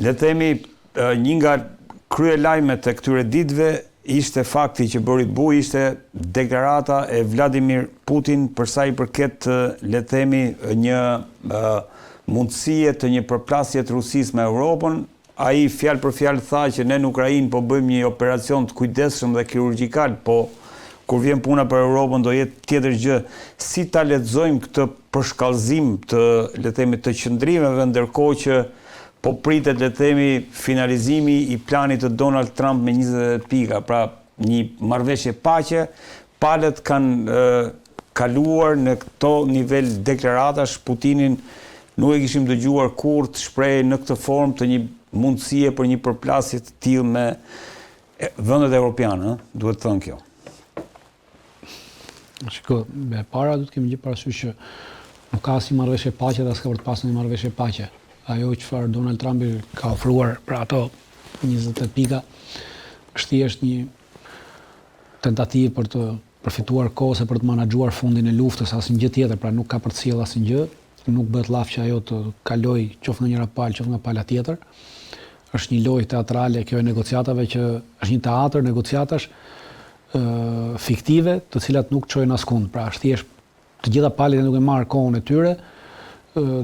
Le të themi, një nga kryelajmet e këtyre ditëve ishte fakti që bëri bujë ishte deklarata e Vladimir Putin për sa i përket le të themi një mundësie të një përplasje të Rusisë me Europën. Ai fjalë për fjalë tha që ne në Ukrainë po bëjmë një operacion të kujdesshëm dhe kirurgjikal, po kur vjen puna për Europën do jetë tjetër gjë. Si ta lexojmë këtë përshkallëzim të, le të themi, të qëndrimeve ndërkohë që po pritet, le të themi, finalizimi i planit të Donald Trump me 28 pika, pra një marrëveshje paqe, palët kanë kaluar në këto nivel deklaratash, Putinin nuk e kishim dëgjuar kurrë të shprehej në këtë formë të një mundësie për një përplasje të tillë me vendet europiane, ë, duhet thënë kjo. Shiko, e para duhet të kemi gjithë parasysh që nuk ka asnjë marrëveshje paqe dhe as ka për të pasur një marrëveshje paqe. Ajo çfarë Donald Trumpi ka ofruar për ato 28 pika është thjesht një tentativë për të përfituar kohë ose për të menaxhuar fundin e luftës, asnjë gjë tjetër, pra nuk ka për të sjellë asnjë gjë, nuk bëhet llaf që ajo të kalojë qoftë nga njëra palë, qoftë nga pala tjetër. Është një lojë teatrale kjo e negociatave që është një teatër negociatash ë fiktive, të cilat nuk çojnë askund. Pra është thjesht të gjitha palët janë duke marrë kohën e tyre,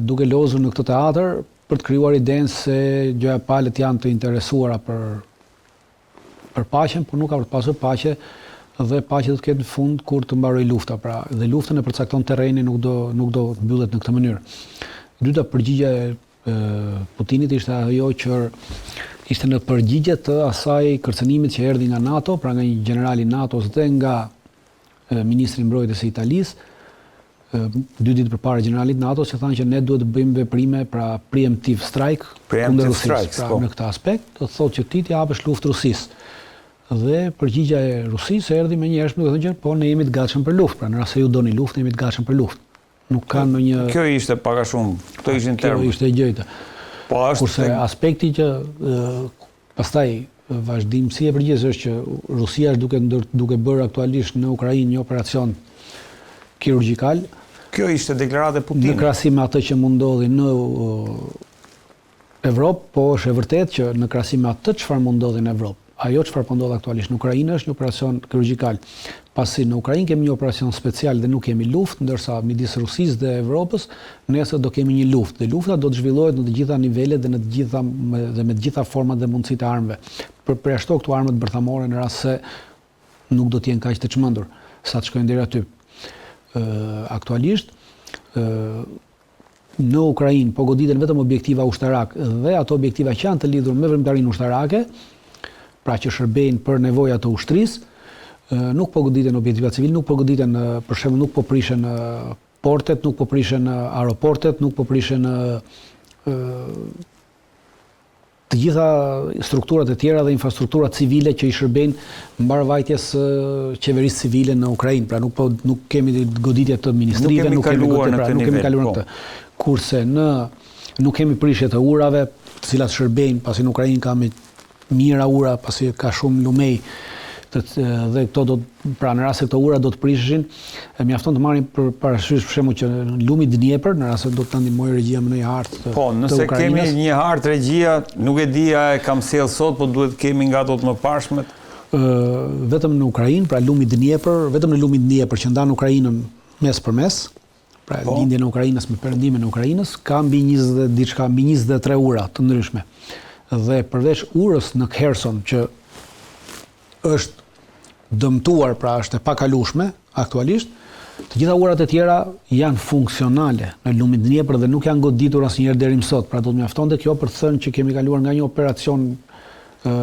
duke lozur në këtë teatër për të krijuar idenë se gjoja palët janë të interesuara për për paqen, por nuk ka për të pasur paqe dhe paqe do të ketë në fund kur të mbarojë lufta, pra dhe luftën e përcakton terreni, nuk do nuk do të mbyllet në këtë mënyrë. E dyta përgjigja e Putinit ishte ajo që ishte në përgjigje të asaj kërcënimit që erdhi nga NATO, pra nga një gjeneral i NATO-s dhe nga ministri i mbrojtjes së Italisë, dy ditë përpara gjeneralit NATO-s që thanë që ne duhet të bëjmë veprime pra preemptive strike kundër Rusisë. Pra po. në këtë aspekt do të thotë që ti t'i hapësh luftë Rusisë. Dhe përgjigja e Rusisë erdhi menjëherë duke thënë që po ne jemi të gatshëm për luftë, pra në rast se ju doni luftë, ne jemi të gatshëm për luftë. Nuk ka ndonjë Kjo ishte pak a shumë, këto ishin termat. Kjo ishte e gjitha. Po është Kurse aspekti që pastaj vazhdimësi e përgjigjes është që Rusia është duke ndër, duke bërë aktualisht në Ukrainë një operacion kirurgjikal. Kjo ishte deklaratë e Putinit. Në krahasim me atë që mund ndodhi në Evropë, po është e vërtetë që në krahasim me atë çfarë mund ndodhi në Evropë, ajo çfarë po ndodh aktualisht në Ukrainë është një operacion kirurgjikal, pasi në Ukrainë kemi një operacion special dhe nuk kemi luftë, ndërsa midis Rusisë dhe Evropës nesër do kemi një luftë dhe lufta do të zhvillohet në të gjitha nivelet dhe në të gjitha dhe me të gjitha format dhe mundësitë e armëve. Për përjashto këtu armët bërthamore në rast se nuk do të jenë kaq të çmendur sa të shkojnë deri aty. Ë aktualisht ë Në Ukrainë po goditen vetëm objektiva ushtarakë dhe ato objektiva që janë të lidhur me veprimtarinë ushtarake, pra që shërbejnë për nevoja të ushtrisë, nuk po goditen objektiva civile, nuk po goditen, për shembull, nuk po prishen portet, nuk po prishen aeroportet, nuk po prishen të gjitha strukturat e tjera dhe infrastrukturat civile që i shërbejnë mbarëvajtjes së qeverisë civile në Ukrainë. Pra nuk po nuk kemi goditje të ministrive, nuk kemi kaluar në pra, nuk kemi kaluar në po. këtë. Kurse në nuk kemi prishje të urave, të cilat shërbejnë, pasi në Ukrainë ka me mijëra ura, pasi ka shumë lumej të, dhe këto do pra në rast se këto ura do të prisheshin, e mjafton të marrim për parasysh për shembull që lumi Dnieper, në rast se do të na ndihmojë regjia me një hartë të Po, nëse kemi një hartë regjia, nuk e di a e kam sjell sot, po duhet të kemi nga ato të mëparshmet. Ë vetëm në Ukrainë, pra lumi Dnieper, vetëm në lumin Dnieper që ndan Ukrainën mes për mes, pra po. lindjen e Ukrainës me perëndimin e Ukrainës, ka mbi 20 diçka, mbi 23 ura të ndryshme. Dhe përveç urës në Kherson që është dëmtuar, pra është e pakalueshme aktualisht, të gjitha urat e tjera janë funksionale në lumin Dnieper dhe nuk janë goditur asnjëherë deri më sot. Pra do të mjaftonte kjo për të thënë që kemi kaluar nga një operacion ë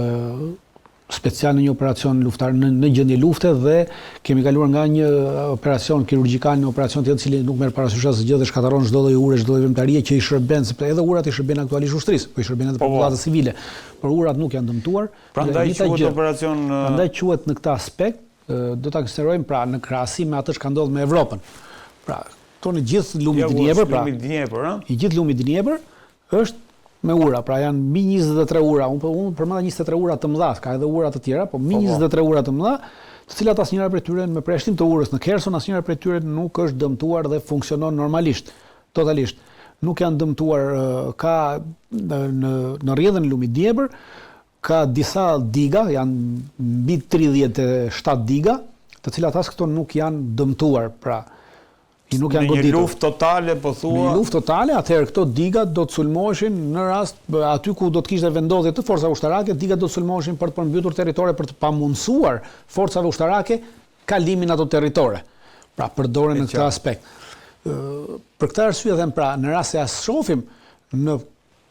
special në një operacion luftar në, në gjendje lufte dhe kemi kaluar nga një operacion kirurgjikal në operacion tjetër i cili nuk merr parasysh asgjë dhe shkatërron çdo lloj ure, çdo lloj veprimtarie që i shërben, sepse edhe urat i shërbejnë aktualisht ushtrisë, po i shërbejnë edhe po, po. popullatës civile. Por urat nuk janë dëmtuar. Prandaj quhet operacion Prandaj quhet në këtë aspekt, do ta konsiderojmë pra në krahasim me atë çka ndodh me Evropën. Pra, këto në gjithë lumi Dnieper, pra. Lumi Dnieper, ëh? I gjithë lumi Dnieper është me ura, pra janë mbi 23 ura, unë po unë përmenda 23 ura të mëdha, ka edhe ura të tjera, po mbi 23 po, po. ura të mëdha, të cilat asnjëra prej tyre me përjashtim të urës në Kherson, asnjëra prej tyre nuk është dëmtuar dhe funksionon normalisht, totalisht. Nuk janë dëmtuar ka në në rrjedhën e lumit Dnjepër ka disa diga, janë mbi 37 diga, të cilat as këto nuk janë dëmtuar, pra i nuk janë goditur. Në një luftë totale po thua? Në një luftë totale, atëherë këto diga do të sulmoheshin në rast aty ku do të kishte vendodhje të forcave ushtarake, digat do të sulmoheshin për të përmbytur territore për të pamundësuar forcave ushtarake kalimin në ato territore. Pra përdoren në këtë aspekt. Për këtë arsye them pra, në rast se e shohim në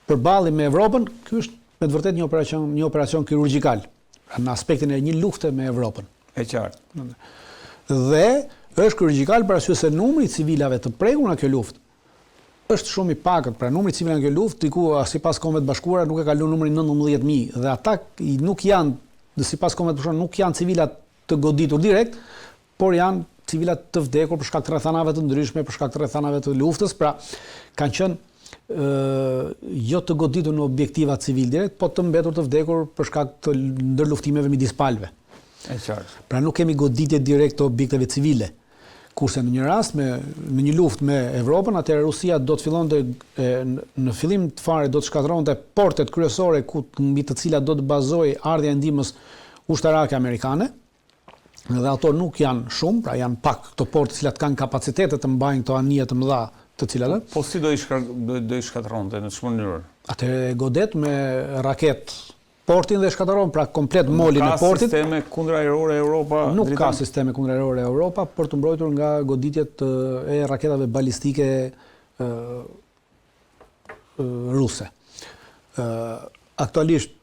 përballje me Evropën, ky është me të vërtetë një operacion, një operacion kirurgjikal. Pra në aspektin e një lufte me Evropën. E qartë. Dhe është kirurgjikal për arsye se numri i civilave të prekur nga kjo luftë është shumë i pakët. Pra numri i civilave nga kjo luftë diku sipas Kombeve të Bashkuara nuk e kalon numrin 19000 dhe ata nuk janë sipas Kombeve të Bashkuara nuk janë civila të goditur direkt, por janë civila të vdekur për shkak të rrethanave të ndryshme, për shkak të rrethanave të luftës, pra kanë qenë jo të goditur në objektiva civil direkt, po të mbetur të vdekur për shkak të ndërluftimeve midis palëve. E qartë. Pra nuk kemi goditje direkt të objekteve civile. Kurse në një rast me në një luftë me Evropën, atëherë Rusia do të fillonte në fillim të fare do të shkatërronte portet kryesore ku mbi të cilat do të bazohej ardhja e ndihmës ushtarake amerikane. Dhe ato nuk janë shumë, pra janë pak këto porte të cilat kanë kapacitete të mbajnë këto anije të mëdha, të cilat Po si do i shkar, do, do i shkatërronte në ç'mënyrë? Atëherë e godet me raketë portin dhe shkatërron pra komplet molin e portit. Nuk ka sisteme kundërajrore Europa? Nuk ka sisteme kundërajrore Europa për t'u mbrojtur nga goditjet e raketave balistike ruse. Aktualisht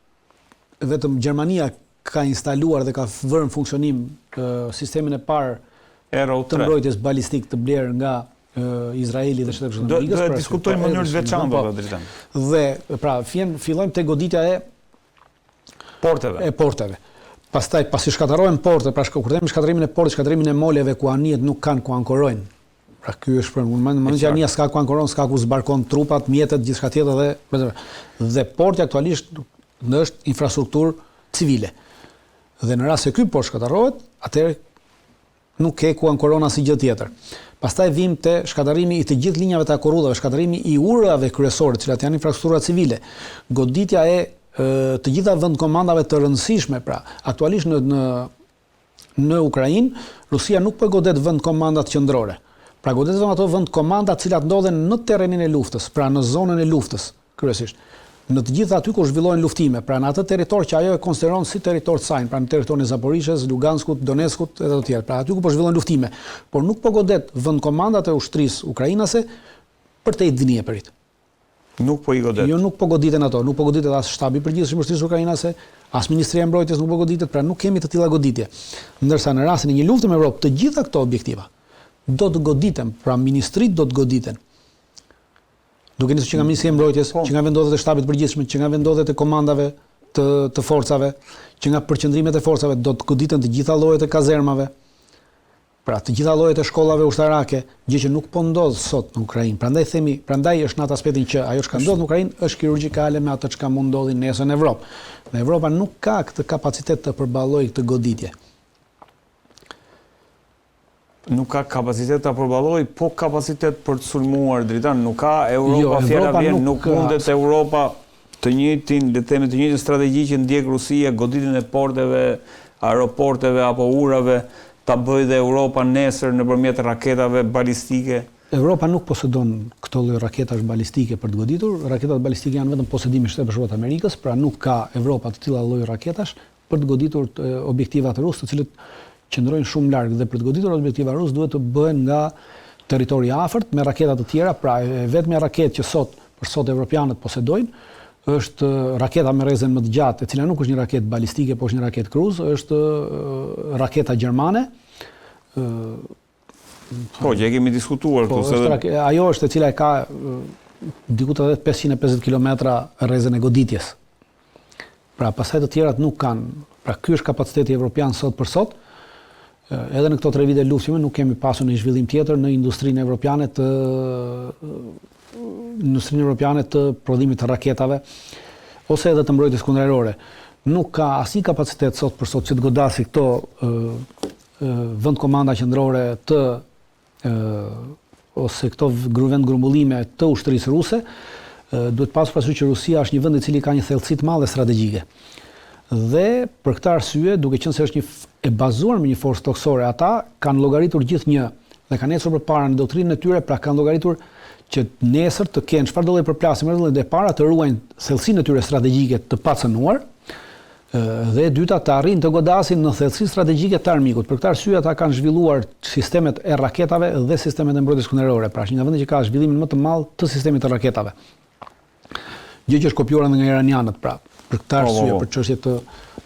vetëm Gjermania ka instaluar dhe ka vërë në funksionim sistemin e parë të mbrojtjes balistik të blerë nga Izraeli dhe Shtetet e Bashkuara të Amerikës. Do të diskutojmë në mënyrë të veçantë po, Dritan. Dhe pra fjen fillojmë te goditja e porteve. E porteve. Pastaj pasi shkatërrohen portet, pra kur themi shkatërrimin e portit, shkatërrimin e moleve ku anijet nuk kanë ku ankorojnë. Pra ky është për unë mendoj që anija s'ka ku ankoron, s'ka ku zbarkon trupat, mjetet, gjithçka tjetër dhe dhe porti aktualisht në është infrastrukturë civile. Dhe në rast se ky port shkatërrohet, atëherë nuk ke ku ankoron asnjë gjë tjetër. Pastaj vijmë te shkatërrimi i të gjithë linjave të hekurudhave, shkatërrimi i urave kryesore, të cilat janë infrastruktura civile, goditja e të gjitha vendkomandave të rëndësishme, pra aktualisht në në Në Ukrainë, Rusia nuk po godet vendkomandat qendrore. Pra godet vetëm ato vendkomanda të cilat ndodhen në terrenin e luftës, pra në zonën e luftës, kryesisht. Në të gjitha aty ku zhvillohen luftime, pra në atë territor që ajo e konsideron si territor të sajin, pra në territorin e Zaporizhës, Luganskut, Donetskut e të tjerë, pra aty ku po zhvillohen luftime, por nuk po godet vendkomandat e ushtrisë ukrainase përtej Dnieperit. Nuk po i godet. Jo, nuk po goditen ato, nuk po goditet as Shtabi i Përgjithshëm i Ushtrisë Ukrainase, as Ministria e Mbrojtjes nuk po goditet, pra nuk kemi të tilla goditje. Ndërsa në rastin e një lufte me Evropë, të gjitha këto objektiva do të goditen, pra ministritë do të goditen. Duke nisur që nga Ministria e Mbrojtjes, po. që nga vendodhjet e Shtabit të Përgjithshëm, që nga vendodhjet e komandave të të forcave, që nga përqendrimet e forcave do të goditen të gjitha llojet e kazermave. Pra, të gjitha llojet e shkollave ushtarake, gjë që nuk po ndodh sot në Ukrainë. Prandaj themi, prandaj është në atë aspektin që ajo çka ndodh në Ukrainë është kirurgjikale me atë çka mund ndodhi nesër në Evropë. Dhe Evropa nuk ka këtë kapacitet të përballojë këtë goditje. Nuk ka kapacitet ta përballojë, po kapacitet për të sulmuar Dritan, nuk ka Europa, jo, fjala vjen, nuk, nuk mundet Europa të njëjtin, le të themi të njëjtën strategji që ndjek Rusia, goditjen e porteve, aeroporteve apo urave, ta bëjë dhe Europa nesër nëpërmjet raketave balistike. Evropa nuk posedon këto lloj raketash balistike për të goditur. Raketat balistike janë vetëm posedim i Shteteve të Bashkuara të Amerikës, pra nuk ka Evropa të tilla lloj raketash për të goditur objektivat rusë, të cilët qëndrojnë shumë larg dhe për të goditur objektiva rusë duhet të bëhen nga territori i afërt me raketa të tjera, pra e vetmja raketë që sot për sot evropianët posedojnë është raketa me rrezen më të gjatë, e cila nuk është një raketë balistike, por është një raketë kruz, është raketa gjermane. Po, që e kemi diskutuar po, këtu. Po, është, ajo është e cila e ka diku te 550 kilometra rrezen e goditjes. Pra, pastaj të tjerat nuk kanë. Pra, ky është kapaciteti evropian sot për sot. Edhe në këto tre vite luftë nuk kemi pasur një zhvillim tjetër në industrinë evropiane të industrinë evropiane të prodhimit të raketave ose edhe të mbrojtjes kundërajrore. Nuk ka asnjë kapacitet sot për sot që të godasi këto vend komanda qendrore të. ose këto vendgrumbullime të ushtrisë ruse, duhet pasur parasysh që Rusia është një vend i cili ka një thellësi të madhe strategjike. Dhe për këtë arsye, duke qenë se është një e bazuar me një forcë tokësore, ata kanë llogaritur gjithnjë dhe kanë ecur përpara në doktrinën e tyre, pra kanë llogaritur që nesër të kenë çfarëdo lloj përplasje me e para të ruajnë thellësinë e tyre strategjike të pacënuar, dhe e dyta të arrijnë të godasin në thellësi strategjike të armikut. Për këtë arsye ata kanë zhvilluar sistemet e raketave dhe sistemet e mbrojtjes kundërajrore. Pra është një nga vendet që ka zhvillimin më të madh të sistemit të raketave. Gjë që është kopjuar edhe nga iranianët, pra për këtë po, po, arsye, po. për çështje të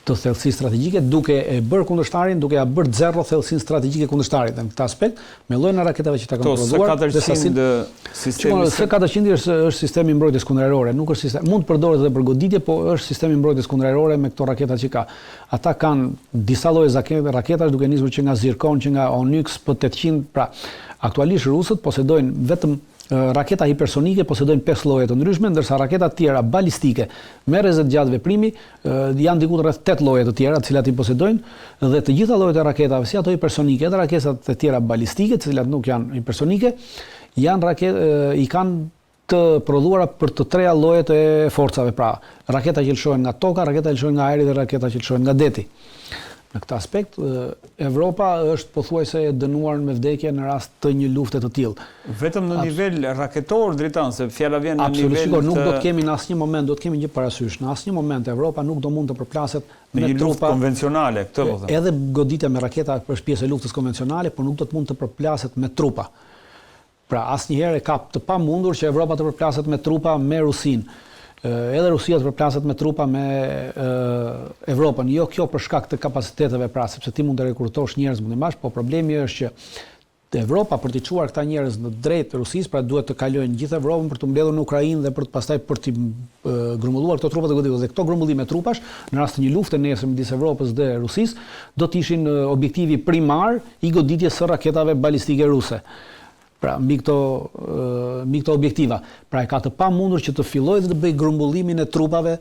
të thellësisë strategjike, duke e bërë kundërshtarin, duke ia bërë zero thellësinë strategjike kundërshtarit. Dhe në këtë aspekt, me llojin e raketave që ata kanë prodhuar, dhe sasinë sistemi S-400 është është sistemi i mbrojtjes kundërajrore, nuk është sistem, mund të përdoret edhe për goditje, po është sistemi i mbrojtjes kundërajrore me këto raketa që ka. Ata kanë disa lloje raketash duke nisur që nga Zircon, që nga Onyx, P800, pra aktualisht rusët posedojnë vetëm raketa hipersonike posedojnë 5 lloje të ndryshme, ndërsa raketa të tjera balistike me rreze të gjatë veprimi janë diku rreth 8 lloje të tjera, të cilat i posedojnë dhe të gjitha llojet e raketave, si ato hipersonike edhe raketat e tjera balistike, të cilat nuk janë hipersonike, janë raket i kanë të prodhuara për të treja llojet e forcave, pra raketa që lëshohen nga toka, raketa që lëshohen nga ajri dhe raketa që lëshohen nga deti. Në këtë aspekt, Evropa është pothuajse e dënuar me vdekje në rast të një lufte të tillë. Vetëm në nivel raketor, Dritan, se fjala vjen në nivel të... Absolutisht, nuk do të kemi në asnjë moment, do të kemi një parasysh, në asnjë moment Evropa nuk do mund të përplaset me trupa... Në një luftë konvencionale, këtë po them. Edhe goditja me raketa është pjesë e luftës konvencionale, por nuk do të mund të përplaset me trupa. Pra asnjëherë e ka të pamundur që Evropa të përplaset me trupa me Rusinë. Edhe Rusia të përplaset me trupa me Evropën. Jo kjo për shkak të kapaciteteve, pra sepse ti mund të rekrutosh njerëz, mund të mbash, po problemi është që Evropa për t'i çuar këta njerëz në drejt Rusisë, pra duhet të kalojnë gjithë Evropën për t'u mbledhur në Ukrainë dhe për të pastaj për t'i grumbulluar këto trupa të goditur. Dhe këto grumbullime trupash, në rast të një lufte nesër midis Evropës dhe Rusisë, do të ishin objektivi primar i goditjes së raketave balistike ruse. Pra, mbi këto mbi këto objektiva. Pra e ka të pamundur që të fillojë dhe të bëjë grumbullimin e trupave.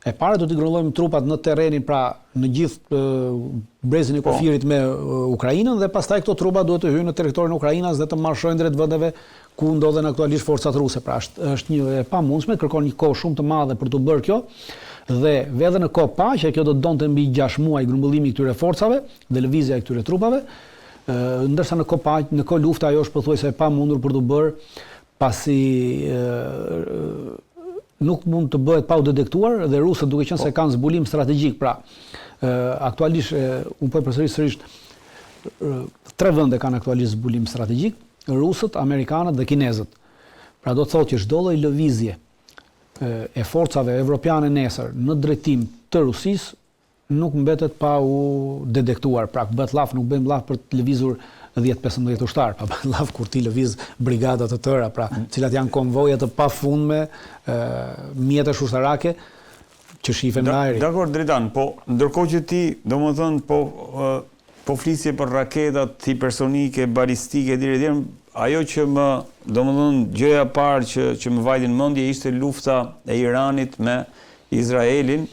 E para do t'i grumbullojmë trupat në terrenin, pra në gjithë brezin e po. kufirit me Ukrainën dhe pastaj këto trupa duhet të hyjnë në territorin ukrainas dhe të marshojnë drejt vendeve ku ndodhen aktualisht forcat ruse. Pra është është një e pamundshme, kërkon një kohë shumë të madhe për t'u bërë kjo dhe edhe në kohë paqe kjo do të donte mbi 6 muaj grumbullimi i këtyre forcave dhe lëvizja e këtyre trupave. Ndërsa në kohë paqe, në kohë lufte ajo është pothuajse e pamundur për t'u bërë pasi nuk mund të bëhet pa u detektuar dhe rusët duke qenë se po. kanë zbulim strategjik, pra aktualisht unë po e përsëris sërish tre vende kanë aktualisht zbulim strategjik, rusët, amerikanët dhe kinezët. Pra do të thotë që çdo lloj lëvizje e forcave evropiane nesër në drejtim të Rusisë nuk mbetet pa u detektuar. Pra bëhet llaf, nuk bëjmë llaf për të lëvizur 10-15 ushtarë, pa bëhet llaf kur ti lëviz brigada të tëra, pra të cilat janë konvoje të pafundme mjetesh ushtarake që shifen nga ajri. Dakor Dritan, po ndërkohë që ti, domethënë, po po flisje për raketat hipersonike, balistike etj etj, ajo që më, domethënë, gjëja e parë që që më vajti në mendje ishte lufta e Iranit me Izraelin,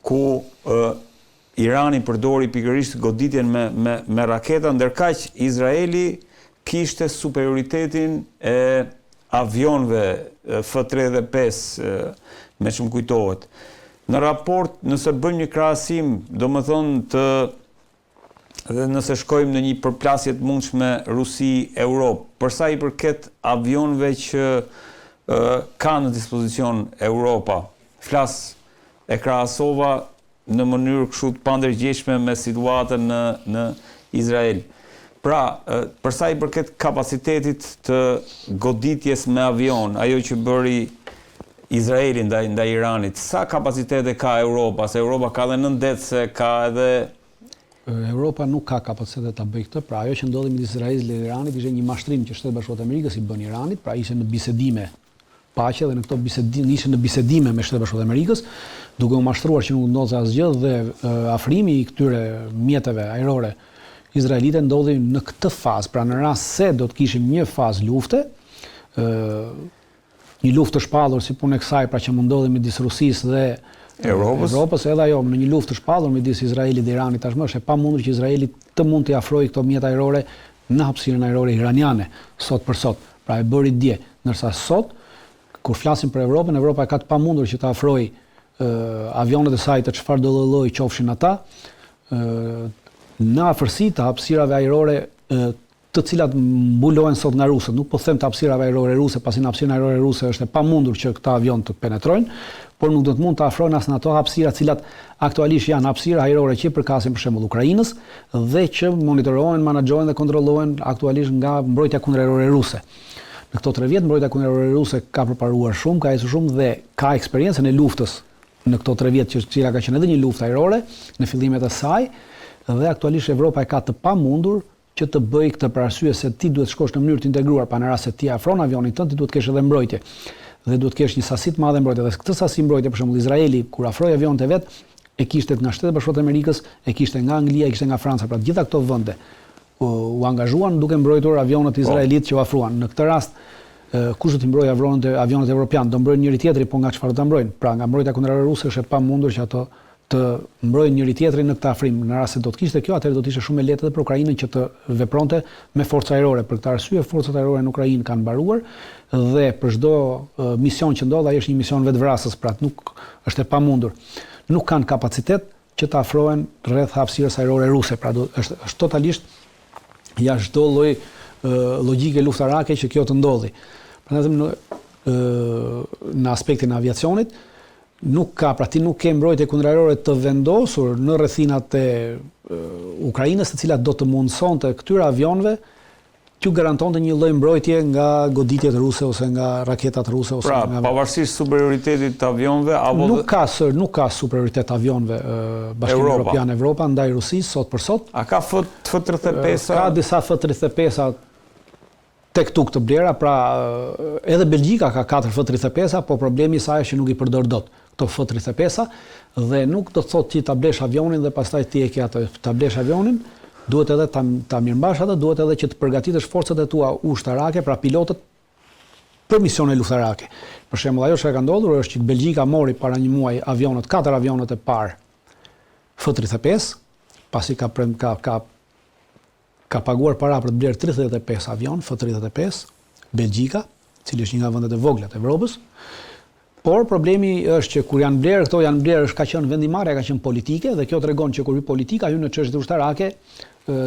ku Irani përdori pikërisht goditjen me me me raketa, ndërkaq Izraeli kishte superioritetin e avionëve F-35, me ç'më kujtohet. Në raport, nëse bëjmë një krahasim, domethënë të dhe nëse shkojmë në një përplasje të mundshme Rusi-Europë, për sa i përket avionëve që ka në dispozicion Europa, flas e krahasova në mënyrë kështu të pandërgjegjshme me situatën në në Izrael. Pra, për sa i përket kapacitetit të goditjes me avion, ajo që bëri Izraeli ndaj ndaj Iranit, sa kapacitete ka Europa, se Europa ka edhe nëndetëse, ka edhe Europa nuk ka kapacitete ta bëjë këtë, pra ajo që ndodhi midis Izraelit dhe Iranit ishte një mashtrim që Shtetet e Bashkuara të Amerikës i bënë Iranit, pra ishte në bisedime paqe dhe në këto bisedime ishte në bisedime me Shtetet e Bashkuara të Amerikës, duke u mashtruar që nuk ndodhte asgjë dhe afrimi i këtyre mjeteve ajrore izraelite ndodhi në këtë fazë, pra në rast se do të kishim një fazë lufte, ë një luftë të shpallur si punë e kësaj, pra që mund ndodhi midis Rusisë dhe Evropës. Evropës, edhe ajo në një luftë të shpallur midis Izraelit dhe Iranit tashmë është e pamundur që Izraeli të mund t'i afrojë këto mjete ajrore në hapësirën ajrore iraniane, sot për sot. Pra e bëri dje, ndërsa sot, kur flasim për Evropën, Evropa e ka të pamundur që të afrojë avionët e saj të çfarëdo lloji qofshin ata, në afërsi të hapësirave ajrore të cilat mbulohen sot nga rusët. Nuk po them të hapësirave ajrore ruse, pasi në hapësirën ajrore ruse është e pamundur që këta avionë të penetrojnë, por nuk do të mund të afrohen as në ato hapësira të cilat aktualisht janë hapësira ajrore që i përkasin për shembull Ukrainës dhe që monitorohen, manaxhohen dhe kontrollohen aktualisht nga mbrojtja kundërajrore ruse. Në këto tre vjet mbrojtja kundërajrore ruse ka përparuar shumë, ka ecur shumë dhe ka eksperiencën e luftës në këto tre vjet që cila ka qenë edhe një luftë ajrore në fillimet e saj dhe aktualisht Evropa e ka të pamundur që të bëjë këtë për arsye se ti duhet të shkosh në mënyrë të integruar, pra në rast se ti afron avionin tënd, ti duhet të kesh edhe mbrojtje dhe duhet të kesh një sasi të madhe mbrojtje dhe këtë sasi mbrojtje për shembull Izraeli kur afroi avionët e vet e kishte nga Shtetet e Bashkuara të Amerikës, e kishte nga Anglia, e kishte nga Franca, pra të gjitha këto vende u angazhuan duke mbrojtur avionët po. izraelitë që u afruan. Në këtë rast kush do t'i mbrojë avionët avionët evropianë? Do mbrojnë njëri tjetrin, po nga çfarë do ta mbrojnë? Pra nga mbrojtja kundërajrore ruse është e pamundur që ato të mbrojnë njëri-tjetrin në këtë afrim. Në rast se do të kishte kjo, atëherë do të ishte shumë e lehtë edhe për Ukrainën që të vepronte me forca ajrore. Për këtë arsye, forcat ajrore në Ukrainë kanë mbaruar dhe për çdo mision që ndodh, ai është një mision vetëvrasës, pra nuk është e pamundur. Nuk kanë kapacitet që të afrohen rreth hapësirës ajrore ruse, pra do, është është totalisht jashtë çdo lloj logjike luftarake që kjo të ndodhi. Prandaj them në në aspektin e aviacionit, Nuk ka, pra ti nuk ke mbrojtje kundërajrore të vendosur në rrethinat e Ukrainës, të cilat do të mundësonte këtyre avionëve t'ju garantonte një lloj mbrojtje nga goditjet ruse ose nga raketat ruse ose pra, nga pavarësisht superioritetit të avionëve apo nuk ka sër, nuk ka superioritet të avionëve Bashkimi Evropian Evropa ndaj Rusisë sot për sot. A ka F F35 Ka disa F35-a tek tuk të blera, pra edhe Belgjika ka 4 F-35-a, po problemi i saj është që nuk i përdor dot këto F-35-a dhe nuk do të thotë ti ta blesh avionin dhe pastaj ti e ke atë. Ta blesh avionin, duhet edhe ta ta mirëmbash atë, duhet edhe që të përgatitësh forcat e tua ushtarake, pra pilotët për misione luftarake. Për shembull, ajo çka ka ndodhur është që Belgjika mori para një muaji avionët, katër avionët e parë F-35, pasi ka ka ka ka paguar para për të blerë 35 avionë F-35, Belgjika, cili është një nga vendet e vogla të Evropës. Por problemi është që kur janë blerë këto janë blerë është ka qenë vendimmarrja ka qenë politike dhe kjo tregon që kur politika hyn në çështjet ushtarake,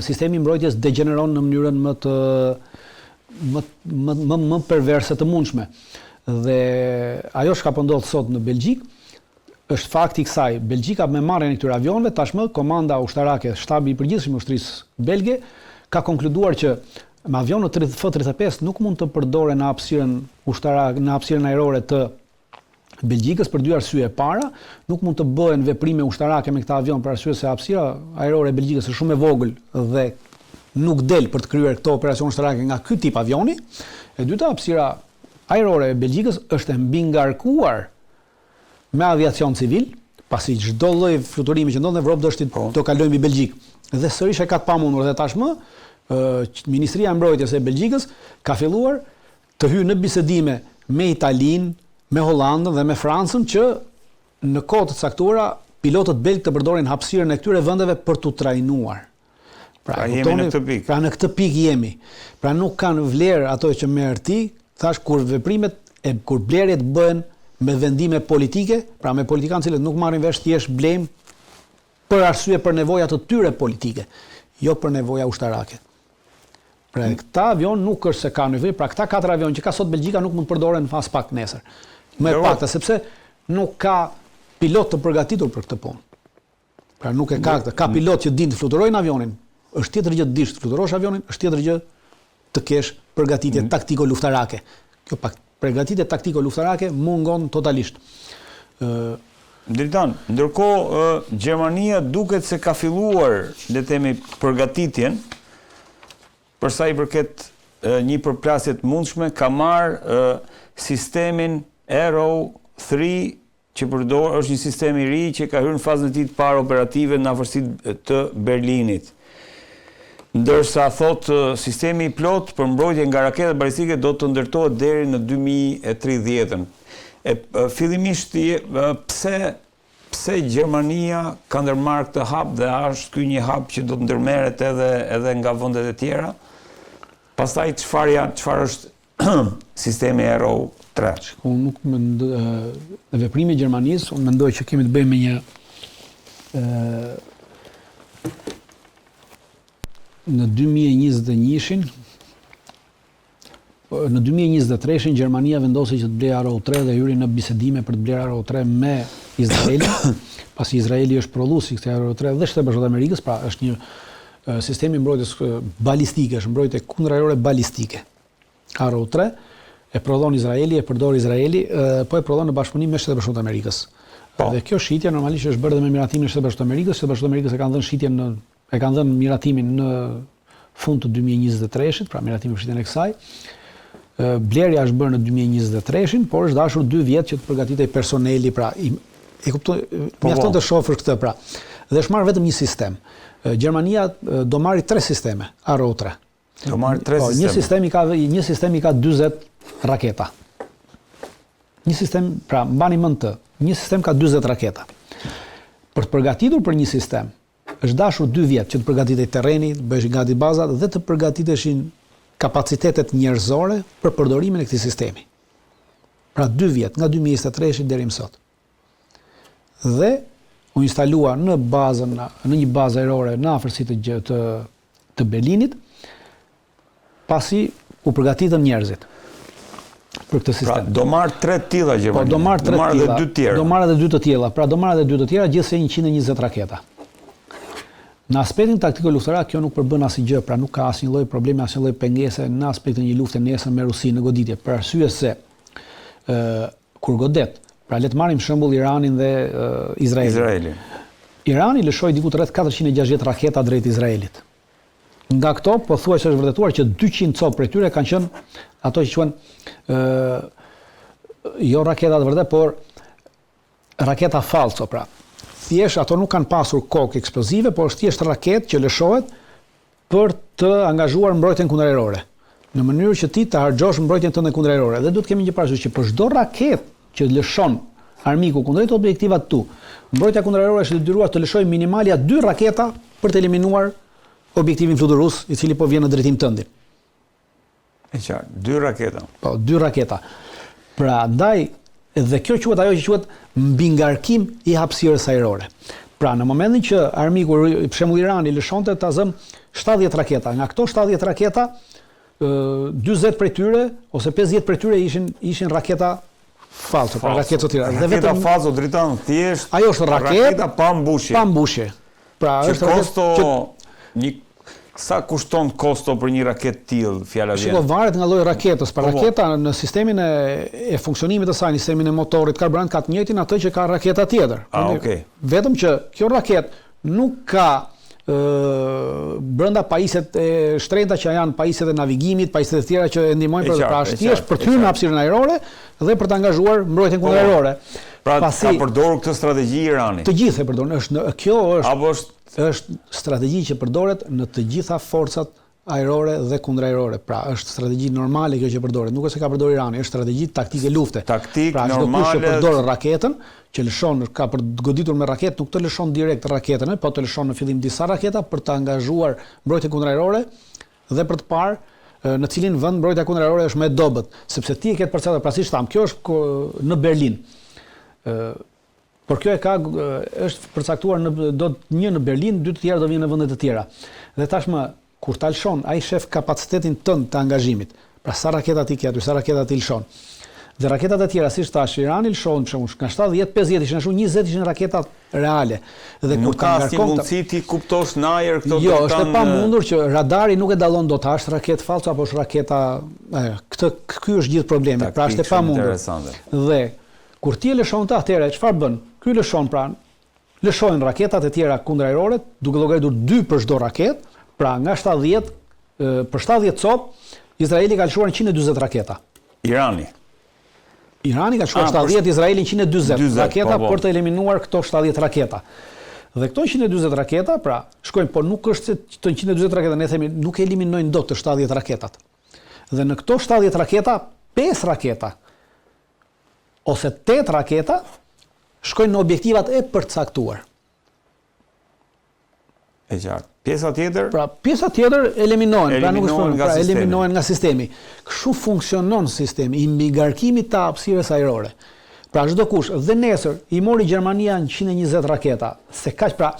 sistemi i mbrojtjes degjeneron në mënyrën më të më më më, më perverse të mundshme. Dhe ajo çka po ndodh sot në Belgjikë Është fakti i kësaj, Belgjika me marrjen e këtyre avionëve, tashmë komanda ushtarake, Shtabi i Përgjithshëm i Ushtrisë Belge, ka konkluduar që me avionët F 35 nuk mund të përdoren në hapësirën ushtarake, në hapësirën ajrore të Belgjikës për dy arsye. E para, nuk mund të bëhen veprime ushtarake me këta avionë për arsye se hapësira ajrore e Belgjikës është shumë e vogël dhe nuk del për të kryer këto operacione ushtarake nga ky tip avioni. E dyta, hapësira ajrore e Belgjikës është e mbingarkuar me aviacion civil, pasi çdo lloj fluturimi që ndodh në Evropë do është po. do kalojë mbi Belgjikë. Dhe sërish e ka të pamundur dhe tashmë Ministria e Mbrojtjes e Belgjikës ka filluar të hyjë në bisedime me Italinë, me Hollandën dhe me Francën që në kohë të caktuara pilotët belgë të përdorin hapësirën e këtyre vendeve për t'u trajnuar. Pra, pra jemi në këtë pikë. Pra në këtë pikë jemi. Pra nuk kanë vlerë ato që merr ti, thash kur veprimet e kur blerjet bëhen me vendime politike, pra me politikanë të cilët nuk marrin vesh thjesht blejmë për arsye për nevoja të tyre politike, jo për nevoja ushtarake. Pra këta avion nuk është se ka nevojë, pra këta katër avion që ka sot Belgjika nuk mund të përdoren aspak nesër. Më e pakta sepse nuk ka pilot të përgatitur për këtë punë. Pra nuk e ka këtë. Ka pilot që dinë të fluturojnë avionin. Është tjetër gjë të dish të fluturosh avionin, është tjetër gjë të kesh përgatitje mm. taktiko-luftarake. Kjo pak përgatitje taktiko-luftarake mungon totalisht. Ë Dritan, ndërkohë Gjermania duket se ka filluar, le të themi, përgatitjen për sa i përket një përplasje të mundshme, ka marrë sistemin Arrow 3 që përdor është një sistem i ri që ka hyrë në fazën e tij të parë operative në afërsi të Berlinit. Ndërsa thotë sistemi i plotë për mbrojtje nga raketat balistike do të ndërtohet deri në 2030-ën. E fillimisht pse pse Gjermania ka ndërmarrë këtë hap dhe a është ky një hap që do të ndërmerret edhe edhe nga vendet e tjera? Pastaj çfarë janë, çfarë është sistemi Arrow 3? Unë nuk mendoj në veprimi i Gjermanisë, unë mendoj që kemi të bëjmë me një ë në 2021-shin në 2023-shin Gjermania vendosi që të blejë Arrow 3 dhe hyri në bisedime për të blerë Arrow 3 me Izraelin, pasi Izraeli është prodhuesi i kësaj Arrow 3 dhe Shtetet e Bashkuara të Amerikës, pra është një sistem i mbrojtjes balistike, është mbrojtje kundërajrore balistike. Arrow 3 e prodhon Izraeli, e përdor Izraeli, po e prodhon në bashkëpunim me Shtetet e Bashkuara të Amerikës. Po. Dhe kjo shitje normalisht është bërë edhe me miratimin e Shteteve të Bashkuara të Amerikës, Shtetet e Bashkuara të Amerikës e kanë dhënë shitjen në e kanë dhënë miratimin në fund të 2023-shit, pra miratimin për shitjen e kësaj. Blerja është bërë në 2023-shin, por është dashur 2 vjet që të përgatitej personeli, pra e kuptoj, po, mjafton po. të shohësh këtë pra. Dhe është marrë vetëm një sistem. Gjermania do marrë tre sisteme, Arrow 3. Do marrë tre po, sisteme. Një sistem i ka një sistem i ka 40 raketa. Një sistem, pra mbani mend të, një sistem ka 40 raketa. Për të përgatitur për një sistem, Është dashur dy vjet që të përgatitej terreni, të bëheshin gati bazat dhe të përgatiteshin kapacitetet njerëzore për përdorimin e këtij sistemi. Pra dy vjet, nga 2023 deri më sot. Dhe u instalua në bazën në një bazë ajrore në afërsi të të të Berlinit, pasi u përgatitën njerëzit për këtë sistem. Pra, do marrë tre të tilla Gjermania. Po, do marrë tre të tilla. edhe dy të tjera. Do marrë edhe dy të tilla. Pra, do marrë edhe dy të tjera, gjithsej 120 raketa. Në aspektin taktiko luftarak kjo nuk përbën asnjë gjë, pra nuk ka asnjë lloj problemi, asnjë lloj pengese në aspektin e një lufte nesër me Rusinë në goditje, për arsye se ë kur godet, pra le të marrim shembull Iranin dhe Izraelin. Izraelin. Irani lëshoi diku rreth 460 raketa drejt Izraelit. Nga këto, pothuajse është vërtetuar që 200 copë prej tyre kanë qenë ato që quhen ë jo raketa të vërtetë, por raketa falso, pra. Thjesht ato nuk kanë pasur kokë eksplozive, por është thjesht raketë që lëshohet për të angazhuar mbrojtjen kundërajrore, në mënyrë që ti të harxhosh mbrojtjen tënde kundërajrore. Dhe duhet të kemi një parasysh që për çdo raketë që lëshon armiku kundrejt objektivat tu, mbrojtja kundërajrore është e detyruar të lëshojë minimalja dy raketa për të eliminuar objektivin fluturues, i cili po vjen në drejtim tëndin. E qartë, dy raketa. Po, dy raketa. Pra, ndaj, dhe kjo quhet ajo që quhet mbingarkim i hapësirës ajrore. Pra, në momentin që armiku, për shembull Irani lëshonte ta zëm 70 raketa, nga këto 70 raketa, 40 prej tyre ose 50 prej tyre ishin ishin raketa falso, pra raketa të tjera. Dhe vetëm falso Dritan thjesht. Ajo është raketë raketa pa mbushje. Pa mbushje. Pra që është kosto që... një sa kushton kosto për një raketë të tillë, fjala vjen. Shiko, varet nga lloji i raketës. Pra po, po. raketa në sistemin e, e funksionimit të saj, në sistemin e motorit, karburant ka të njëjtin atë që ka raketa tjetër. Ah, okay. Vetëm që kjo raketë nuk ka brenda pajisjet e shtrenjta që janë pajisjet e navigimit, pajisjet e tjera që e ndihmojnë për pra është thjesht për të hyrë në hapësirën ajrore dhe për të angazhuar mbrojtjen po, kundërajrore. Pra Pasi, ka përdorur këtë strategji Irani. Të gjithë e përdorin, është në kjo është Apo është është strategji që përdoret në të gjitha forcat ajrore dhe kundërajrore. Pra, është strategji normale kjo që përdoret. Nuk është se ka përdorur Irani, është strategji taktike lufte. Taktik pra, normale. Pra, çdokush që përdor raketën, që lëshon, ka për të goditur me raketë, nuk të lëshon direkt raketën, po të lëshon në fillim disa raketa për të angazhuar mbrojtjen kundërajrore dhe për të parë në cilin vend mbrojtja kundërajrore është më e dobët, sepse ti e ke të përcaktuar, pra siç thamë, kjo është në Berlin. Ë Por kjo e ka është përcaktuar në do një në Berlin, dy të tjera do vinë në vende të tjera. Dhe tashmë kur ta lëshon, ai shef kapacitetin tënd të angazhimit. Pra sa raketa ti ke aty, sa raketa ti lëshon. Dhe raketat e tjera, siç thashë, Irani lëshon për shembull, nga 70, 50 ishin ashtu, 20 ishin raketa reale. Dhe kur ka asnjë mundësi ti kuptosh në ajër këto Jo, është e pamundur që radari nuk e dallon dot a është raketë falso apo është raketa, ajo. Këtë ky është gjithë problemi. Pra është e pamundur. Dhe Kur ti e lëshon këtë, atëherë çfarë bën? Ky lëshon pra, lëshojnë raketat e tjera kundërajrore, duke llogaritur dy për çdo raketë, pra nga 70 për 70 copë, Izraeli ka lëshuar 140 raketa. Irani. Irani ka lëshuar 70, Izraeli 140 40, raketa po, po. për të eliminuar këto 70 raketa. Dhe këto 140 raketa, pra, shkojnë, por nuk është se të 140 raketa, ne themi nuk eliminojnë dot të 70 raketat. Dhe në këto 70 raketa, 5 raketa ose 8 raketa shkojnë në objektivat e përcaktuar. E qartë. Pjesa tjetër? Pra, pjesa tjetër eliminohen, pra nuk është pra eliminohen nga sistemi. Kështu funksionon sistemi i mbingarkimit të hapësirës ajrore. Pra çdokush dhe nesër i mori Gjermania 120 raketa, se kaq pra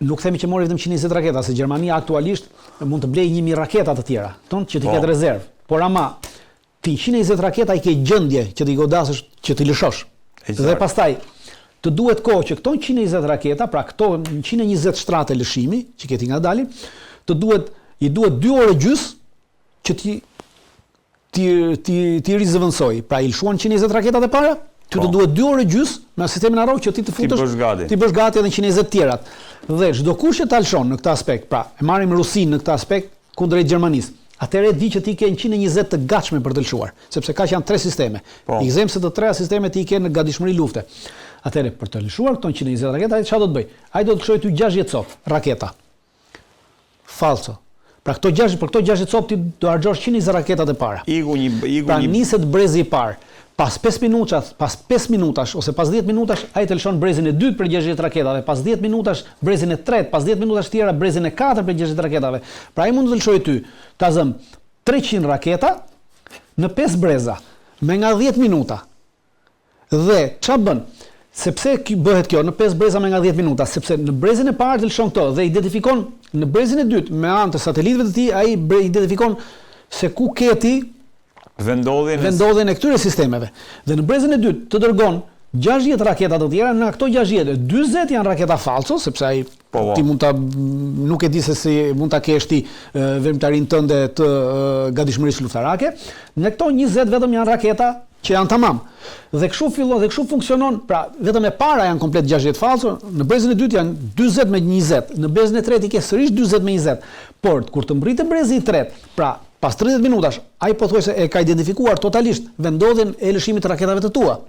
nuk themi që mori vetëm 120 raketa, se Gjermania aktualisht mund të blejë 1000 raketa të tjera, ton që t'i po. ketë rezervë. Por ama Ti 120 raketa i ke gjendje që t'i godasësh, që t'i lëshosh. Dhe pastaj të duhet kohë që këto 120 raketa, pra këto 120 shtrate lëshimi që ke ti nga dalin, të duhet i duhet 2 orë e gjys që t'i t'i t'i t'i rizëvendësoj. Pra i lëshuan 120 raketat e para, ty të po. duhet 2 orë e gjys me sistemin Arrow që ti të futesh, t'i bësh gati. T'i bësh gati edhe 120 tjerat. Dhe çdokush që ta lëshon në këtë aspekt, pra e marrim Rusinë në këtë aspekt, kundrejt Gjermanisë. Atëherë e di që ti ke 120 të gatshme për të lëshuar, sepse kaq janë tre sisteme. Po. I zëmë se të treja sistemet ti i ke në gatishmëri lufte. Atëherë për të lëshuar këto 120 raketa, ai çfarë do të bëjë? Ai do të lëshojë ty 60 copë raketa. Falso. Pra këto 6 për këto 60 copë ti do harxhosh 120 raketat e para. Iku një iku pra, një niset brezi i parë. Pas 5 minutash, pas 5 minutash ose pas 10 minutash ai të lëshon brezin e dytë prej 60 raketave, pas 10 minutash brezin e tretë, pas 10 minutash tjera brezin e katërt prej 60 raketave. Pra ai mund të lëshojë ty, ta zëm 300 raketa në 5 breza me nga 10 minuta. Dhe ça bën? Sepse bëhet kjo në 5 breza me nga 10 minuta, sepse në brezin e parë të lëshon këto dhe identifikon në brezin e dytë me anë të satelitëve të tij ai identifikon se ku ke ti vendodhjen e vendodhjen e këtyre sistemeve. Dhe në brezin e dytë të dërgon 60 raketa të tjera, në këto 60, 40 janë raketa falso, sepse ai po, po. ti mund ta nuk e di se si mund ta kesh ti veprimtarinë tënde të gatishmërisë luftarake. Në këto 20 vetëm janë raketa që janë tamam. Dhe kështu fillon dhe kështu funksionon, pra vetëm e para janë komplet 60 falso, në brezin e dytë janë 40 me 20, në brezin e tretë i ke sërish 40 me 20. Por kur të mbërritë brezi i tretë, pra Pas 30 minutash, ai pothuajse e ka identifikuar totalisht vendndodhjen e lëshimit të raketave të tua.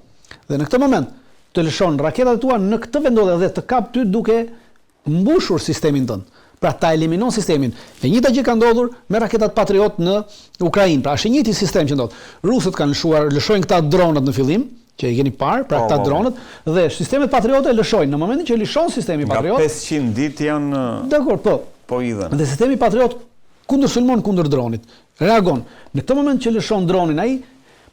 Dhe në këtë moment, të lëshon raketat e tua në këtë vendndodhje dhe të kap ty duke mbushur sistemin tënd. Pra ta eliminon sistemin. E njëjta gjë ka ndodhur me raketat Patriot në Ukrainë. Pra është i njëjti sistem që ndodh. Rusët kanë lëshuar, lëshojnë këta dronët në fillim, që i keni parë, pra po, këta po, po. dronët dhe sistemet Patriote lëshojnë. Në momentin që lëshon sistemi Patriot, nga 500 ditë janë Dakor, po. Po hidhen. Dhe sistemi Patriot Kundërsulmon kundër dronit. Reagon. Në këtë moment që lëshon dronin ai,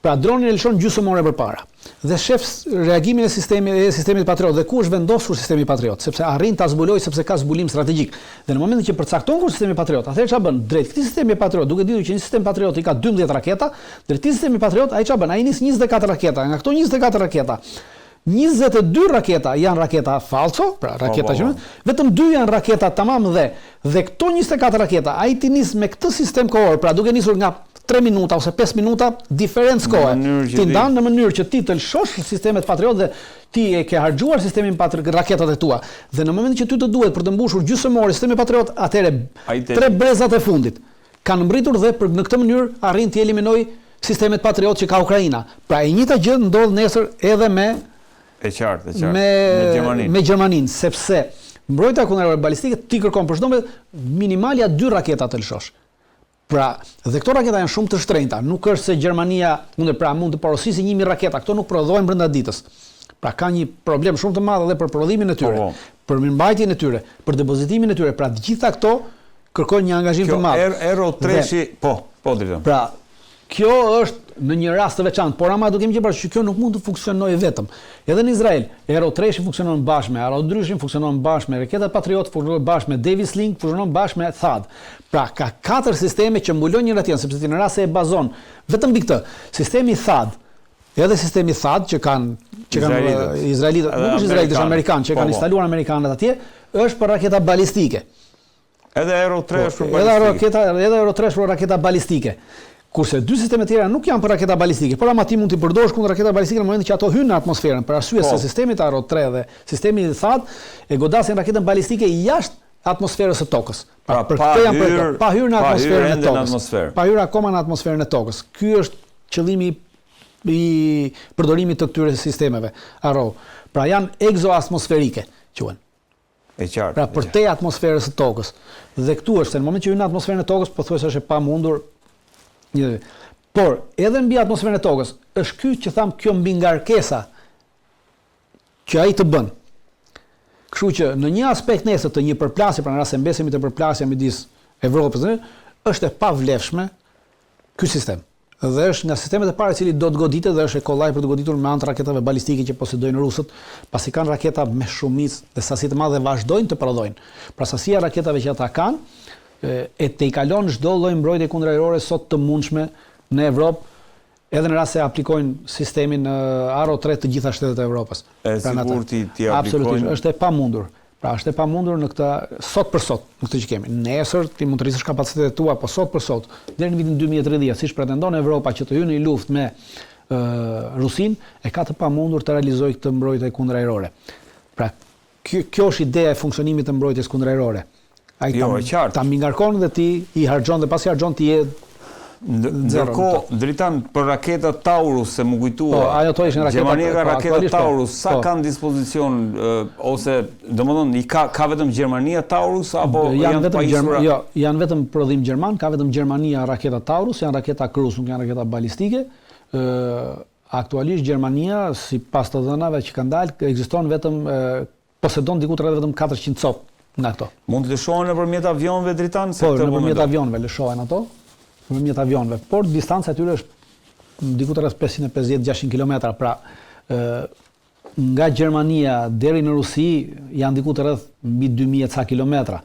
pra dronin e lëshon gjysmë ore përpara. Dhe shef reagimin e sistemit e sistemit Patriot dhe ku është vendosur sistemi Patriot, sepse arrin ta zbulojë sepse ka zbulim strategjik. Dhe në momentin që përcakton ku sistemi Patriot, atëherë çfarë bën? Drejt këtij sistemi Patriot, duke ditur që një sistem Patriot i ka 12 raketa, drejt këtij sistemi Patriot ai çfarë bën? Ai nis 24 raketa. Nga këto 24 raketa, 22 raketa janë raketa fallco, pra po, raketa po, që po. vetëm dy janë raketa tamam dhe dhe këto 24 raketa ai t'i nis me këtë sistem kohor, pra duke nisur nga 3 minuta ose 5 minuta diferencë kohe. T'i ndan në mënyrë që ti të lëshosh sistemet Patriot dhe ti e ke harxhuar sistemin Patriot raketat e tua. Dhe në momentin që ty të duhet për të mbushur gjysmë ore sistemin Patriot, atëherë tre brezat e fundit kanë mbërritur dhe për në këtë mënyrë arrin t'i eliminojë sistemet Patriot që ka Ukraina. Pra e njëjta gjë ndodh nesër edhe me E qartë, e qartë. Me, me Gjermaninë. Me Gjermaninë, sepse mbrojtja kundërajrore balistike ti kërkon për çdo minimalja dy raketa të lëshosh. Pra, dhe këto raketa janë shumë të shtrenjta, nuk është se Gjermania mund të pra mund të porosisë 1000 raketa, këto nuk prodhohen brenda ditës. Pra ka një problem shumë të madh edhe për prodhimin e tyre, po, po. për mirëmbajtjen e tyre, për depozitimin e tyre. Pra të gjitha këto kërkojnë një angazhim të madh. Kjo Arrow 3-shi, po, po Driton. Pra, kjo është në një rast të veçantë, por ama do kemi që parasysh që kjo nuk mund të funksionojë vetëm. Edhe në Izrael, Arrow 3-shi funksionon bashkë me Arrow 2-shin, funksionon bashkë me raketat Patriot, funksionon bashkë me David's Sling, funksionon bashkë me THAAD. Pra, ka katër sisteme që mbulojnë njëra tjetrën, sepse ti në rast se e bazon vetëm mbi këtë, sistemi THAAD, edhe sistemi THAAD që kanë që kanë izraelitët, nuk është izraelitët, është amerikan, që po, kanë po. instaluar amerikanët atje, është për raketa balistike. Edhe Arrow 3 po, është për balistike. Edhe raketa, edhe Arrow 3 është për raketa balistike. Kurse dy sisteme tjera nuk janë për raketa balistike, por ama ti mund t'i përdorësh kundër raketave balistike në momentin që ato hyjnë në atmosferën, për arsye po. se sistemi Arrow 3 dhe sistemi THAAD e godasin raketën balistike jashtë atmosferës së tokës. Pra, pra për këtë janë për pa hyrë në atmosferën e tokës. Pa hyrë akoma në atmosferën e tokës. Ky është qëllimi i përdorimit të këtyre sistemeve Arrow. Pra janë egzoatmosferike, quhen. E qartë. Pra përtej atmosferës së tokës. Dhe këtu është se në moment që hyn në atmosferën e tokës, pothuajse është e pamundur një Por edhe mbi atmosferën e tokës, është ky që tham kjo mbingarkesa që ai të bën. Kështu që në një aspekt nesër të një përplasje, pra në rast se mbesemi te përplasja midis Evropës dhe është e pavlefshme ky sistem. Dhe është nga sistemet e para i cili do të goditet dhe është e kollaj për të goditur me anë të raketave balistike që posedojnë rusët, pasi kanë raketa me shumicë dhe sasi të madhe dhe vazhdojnë të prodhojnë. Pra sasia e raketave që ata kanë e tejkalon çdo lloj mbrojtje kundërajrore sot të mundshme në Evropë, edhe në rast se aplikojnë sistemin Arrow 3 të gjitha shtetet e Evropës. E sigurt t'i aplikojnë. Absolutisht, është e pamundur. Pra është e pamundur në këtë sot për sot, në këtë që kemi. Nesër ti mund të rrisësh kapacitetet tua, po sot për sot, deri në vitin 2030, siç pretendon Evropa që të hyjë në një luftë me Rusinë, e ka të pamundur të realizojë këtë mbrojtje kundërajrore. Pra kjo, kjo është ideja e funksionimit të mbrojtjes kundërajrore. Ai jo, ta, ta mbingarkon dhe ti i harxhon dhe pasi harxhon ti je Ndërkohë, Dritan, për raketat Taurus, se m'u kujtua, po, ajo to ishin raketa, Gjermania ka po, raketa po. Taurus, sa po. kanë dispozicion, ose, domethënë, i ka, ka vetëm Gjermania Taurus, apo janë, janë vetëm Gjerma, jo, janë vetëm prodhim gjerman, ka vetëm Gjermania raketa Taurus, janë raketa cruise, nuk janë raketa balistike, ë aktualisht Gjermania, sipas të dhënave që kanë dalë, ekziston vetëm posedon diku rreth vetëm 400 copë nga këto. Mund të lëshohen nëpërmjet avionëve Dritan se po, këtë nëpërmjet avionëve lëshohen ato, nëpërmjet avionëve, por distanca e tyre është diku rreth 550-600 kilometra, pra ë nga Gjermania deri në Rusi janë diku rreth mbi 2000 e ca kilometra.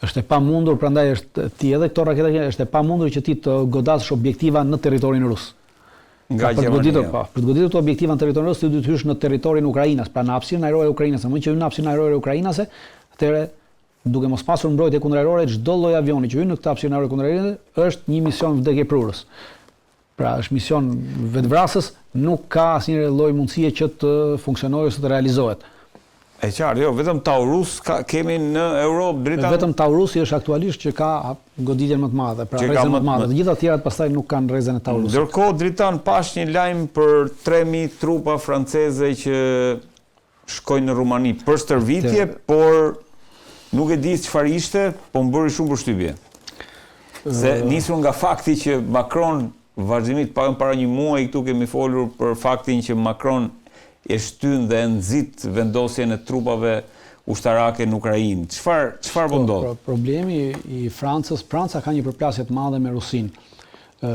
Është e pamundur, prandaj është ti edhe këto raketa është e pamundur që ti të godasësh objektiva në territorin rus. Nga pra, për të goditur, po, për të goditur këto objektiva në territorin rus, ti duhet të hysh në territorin ukrainas, pra në hapësirën ajrore ukrainase. Në momentin që hyn në hapësirën ajrore ukrainase, atëherë duke mos pasur mbrojtje kundërajrore, çdo lloj avioni që hyn në këtë hapësirë ajrore kundërajrore është një mision vdekjeprurës. Pra është mision vetëvrasës, nuk ka asnjë lloj mundësie që të funksionojë ose të realizohet. E qartë, jo, vetëm Taurus ka, kemi në Europë, Dritan. Vetëm Taurusi është aktualisht që ka goditjen më të madhe, pra rrezen më të madhe. Të gjitha të tjerat pastaj nuk kanë rrezen e Taurusit. Ndërkohë Dritan pashë një lajm për 3000 trupa franceze që shkojnë në Rumani për stërvitje, por nuk e di çfarë ishte, po më bëri shumë përshtypje. Se nisur nga fakti që Macron Vazhdimisht, të paktën para një muaji këtu kemi folur për faktin që Macron e shtyn dhe e nxit vendosjen e trupave ushtarake në Ukrainë. Çfarë çfarë po ndodh? Po, problemi i Francës, Franca ka një përplasje të madhe me Rusinë. Ë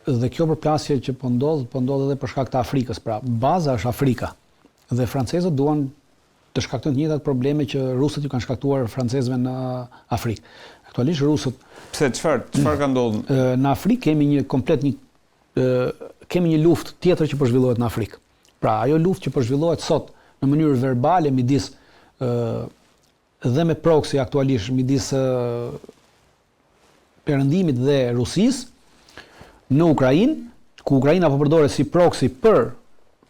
dhe kjo përplasje që po ndodh, po ndodh edhe për shkak të Afrikës. Pra, baza është Afrika. Dhe francezët duan të shkaktojnë të njëjtat probleme që rusët ju kanë shkaktuar francezëve në Afrikë. Aktualisht rusët Pse çfarë çfarë ka ndodhur? Në Afrikë kemi një komplet një kemi një luftë tjetër që po zhvillohet në Afrikë. Pra ajo luftë që po zhvillohet sot në mënyrë verbale midis ë dhe me proxy aktualisht midis Perëndimit dhe Rusisë në Ukrainë, ku Ukraina po përdoret si proxy për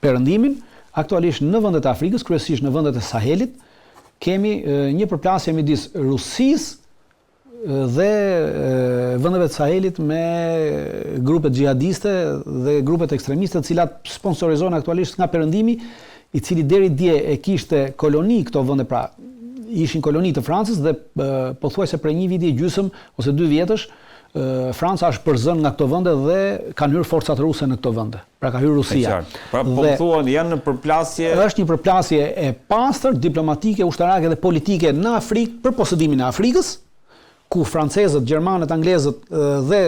Perëndimin, aktualisht në vendet e Afrikës, kryesisht në vendet e Sahelit, kemi një përplasje midis Rusisë dhe vendeve të Sahelit me grupet xhihadiste dhe grupet ekstremiste, të cilat sponsorizohen aktualisht nga Perëndimi, i cili deri dje e kishte koloni këto vende, pra ishin koloni të Francës dhe pothuajse prej një viti e gjysëm ose dy vjetësh Franca është përzënë nga këto vende dhe kanë hyrë forcat ruse në këto vende. Pra ka hyrë Rusia. Pra po thua janë në përplasje. Është një përplasje e pastër diplomatike, ushtarake dhe politike në Afrikë për posedimin e Afrikës, ku francezët, gjermanët, anglezët dhe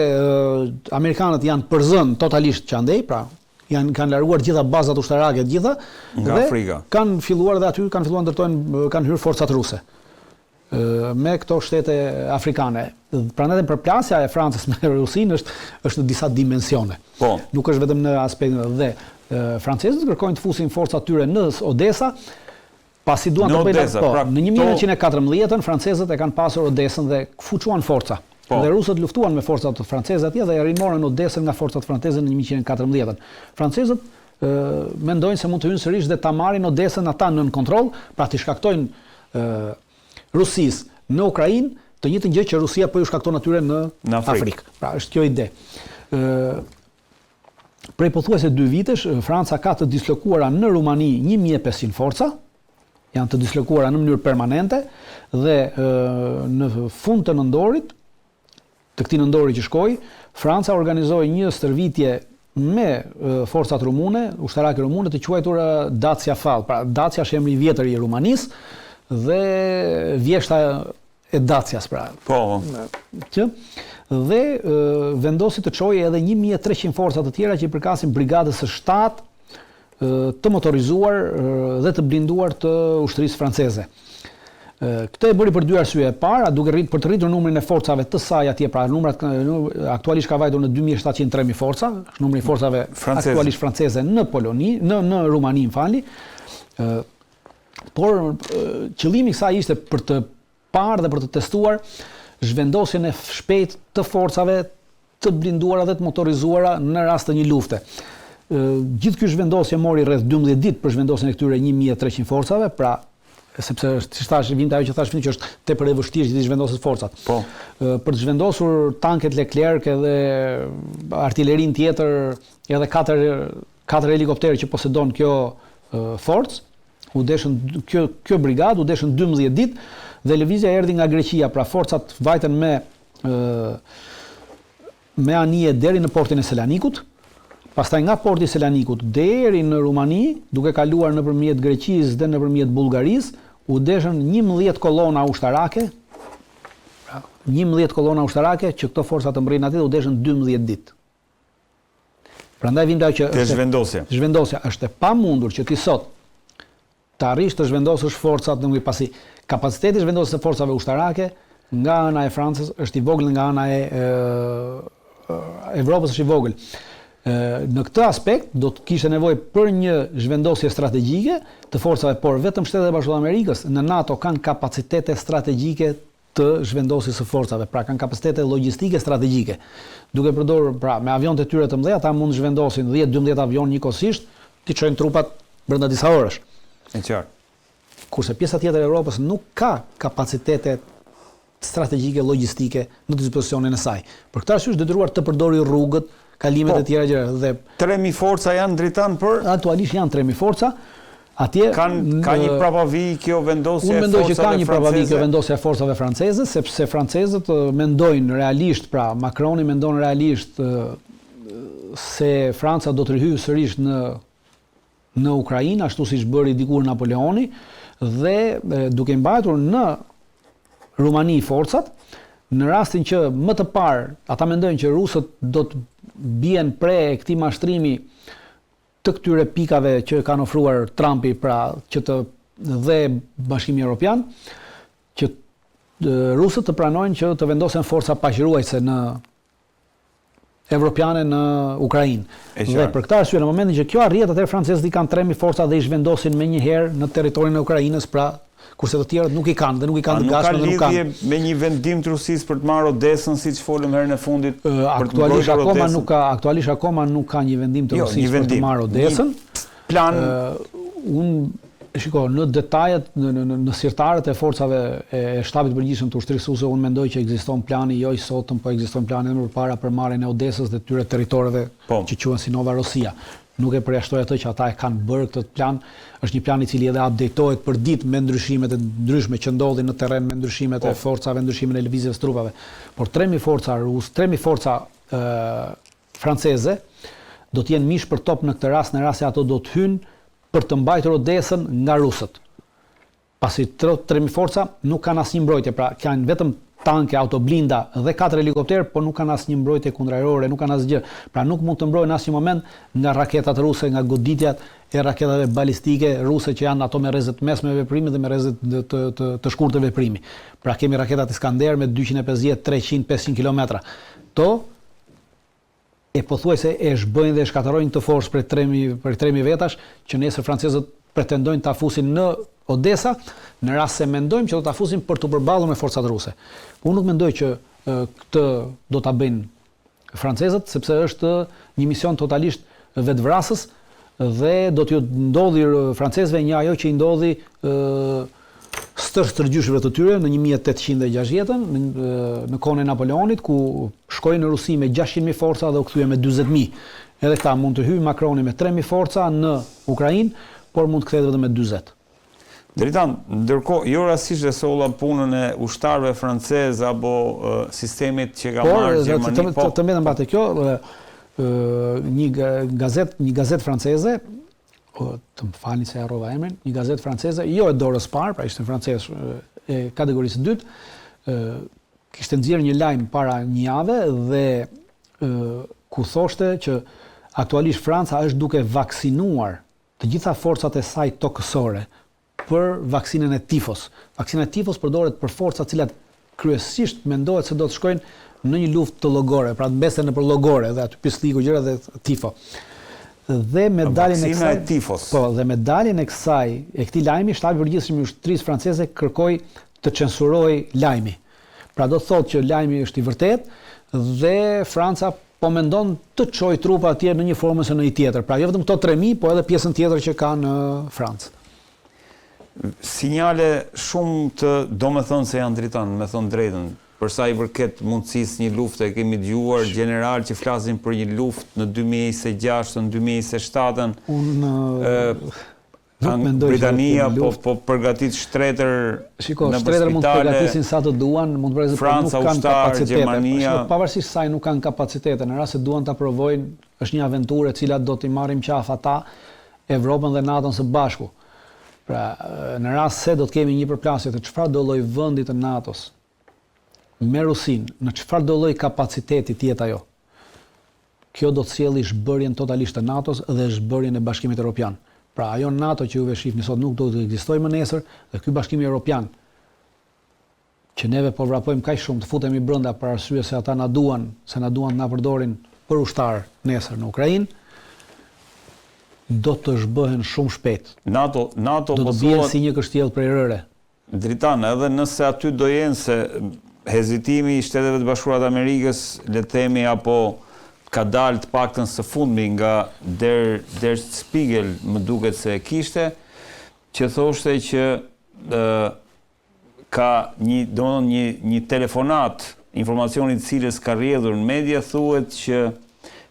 amerikanët janë përzënë totalisht që andej, pra janë kanë larguar të gjitha bazat ushtarake të gjitha nga dhe Afrika. Kanë filluar dhe aty kanë filluar ndërtojnë kanë hyrë forcat ruse me këto shtete afrikane. Prandaj dhe përplasja e Francës me Rusinë është është në disa dimensione. Po. Nuk është vetëm në aspektin dhe francezët kërkojnë të fusin forcat e tyre në Odesa, Pasi duan të bëjnë atë, po, pra, në 1914-ën francezët e kanë pasur Odesën dhe fuçuan forca. Po. Dhe rusët luftuan me forcat franceze atje dhe e rimorën Odesën nga forcat franceze në 1914-ën. Francezët ë mendojnë se mund të hyjnë sërish dhe ta marrin Odesën ata nën kontroll, pra t'i shkaktojnë ë Rusisë në Ukrainë të njëjtën gjë që Rusia po ju shkakton atyre në, në Afrikë. Afrikë. Pra është kjo ide. Ë Prej pothuajse dy vitesh, Franca ka të dislokuara në Rumani 1500 forca, janë të dislokuara në mënyrë permanente dhe në fund të nëndorit, të këtij nëndori që shkoi, Franca organizoi një stërvitje me forcat rumune, ushtarake rumune të quajtura Dacia FAL. Pra Dacia është emri i vjetër i Rumanisë dhe vjeshta e Dacias pra. Po. Që dhe vendosi të çojë edhe 1300 forca të tjera që i përkasin brigadës së 7 të motorizuar dhe të blinduar të ushtrisë franceze. Këtë e bëri për dy arsye. E para, duke rrit për të rritur numrin e forcave të saj atje, pra numrat aktualisht ka vajtur në 2700 3000 forca, është numri i forcave franceze. aktualisht franceze në Poloni, në në Rumani, më falni. Ë por qëllimi i kësaj ishte për të parë dhe për të testuar zhvendosjen e shpejtë të forcave të blinduara dhe të motorizuara në rast të një lufte. Gjithë kjo zhvendosje mori rreth 12 ditë për zhvendosjen e këtyre 1300 forcave, pra sepse është siç thashë, vinte ajo që thashë që është tepër e vështirë që të zhvendosësh forcat. Po. Për të zhvendosur tanket Leclerc edhe artilerinë tjetër, edhe katër katër helikopterë që posedon kjo forcë, u deshën kjo kjo brigadë u deshën 12 ditë dhe lëvizja erdhi nga Greqia, pra forcat vajtën me ë me anije deri në portin e Selanikut, pastaj nga porti i Selanikut deri në Rumani, duke kaluar nëpërmjet Greqisë dhe nëpërmjet Bullgarisë, u deshën 11 kolona ushtarake, pra 11 kolona ushtarake që këto forca të mbërrijnë atje u deshën 12 ditë. Prandaj vijmë te ajo që është zhvendosja. Zhvendosja është e pamundur që ti sot të arrish të zhvendosësh forcat në pasi kapaciteti i zhvendosjes së forcave ushtarake nga ana e Francës është i vogël nga ana e, e Evropës është i vogël. Në këtë aspekt do të kishte nevojë për një zhvendosje strategjike të forcave, por vetëm Shtetet e Bashkuara të Amerikës në NATO kanë kapacitete strategjike të zhvendosjes së forcave, pra kanë kapacitete logjistike strategjike. Duke përdorur, pra, me avionët e tyre të mëdhenj, ata mund të zhvendosin 10-12 avionë njëkohësisht, t'i çojnë trupat brenda disa orësh. E qartë. Kurse pjesa tjetër e Evropës nuk ka kapacitete strategjike logjistike në dispozicionin e saj. Për këtë arsye është detyruar të përdorë rrugët, kalimet po, e tjera gjëra dhe 3000 forca janë Dritan për aktualisht janë 3000 forca. Atje kanë ka një prapavijë kjo vendosje e forcave Unë mendoj që ka një prapavijë kjo vendosje e forcave franceze, sepse francezët mendojnë realisht, pra Macroni mendon realisht se Franca do të rihyjë sërish në në Ukrainë, ashtu siç bëri dikur Napoleoni, dhe duke mbajtur në Rumani forcat, në rastin që më të parë ata mendojnë që rusët do të bien pre e këtij mashtrimi të këtyre pikave që kanë ofruar Trumpi, pra që të dhe Bashkimi Evropian, që rusët të pranojnë që të vendosen forca paqeruajtëse në evropiane në Ukrainë. Dhe për këtë arsye në momentin që kjo arrihet, atëherë francezët i kanë 3000 forca dhe i zhvendosin menjëherë në territorin e Ukrainës, pra kurse të tjerët nuk i kanë dhe nuk i kanë të gatshme dhe nuk kanë. A nuk ka lidhje me një vendim të Rusisë për të marrë Odesën, siç folëm herën e fundit, për të mbrojtur Odesën? Aktualisht akoma nuk ka, aktualisht akoma nuk ka një vendim të jo, Rusisë për të marrë Odesën. Plan unë shiko, në detajet, në, në, në, në sirtarët e forcave e, e shtabit të përgjithshëm të ushtrisë ruse, unë mendoj që ekziston plani jo i sotëm, po ekziston plani edhe më përpara për marrjen e Odesës dhe këtyre territoreve po. që quhen si Nova Rosia. Nuk e përjashtoj atë që ata e kanë bërë këtë plan, është një plan i cili edhe update-ohet për ditë me ndryshimet e ndryshme që ndodhin në terren, me ndryshimet e po. forcave, ndryshimin e lëvizjes së trupave. Por 3000 forca ruse, 3000 forca ë franceze do të jenë mish për top në këtë rast, në rast se ato do të hyjnë për të mbajtur Odesën nga rusët. Pasi 3000 forca nuk kanë asnjë mbrojtje, pra kanë vetëm tanke, autoblinda dhe katër helikopterë, por nuk kanë asnjë mbrojtje kundërajrore, nuk kanë asgjë. Pra nuk mund të mbrohen në asnjë moment nga raketat ruse, nga goditjet e raketave balistike ruse që janë ato me rreze të mesme veprimi dhe me rreze të të të, të shkurtër veprimi. Pra kemi raketat Iskander me 250, 300, 500 kilometra. To e pothuajse e zhbëjnë dhe e shkatërrojnë këtë forcë prej 3000 prej 3000 vetash që nesër francezët pretendojnë ta fusin në Odesa, në rast se mendojmë që do ta fusin për t'u përballur me forcat ruse. Unë nuk mendoj që këtë do ta bëjnë francezët, sepse është një mision totalisht vetëvrasës dhe do t'ju ndodhi francezëve një ajo që i ndodhi stër stërgjyshërve të tyre në 1860-ën, në, në kohën e Napoleonit, ku shkoi në Rusi me 600.000 forca dhe u kthye me 40.000. Edhe këta mund të hyjë Macroni me 3.000 forca në Ukrainë, por mund të kthehet vetëm me 40. Dritan, ndërkohë, jo rastësisht e solla punën e ushtarëve francezë apo sistemit që ka marrë Gjermani. Por, të, të, të mbetem te kjo, Një gazetë, një gazetë franceze, o, të më falni se harrova emrin, një gazetë franceze, jo e dorës parë, pra ishte francez e kategorisë së dytë, ë kishte nxjerrë një lajm para një jave dhe ë ku thoshte që aktualisht Franca është duke vaksinuar të gjitha forcat e saj tokësore për vaksinën e tifos. Vaksina e tifos përdoret për forca të cilat kryesisht mendohet se do të shkojnë në një luftë të llogoreve, pra të mbesin nëpër llogore dhe aty pislliku gjëra dhe tifo. Dhe me daljen e kësaj e tifos. Po, dhe me daljen e kësaj, e këtij lajmi, shtabi i përgjithshëm i ushtrisë franceze kërkoi të censurohej lajmi. Pra do të thotë që lajmi është i vërtetë dhe Franca po mendon të çojë trupa atje në një formë ose në një tjetër. Pra jo vetëm këto 3000, po edhe pjesën tjetër që ka në Francë. Sinjale shumë të domethënëse janë Dritan, me thënë drejtën. Për sa i përket mundësisë një lufte, kemi dëgjuar gjeneralë që flasin për një luftë në 2026-ën, 2027-ën. Unë Nuk mendoj që Britania po po përgatit shtretër Shiko, shtretër mund të përgatisin sa të duan, mund të përgatisin, por nuk kanë kapacitete. Gjermania... Shiko, pavarësisht saj nuk kanë kapacitete, në rast se duan ta provojnë, është një aventurë e cila do t'i marrim qafë ata Evropën dhe NATO-n së bashku. Pra, në rast se do të kemi një përplasje të çfarëdo lloj vendi të NATO-s me Rusinë, në çfarëdo lloj kapaciteti të jetë ajo, Kjo do të sjelli zhbërjen totalisht të NATO-s dhe zhbërjen e Bashkimit Europian. Pra ajo NATO që juve shihni sot nuk do të ekzistojë më nesër dhe ky Bashkimi Europian që neve po vrapojmë kaq shumë të futemi brenda për arsye se ata na duan, se na duan të na përdorin për ushtarë nesër në Ukrainë, do të zhbëhen shumë shpejt. NATO, NATO do të bien si një kështjellë prej rëre. Dritan, edhe nëse aty do jenë se hezitimi i Shteteve të Bashkuara të Amerikës, le të themi apo ka dalë të paktën së fundmi nga Der Der Spiegel, më duket se e kishte, që thoshte që ë ka një, domethënë një një telefonatë, informacioni i të cilës ka rrjedhur në media, thuhet që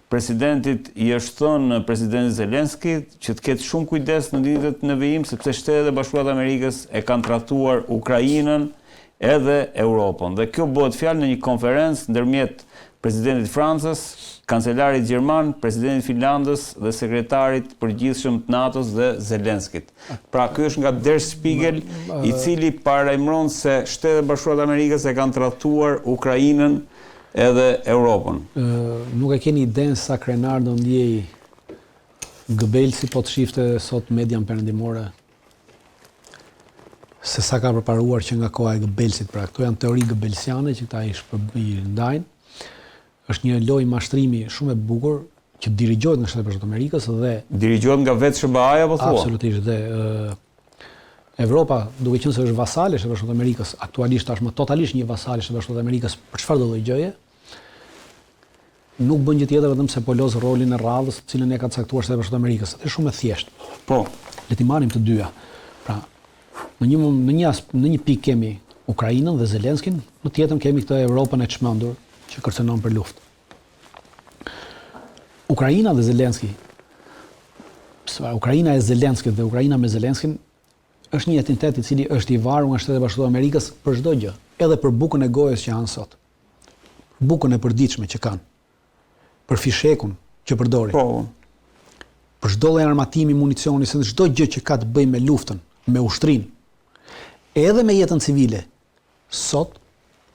Presidentit i është thënë presidentit Zelensky që të ketë shumë kujdes në ditët në vijim sepse Shtetet e Bashkuara të Amerikës e kanë tradhtuar Ukrainën edhe Europën. Dhe kjo bëhet fjalë në një konferencë ndërmjet presidentit të Francës, kancelarit gjerman, presidentit të Finlandës dhe sekretarit të përgjithshëm të NATO-s dhe Zelenskit. Pra ky është nga Der Spiegel, i cili paralajmëron se Shtetet e Bashkuara të Amerikës e kanë tradhtuar Ukrainën edhe Europën. Nuk e keni idenë sa krenar do ndihej Gëbelsi po të shifte sot median perëndimore se sa ka përparuar që nga koha e Gëbelsit, pra këto janë teori gëbelsiane që këta i shpër i ndajnë. Është një lojë mashtrimi shumë e bukur që dirigjohet nga Shtetet e Bashkuara të Amerikës dhe dirigjohet nga vetë SHBA-ja po thua? Absolutisht dhe Evropa, duke qenë se është vasale e Shteteve të Bashkuara të Amerikës, aktualisht tashmë totalisht një vasal i Shteteve të Bashkuara të Amerikës për çfarëdo lloj gjëje, nuk bën gjë tjetër vetëm se po loz rolin e radhës, të cilën e ka caktuar Shtetet e Bashkuara të Amerikës. Është shumë e thjeshtë. Po. Le t'i marrim të dyja. Pra, në një në një në një pikë kemi Ukrainën dhe Zelenskin, në tjetrën kemi këtë Evropën e çmendur që kërcënon për luftë. Ukraina dhe Zelenski, Ukraina e Zelenskit dhe Ukraina me Zelenskin është një entitet i cili është i varur nga Shtetet e Bashkuara të Amerikës për çdo gjë, edhe për bukën e gojës që hanë sot. Për bukën e përditshme që kanë. Për fishekun që përdorin. Po. Për çdo lloj armatimi, municioni, se çdo gjë që ka të bëjë me luftën, me ushtrinë, edhe me jetën civile, sot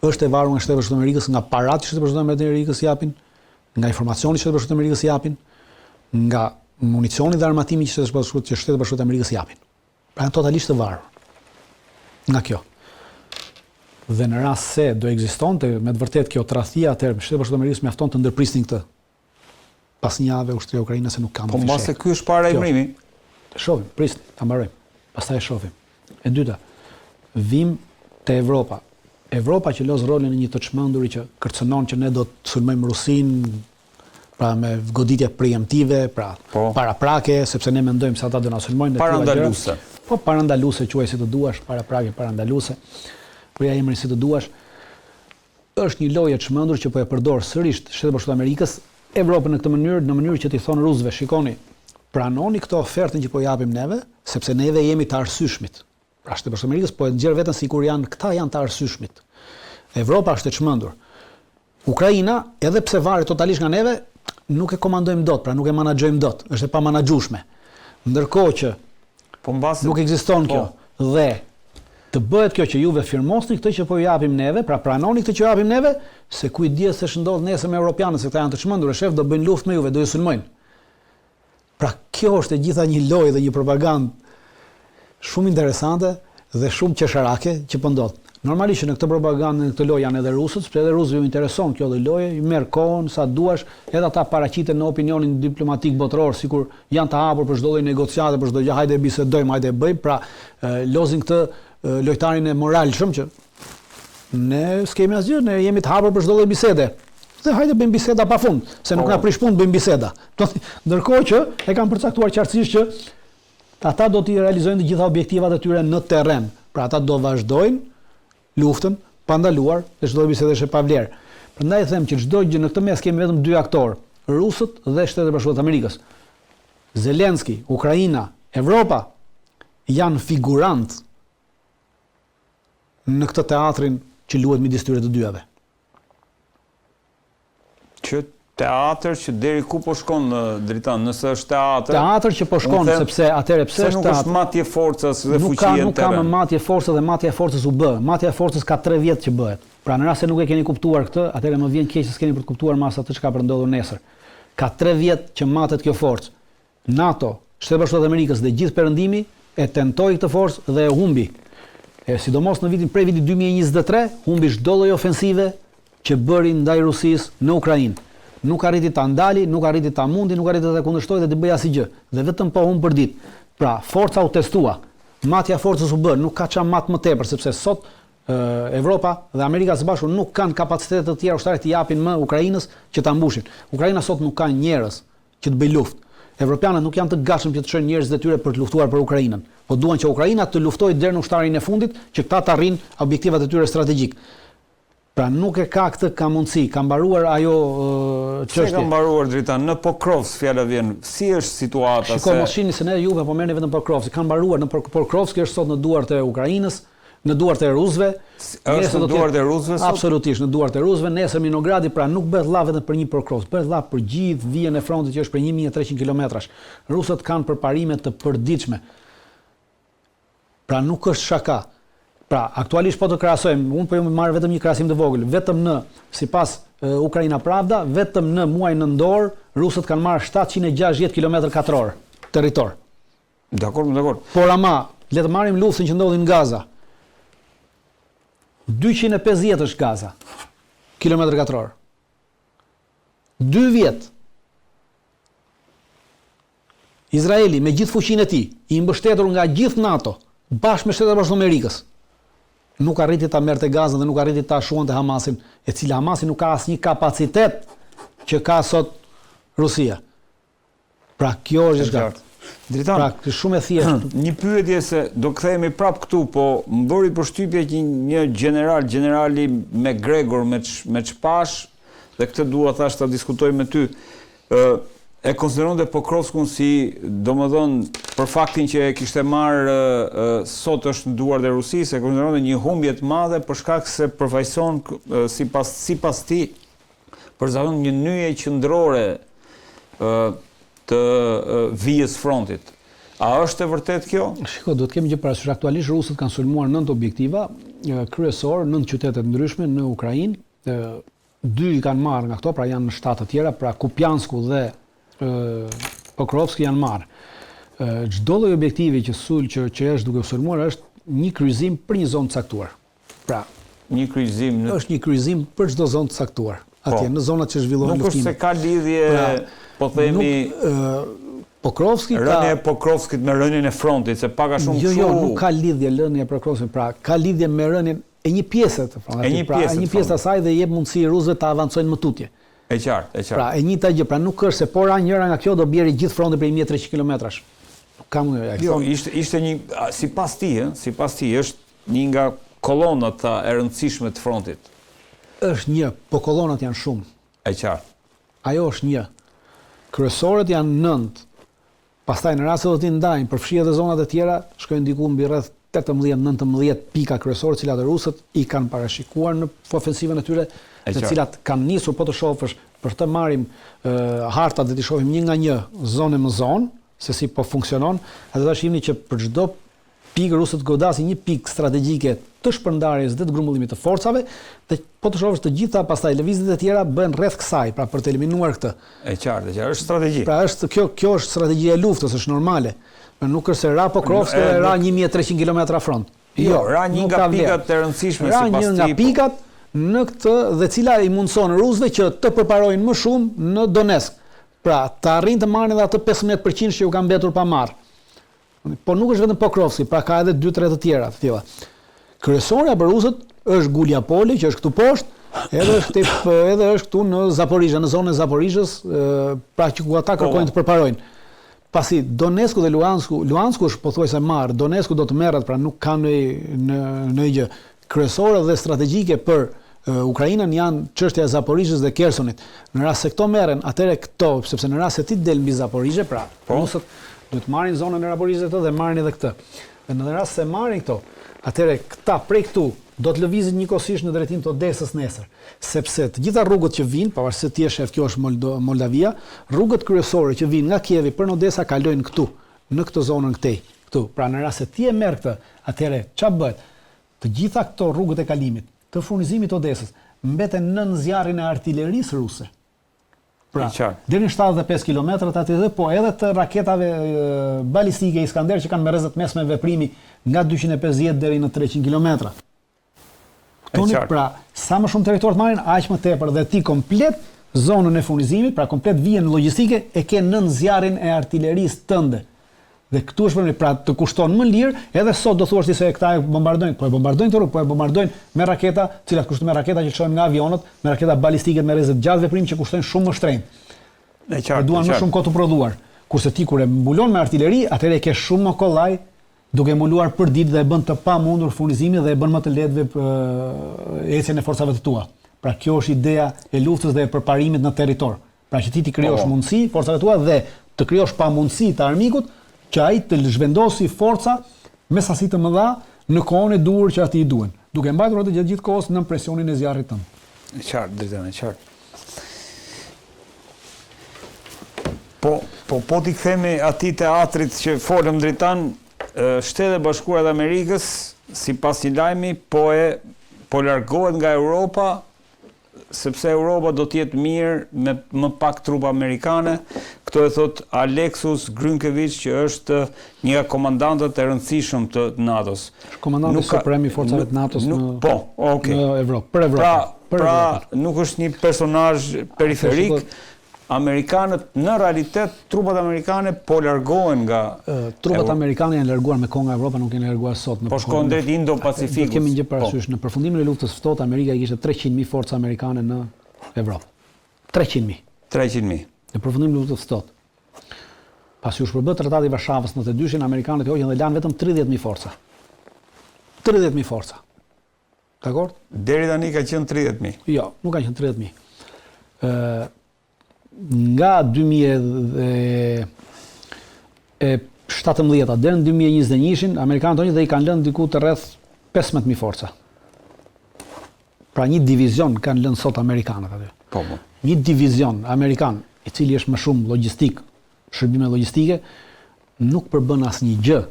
është e varur nga Shtetet e Bashkuara të Amerikës, nga paratë që Shtetet e Bashkuara të Amerikës japin, nga informacioni që Shtetet e Bashkuara të Amerikës japin, nga municioni dhe armatimi që Shtetet e Bashkuara që Shtetet e Bashkuara të Amerikës japin. Pra janë totalisht të varur nga kjo. Dhe në rast se do ekzistonte me të vërtetë kjo tradhtia, atëherë Shtetet e Bashkuara të Amerikës mjafton të ndërprisnin këtë. Pas një jave ushtria ukrainase nuk ka më fishekë. Po mbase ky është paralajmërimi. Të shohim, prisni, ta mbarojmë. Pastaj e shohim. E dyta, vim te Evropa. Evropa që loz rolin e një të çmenduri që kërcënon që ne do të sulmojmë Rusinë, pra me goditje preemptive, pra po. paraprake, sepse ne mendojmë se ata do na sulmojnë Parandaluese. Po parandaluese quaj si të duash, paraprake, parandaluese. Bëja emrin si të duash. Është një lojë e çmendur që po e përdor sërish Shtetet e Bashkuara të Amerikës, Evropën në këtë mënyrë, në mënyrë që t'i thonë rusëve, shikoni, pranoni këtë ofertën që po japim neve, sepse neve jemi të arsyeshmit. Pra Shtetet e Bashkuara të Amerikës po e nxjerr veten sikur janë këta janë të arsyeshmit. Evropa është e çmendur. Ukraina, edhe pse varet totalisht nga neve, nuk e komandojmë dot, pra nuk e manaxhojmë dot, është e pamanaxhueshme. Ndërkohë që po mbase nuk ekziston po. kjo dhe të bëhet kjo që juve firmosni këtë që po ju japim neve, pra pranoni këtë që ju japim neve, se ku i dihet se ç'ndodh nesër me europianët, se këta janë të çmendur, e shef do bëjnë luftë me juve, do ju sulmojnë. Pra kjo është e gjitha një lojë dhe një propagandë shumë interesante dhe shumë qesharake që po ndodh. Normalisht që në këtë propagandë në këtë lojë janë edhe rusët, sepse edhe rusëve ju intereson kjo lloj loje, i merr kohën sa duash, edhe ata paraqiten në opinionin diplomatik botëror sikur janë të hapur për çdo lloj negociate, për çdo gjë, hajde bisedojmë, hajde bëjmë, pra lozin këtë lojtarin e moralshëm që ne s'kemi asgjë, ne jemi të hapur për çdo lloj bisede. Dhe hajde bëjmë biseda pafund, se nuk po. na prish punë bëjmë biseda. Ndërkohë që e kanë përcaktuar qartësisht që ata do t'i realizojnë të gjitha objektivat e tyre në terren. Pra ata do vazhdojnë luftën pa ndaluar dhe çdo bisedë është e pavlerë. Prandaj them që çdo gjë në këtë mes kemi vetëm dy aktorë, rusët dhe Shtetet e Bashkuara të Amerikës. Zelenski, Ukraina, Evropa janë figurant në këtë teatrin që luhet midis tyre të dyjave. Që teatër që deri ku po shkon Dritan, nëse është teatër. Teatër që po shkon them, sepse atëherë pse është teatër? Nuk është matje forcës dhe fuqie në terren. Nuk ka më matje forcës dhe matja e forcës u bë. Matja e forcës ka 3 vjet që bëhet. Pra në rast se nuk e keni kuptuar këtë, atëherë më vjen keq se s'keni për të kuptuar më as atë çka për ndodhur nesër. Ka 3 vjet që matet kjo forcë. NATO, Shtetet e Bashkuara të Amerikës dhe gjithë Perëndimi e tentoi këtë forcë dhe e humbi. E sidomos në vitin prej vitit 2023 humbi çdo lloj ofensive që bëri ndaj Rusisë në Ukrainë. Nuk arriti ta ndali, nuk arriti ta mundi, nuk arriti ta kundërshtojë dhe të bëjë asgjë. Dhe vetëm po humb për ditë. Pra, forca u testua. Matja e forcës u bë, nuk ka ça mat më tepër sepse sot Evropa dhe Amerika së bashku nuk kanë kapacitete të tjera ushtarake t'i japin më Ukrainës që ta mbushin. Ukraina sot nuk ka njerëz që të bëjë luftë. Evropianët nuk janë të gatshëm që të çojnë njerëzit e tyre për të luftuar për Ukrainën, po duan që Ukraina të luftojë deri në ushtarin e fundit që këta të arrijnë objektivat e tyre strategjikë. Pra nuk e ka këtë ka mundësi, ka mbaruar ajo çështje. Pse ka mbaruar Dritan? Në Pokrovsk fjala vjen, si është situata Shiko, se mos shihni se ne juve po merrni vetëm Pokrovsk, ka mbaruar në Pokrovsk është sot në duart e Ukrainës, në duart e rusëve. Është në duart e rusëve sot? Absolutisht në duart e rusëve. Nesër Mirnogradi, pra nuk bëhet llaf vetëm për një Pokrovsk, bëhet llaf për gjithë vijën e frontit që është prej 1300 kilometrash. Rusët kanë përparime të përditshme. Pra nuk është shaka. Pra, aktualisht po të krahasojmë, unë po ju marr vetëm një krahasim të vogël, vetëm në sipas Ukraina Pravda, vetëm në muajin nëntor rusët kanë marrë 760 kilometra katror territor. Dakord, dakord. Por ama, le të marrim luftën që ndodhi në Gaza. 250 është Gaza, kilometër katror. Dy vjet. Izraeli me gjithë fuqinë e tij, i mbështetur nga gjithë NATO, bashkë me Shtetet e Bashkuara të Amerikës, nuk arriti ta merrte Gazën dhe nuk arriti ta shuante Hamasin, e cila Hamasi nuk ka asnjë kapacitet që ka sot Rusia. Pra kjo është gjithçka. Dritan, pra, është shumë e thjeshtë. Një pyetje se do kthehemi prap këtu, po më bëri përshtypje që një gjeneral, gjenerali McGregor me me ç'pashë dhe këtë dua thash ta diskutoj me ty. ë e konsideronte Pokrovskun si, domethënë, për faktin që e kishte marrë sot është në duart e Rusisë, e konsideronte një humbje të madhe për shkak se përfaqëson sipas sipas tij përfaqëson një nyje qendrore të vijës frontit. A është e vërtetë kjo? Shiko, duhet të kemi një parasysh. Aktualisht rusët kanë sulmuar 9 objektiva kryesorë, 9 qytete të ndryshme në Ukrainë. Dy i kanë marrë nga këto, pra janë në 7 të tjera, pra Kupjansku dhe Pokrovski janë marrë. Çdo lloj objektivi që sul që që është duke u sulmuar është një kryqëzim për një zonë të caktuar. Pra, një kryqëzim në është një kryqëzim për çdo zonë të caktuar. Po. Atje në zonat që zhvillohen luftimet. Nuk është se ka lidhje, pra, po themi nuk, Pokrovski ka rënia e Pokrovskit me rënien e frontit, se pak a shumë Jo, jo, nuk ka lidhje rënia e Pokrovskit, pra ka lidhje me rënien e një pjese të frontit, e një pra, pjese, e një pjesë të saj dhe jep mundësi rusëve të avancojnë më tutje. E qartë, e qartë. Pra, e njëjta gjë, pra nuk është se po ra njëra nga kjo do bjerë gjithë fronti prej 1300 kilometrash. Nuk ka mundësi. Jo, ishte ishte një sipas tij, ë, sipas tij është Një nga kolonat tha e rëndësishme të frontit. Është një, po kolonat janë shumë. E qartë. Ajo është një. Kryesoret janë nëntë. Pastaj në rast se do t'i ndajmë, përfshi edhe zonat e tjera, shkojnë diku mbi rreth 18, 19 pika kryesore, të cilat rusët i kanë parashikuar në ofensivën e tyre, të cilat kanë nisur po të shofësh. Për të marrim hartat dhe t'i shohim një nga një, zonë më zonë, se si po funksionon, atë do ta shihni që për çdo pikë rusët godasin një pikë strategjike të shpërndarjes dhe të grumbullimit të forcave dhe po të shohësh të gjitha pastaj lëvizjet e tjera bëhen rreth kësaj, pra për të eliminuar këtë. E qartë, e qartë, është strategji. Pra është kjo kjo është strategjia e luftës, është normale. Pra nuk është se ra Pokrovski dhe ra 1300 kilometra front. Jo, jo, ra një nga pikat e rëndësishme sipas tij. Ra një nga po. pikat në këtë dhe cila i mundëson rusëve që të përparojnë më shumë në Donetsk. Pra, të arrijnë të marrin edhe atë 15% që ju ka mbetur pa marrë. Po nuk është vetëm Pokrovski, pra ka edhe 2-3 të tjera të tilla. Kryesorja për rusët është Gulyaypole që është këtu poshtë, edhe është këtej, edhe është këtu në Zaporizhzhia, në zonën e Zaporizhës, pra që ku ata po, kërkojnë po. të përparojnë. Pasi Donetsku dhe Luhansku, Luhansku është pothuajse marrë, Donetsku do të merret, pra nuk ka ndonjë ndonjë gjë. Kryesore dhe strategjike për Ukrainën janë çështja e Zaporizhës dhe Khersonit. Në rast se këto merren, atëherë këto, sepse në rast se ti del mbi Zaporizhë, pra po. rusët duhet të marrin zonën e Zaporizhës dhe marrin edhe këtë. Dhe në rast se marrin këto, atëherë këta prej këtu do të lëvizin njëkohësisht në drejtim të Odesës nesër, sepse të gjitha rrugët që vijnë, pavarësisht se ti e shef kjo është Moldo, Moldavia, rrugët kryesore që vijnë nga Kievi për në Odesa kalojnë këtu, në këtë zonën këtej, këtu. Pra në rast se ti e merr këtë, atëherë ça bëhet? Të gjitha këto rrugët e kalimit, të furnizimit të Odesës, mbeten nën zjarrin e artilerisë ruse. Pra, deri në 75 kilometra të aty po edhe të raketave balistike Iskander që kanë me rreze të mesme veprimi nga 250 deri në 300 kilometra. Kuptoni? Pra, sa më shumë territor të marrin, aq më tepër dhe ti komplet zonën e furnizimit, pra komplet vijën logjistike e ke nën zjarrin e artilerisë tënde. Dhe këtu është problemi, pra të kushton më lirë, edhe sot do thuash ti se këta e bombardojnë, po e bombardojnë këtë rrugë, po e bombardojnë me raketa, të cilat kushtojnë me raketa që lëshohen nga avionët, me raketa balistike me rreze të gjatë veprimi që kushtojnë shumë më shtrenjtë. E qartë, duan më shumë kohë të prodhuar. Kurse ti kur e mbulon me artileri, atëherë e ke shumë më kollaj duke mbuluar për ditë dhe e bën të pamundur furnizimin dhe e bën më të lehtë ecjen e forcave të tua. Pra kjo është ideja e luftës dhe e përparimit në territor. Pra që ti t'i krijosh po. mundësi forcave tua dhe të krijosh pamundësi të armikut që ai të zhvendosi forca me sasi të mëdha në kohën e duhur që atij i duhen, duke mbajtur atë gjatë gjithë kohës nën presionin e zjarrit tënd. E qartë, Dritan, e qartë. Po, po, po t'i kthehemi atij teatrit që folëm Dritan, Shtetet e Bashkuara të Amerikës, sipas një lajmi, po e po largohet nga Europa sepse Europa do të jetë mirë me më pak trupa amerikane, këto e thotë Alexus Grynkewich që është një nga komandantët e rëndësishëm të NATO-s. Komandanti suprem i forcave të NATO-s në po, okay. në Evropë, për Evropën. Pra, për pra nuk është një personazh periferik, Amerikanët në realitet trupat amerikane po largohen nga Trupat amerikane janë larguar me kohë nga Evropa, nuk janë larguar sot. Në po shkojnë drejt Indo-Pacifikut. Do kemi një gjë po. parasysh, në përfundimin e luftës së ftohtë Amerika i kishte 300.000 forca amerikane në Evropë. 300.000. 300.000. Në përfundimin e luftës së ftohtë. Pasi u shpërbë Tratati i Varshavës në 92-shin, amerikanët i hoqën dhe lanë vetëm 30.000 forca. 30.000 forca. Dakord? Deri tani ka qenë 30.000. Jo, nuk ka qenë 30.000. Ë nga 2017-a deri në 2021-shin, amerikanët hoqën dhe i kanë lënë diku të rreth 15.000 forca. Pra një divizion kanë lënë sot amerikanët aty. Po, po. Një divizion amerikan, i cili është më shumë logjistik, shërbime logjistike, nuk përbën asnjë gjë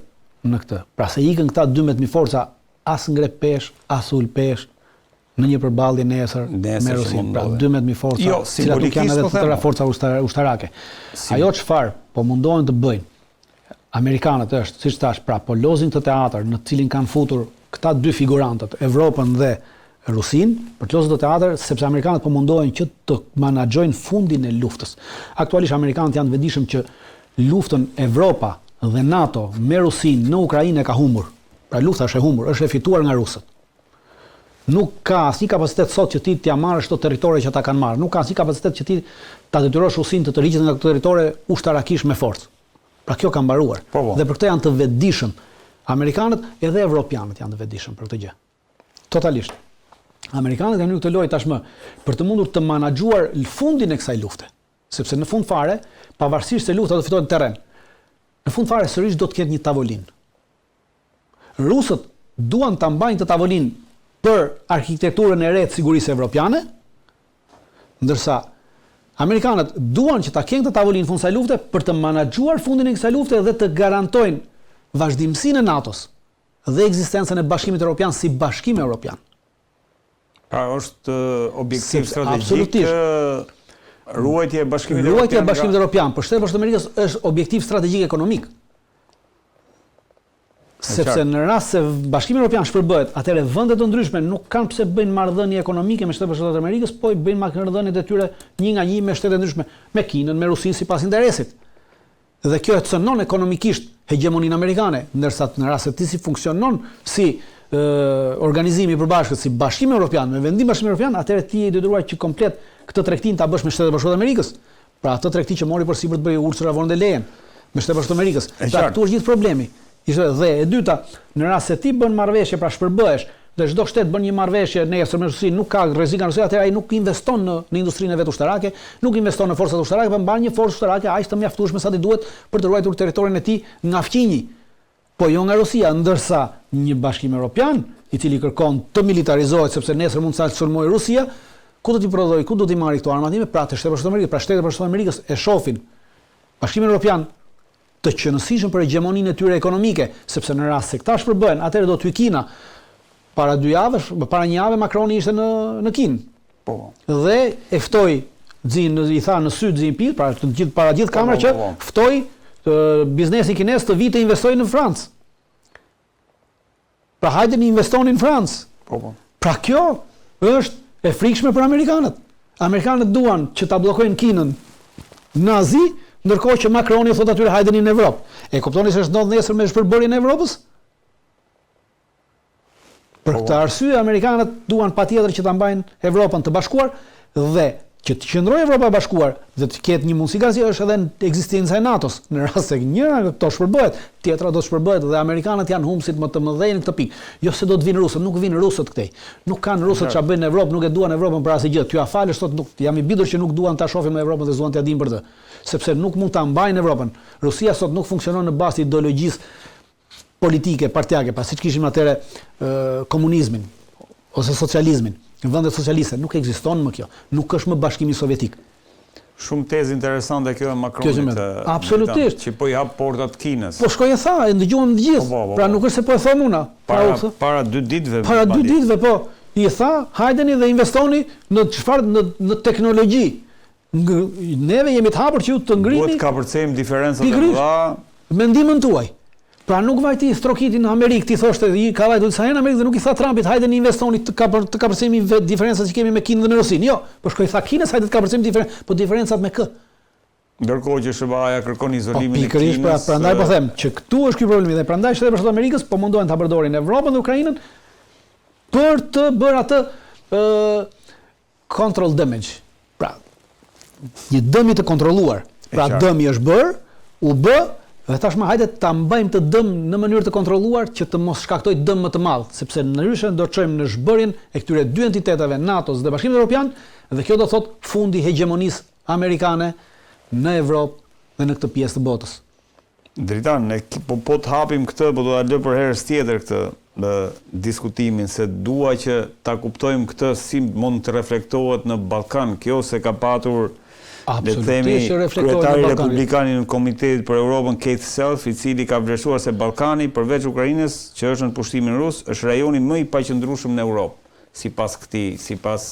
në këtë. Pra se ikën këta 12.000 forca As ngre peshë, as ul peshë në një përballje nesër me Rusinë. Pra 12000 forca, jo, të cilat nuk janë edhe po të tëra forca ushtarake. Ajo çfarë po mundohen të bëjnë amerikanët është, siç thashë, pra po lozin këtë teatër në të cilin kanë futur këta dy figurantët, Evropën dhe Rusinë, për të lozur këtë teatër, sepse amerikanët po mundohen që të manaxhojnë fundin e luftës. Aktualisht amerikanët janë të vetëdijshëm që luftën Evropa dhe NATO me Rusinë në Ukrainë e ka humbur. Pra lufta është e humbur, është e fituar nga rusët. Nuk ka asnjë kapacitet sot që ti t'ia marrësh këto territore që ata kanë marrë. Nuk ka asnjë kapacitet që ti ta detyrosh Rusinë të tërhiqet nga këto territore ushtarakisht me forcë. Pra kjo ka mbaruar. Po, po. Dhe për këtë janë të vetëdijshëm amerikanët, edhe evropianët janë të vetëdijshëm për këtë gjë. Totalisht. Amerikanët kanë hyrë këtë lojë tashmë për të mundur të manaxhuar fundin e kësaj lufte. Sepse në fund fare, pavarësisht se lufta do fitohet në terren, në fund fare sërish do të ketë një tavolinë. Rusët duan ta mbajnë këtë tavolinë për arkitekturën e re të sigurisë evropiane, ndërsa Amerikanët duan që ta kenë këtë tavolinë në fund të kësaj lufte për të manaxhuar fundin e kësaj lufte dhe të garantojnë vazhdimësinë e NATO-s dhe ekzistencën e Bashkimit Evropian si Bashkim Evropian. Pra është objektiv strategjik ruajtja e Bashkimit Evropian. Ruajtja e Bashkimit Evropian për Shtetet e Bashkuara të Amerikës është objektiv strategjik ekonomik. Sepse në rast se Bashkimi Evropian shpërbëhet, atëherë vende të ndryshme nuk kanë pse bëjnë marrëdhënie ekonomike me Shtetet e Bashkuara të Amerikës, po i bëjnë marrëdhëniet e tyre një nga një me shtete të ndryshme, me Kinën, me Rusinë sipas interesit. Dhe kjo e cënon ekonomikisht hegjemoninë amerikane, ndërsa në rast se ti si funksionon si organizim i përbashkët si Bashkim Evropian, me vendim Bashkimit Evropian, atëherë ti je i detyruar që komplet këtë tregtinë ta bësh me Shtetet e Bashkuara të Amerikës. Pra atë tregti që mori përsipër të bëjë Ursula von der Leyen me Shtetet e Bashkuara të Amerikës. Pra këtu është gjithë problemi. Ishte dhe e dyta, në rast se ti bën marrëveshje, pra shpërbëhesh dhe çdo shtet bën një marrëveshje nesër me Rusinë, nuk ka rrezik nga Rusia, atëherë ai nuk investon në në industrinë e vet ushtarake, nuk investon në forcat ushtarake, por mban një forcë ushtarake aq të mjaftueshme sa t'i duhet për të ruajtur territorin e tij nga fqinji. Po jo nga Rusia, ndërsa një Bashkim Evropian, i cili kërkon të militarizohet sepse nesër mund të sulmojë Rusia, ku do t'i prodhojë, ku do t'i marrë këto armatime? Pra te Shtetet e Bashkuara të Amerikës, pra Shtetet e Bashkuara të Amerikës e shohin Bashkimin Evropian të qenësishëm për hegjemoninë e tyre ekonomike, sepse në rast se këta shpërbëhen, atëherë do të hyjë Kina. Para dy javësh, para një jave Macroni ishte në në Kinë. Po. Dhe e ftoi Xi, i tha në sy Xi Jinping, para të gjithë para gjithë po, kamera po, që po, po. ftoi biznesin kinez të vijë të investojë në Francë. Pra hajdeni investoni në Francë. Po, po. Pra kjo është e frikshme për amerikanët. Amerikanët duan që ta bllokojnë Kinën në Azi, ndërkohë që Macroni u thotë atyre hajdeni në Evropë. E kuptoni se ç'ndodh nesër me shpërbërjen e Evropës? Për po, këtë po. arsye amerikanët duan patjetër që ta mbajnë Evropën të bashkuar dhe që të qëndrojë Evropa e bashkuar dhe të ketë një mundësi garancie është edhe ekzistenca e NATO-s. Në rast se njëra nga këto shpërbëhet, tjetra do të shpërbëhet dhe amerikanët janë humbësit më të mëdhenj në këtë pikë. Jo se do të vinë rusët, nuk vinë rusët këtej. Nuk kanë rusët çfarë bëjnë në Evropë, nuk e duan Evropën për asgjë. T'jua falësh sot nuk jam i bindur që nuk duan ta shohin më Evropën dhe s'duan t'ia dinë për të. Sepse nuk mund ta mbajnë Evropën. Rusia sot nuk funksionon në bazë të ideologjisë politike, partiake, pra siç kishim atëherë komunizmin ose socializmin, në vendet socialiste nuk ekziston më kjo, nuk është më Bashkimi Sovjetik. Shumë tezë interesante kjo e Macronit. Absolutisht. Që po i hap portat Kinës. Po shkoi e tha, e ndëgjuam të gjithë. Po, po, po, pra nuk është se po e them unë. Para, pra, para dy ditëve. Para dy ditëve, po. I tha, hajdeni dhe investoni në çfarë në në teknologji. Neve jemi të hapur që ju të ngrini. Duhet të kapërcejmë diferencat e mëdha. Me ndihmën tuaj. Pra nuk vajti strokiti në Amerikë, t'i thoshte, i ka vajtur disa herë në Amerikë dhe nuk i tha Trumpit, hajdeni investoni të kapër, të kapërcejmë diferencat që kemi me Kinën dhe me Rusinë. Jo, po shkoi tha Kinës, hajde të kapërcejmë diferencat, po diferencat me kë? Ndërkohë që SHBA-ja kërkon izolimin po, e Kinës. Pra, prandaj po them që këtu është ky problemi dhe prandaj Shtetet e Bashkuara të Amerikës po mundohen ta përdorin Evropën dhe Ukrainën për të bërë atë ë Control damage, pra një dëmi të kontrolluar. Pra dëmi është bërë, u bë dhe tashmë hajde ta mbajmë këtë dëm në mënyrë të kontrolluar që të mos shkaktojë dëm më të madh, sepse ndryshe do të çojmë në zhbërjen e këtyre dy entiteteve, NATO-s dhe Bashkimit Evropian, dhe kjo do thotë fundi i hegjemonisë amerikane në Evropë dhe në këtë pjesë të botës. Dritan, ne po po të hapim këtë, po do ta lë për herës tjetër këtë diskutimin se dua që ta kuptojmë këtë si mund të reflektohet në Ballkan, kjo se ka patur le të themi kryetari republikan i Komitetit për Europën Keith Self, i cili ka vlerësuar se Ballkani përveç Ukrainës, që është nën pushtimin rus, është rajoni më i paqëndrueshëm në Europë, sipas këtij, sipas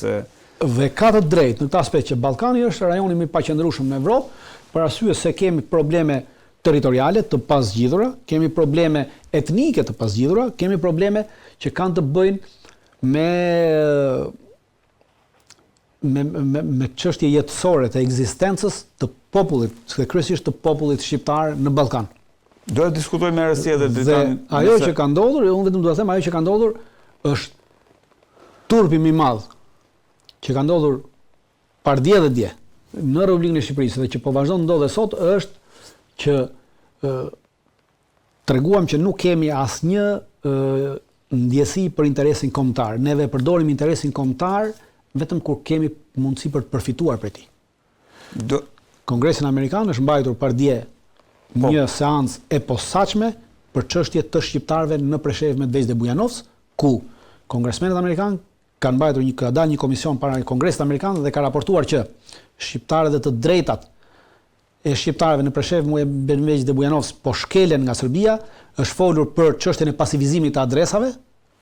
Dhe ka të drejtë në këtë aspekt që Ballkani është rajoni më i paqëndrueshëm në Evropë, për arsye se kemi probleme territoriale të pazgjidhura, kemi probleme etnike të pazgjidhura, kemi probleme që kanë të bëjnë me me me me çështje jetësore të ekzistencës të popullit, dhe kryesisht të popullit shqiptar në Ballkan. Do të diskutojmë herës tjetër Dritan. Dhe ajo që ka ndodhur, unë vetëm dua të them, ajo që ka ndodhur është turpi më i madh që ka ndodhur pardje dhe dje në Republikën e Shqipërisë dhe që po vazhdon të ndodhë sot është që ë treguam që nuk kemi asnjë ndjesi për interesin kombëtar. Neve e përdorim interesin kombëtar vetëm kur kemi mundësi për të përfituar prej tij. Do Kongresin Amerikan është mbajtur pardje po. një seancë e posaçme për çështje të shqiptarëve në Preshevë, Medvegjë dhe Bujanovc, ku kongresmenët amerikanë Kanë mbajtur një ka dalë një komision para Kongresit Amerikan dhe ka raportuar që shqiptarët dhe të drejtat e shqiptarëve në Preshevë, Medvegjë dhe Bujanovc po shkelen nga Serbia, është folur për çështjen e pasivizimit të adresave,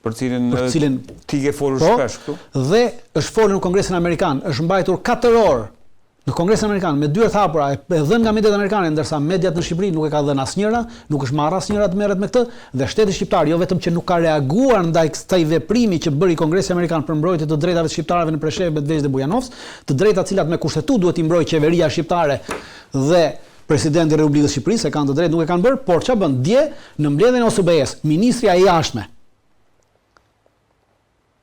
për cilin për cilin ti ke folur po, shpesh këtu. Dhe është folur në Kongresin Amerikan, është mbajtur 4 orë në Kongresin Amerikan me dyer të hapura e, e dhënë nga mediat amerikane, ndërsa mediat në Shqipëri nuk e ka dhënë asnjëra, nuk është marrë asnjëra të merret me këtë dhe shteti shqiptar jo vetëm që nuk ka reaguar ndaj kësaj veprimi që bëri Kongresi Amerikan për mbrojtje të drejtave të shqiptarëve në Preshevë, Medvegjë dhe Bujanovc, të drejta të cilat me kushtetutë duhet t'i mbrojë qeveria shqiptare dhe presidenti i Republikës së Shqipërisë, e kanë të drejtë, nuk e kanë bërë, por ça bën dje në mbledhjen e OSBE-së, ministrja e Jashtme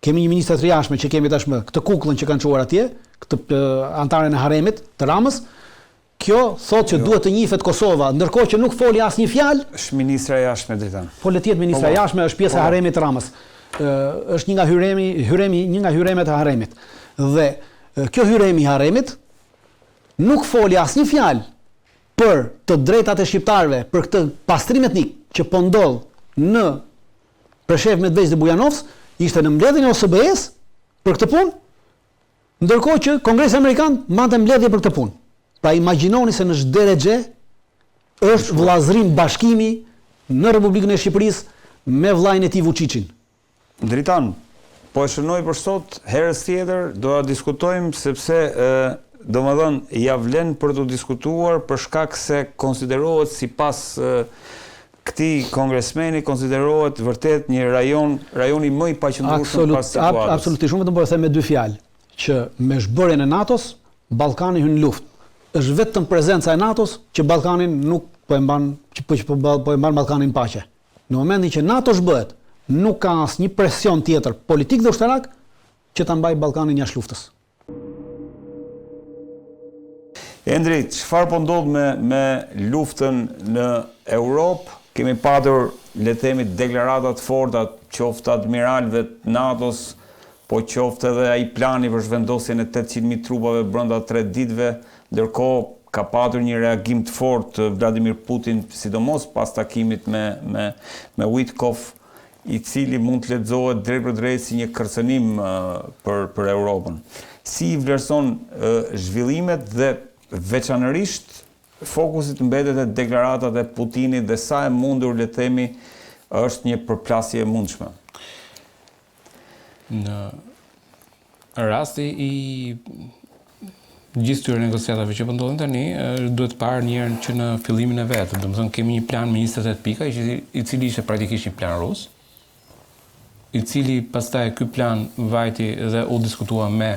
Kemi një ministre të jashtme që kemi tashmë, këtë kukullën që kanë çuar atje, këtë anëtaren e haremit të Ramës, kjo thotë që jo. duhet të njihet Kosova, ndërkohë që nuk foli asnjë fjalë. Është ministra e jashtme Dritan. Po le të jetë ministra e po, po. jashtme, është pjesë e po, haremit të Ramës. Ë është një nga hyremi, hyremi, një nga hyremet e haremit. Dhe kjo hyremi i haremit nuk foli asnjë fjalë për të drejtat e shqiptarëve, për këtë pastrim etnik që po ndodh në Preshevë, Medvegjë dhe Bujanovc ishte në mbledhjen e OSBE-së për këtë punë, ndërkohë që Kongresi Amerikan mbante mbledhje për këtë punë. Pra imagjinoni se në ç'derexhe është vëllazërim bashkimi në Republikën e Shqipërisë me vëllain e tij Vuçiçin. Dritan, po e shënoj për sot, herës tjetër do ta diskutojmë sepse domethënë ia vlen për t'u diskutuar për shkak se konsiderohet sipas këtij kongresmeni konsiderohet vërtet një rajon, rajoni më i paqëndrueshëm pas situatës. Absolutisht, unë vetëm po e them me dy fjalë, që me zhbërjen e NATO-s, Ballkani hyn në luftë. Është vetëm prezenca e NATO-s që Ballkanin nuk po e mban, që po, po, po e mban Ballkanin në paqe. Në momentin që NATO zhbëhet, nuk ka asnjë presion tjetër politik dhe ushtarak që ta mbajë Ballkanin jashtë luftës. Endri, çfarë po ndodh me me luftën në Europë? Kemi patur, le të themi, deklarata të forta, qoftë admiralëve të NATO-s, po qoftë edhe ai plani për zhvendosjen e 800.000 trupave brenda 3 ditëve, ndërkohë ka patur një reagim të fortë të Vladimir Putin, sidomos pas takimit me me me Witkoff, i cili mund të lexohet drejtpërdrejt si një kërcënim për për Europën. Si i vlerëson zhvillimet dhe veçanërisht fokusi të mbetet te deklaratat e Putinit dhe sa e mundur le të themi është një përplasje e mundshme? Në rasti i gjithë këtyre negociatave që po ndodhin tani, duhet parë një herë që në fillimin e vet. Domethënë kemi një plan me 28 pika, i cili ishte praktikisht një plan rus, i cili pastaj ky plan vajti dhe u diskutua me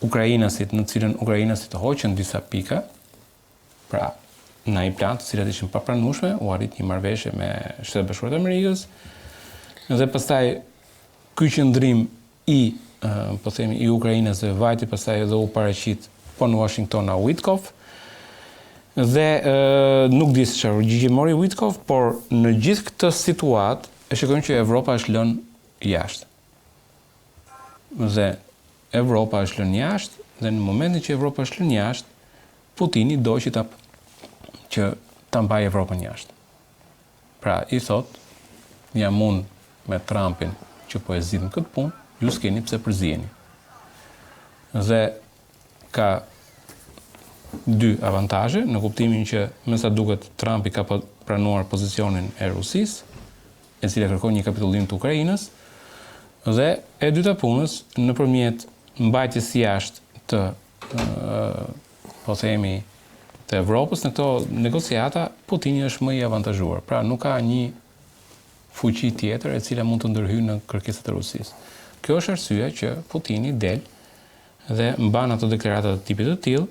ukrainasit, në cilën ukrainasit hoqën disa pika, pra në një plan të cilat ishin papranueshme, u arrit një marrëveshje me Shtetet e Bashkuara të Amerikës, dhe pastaj ky qëndrim i, po themi, i ukrainasve vajti pastaj edhe u paraqit po në Washington nga Witkoff, dhe nuk di se çfarë përgjigje mori Witkoff, por në gjithë këtë situatë e shikojmë që Evropa është lënë jashtë. Dhe Evropa është lënë jashtë dhe në momentin që Evropa është lënë jashtë, Putini do që ta që ta mbajë Evropën jashtë. Pra, i thotë, jam unë me Trumpin që po e zgjidhim këtë punë, ju s'keni pse përziheni. Dhe ka dy avantazhe, në kuptimin që me sa duket Trumpi ka pranuar pozicionin e Rusisë, e cila kërkon një kapitullim të Ukrainës, dhe e dyta punës, nëpërmjet mbajtjes jashtë të po themi, të Evropës në këto negociata, Putini është më i avantazhuar. Pra nuk ka një fuqi tjetër e cila mund të ndërhyjë në kërkesat e Rusisë. Kjo është arsyeja që Putini del dhe mban ato deklarata të tipit të tillë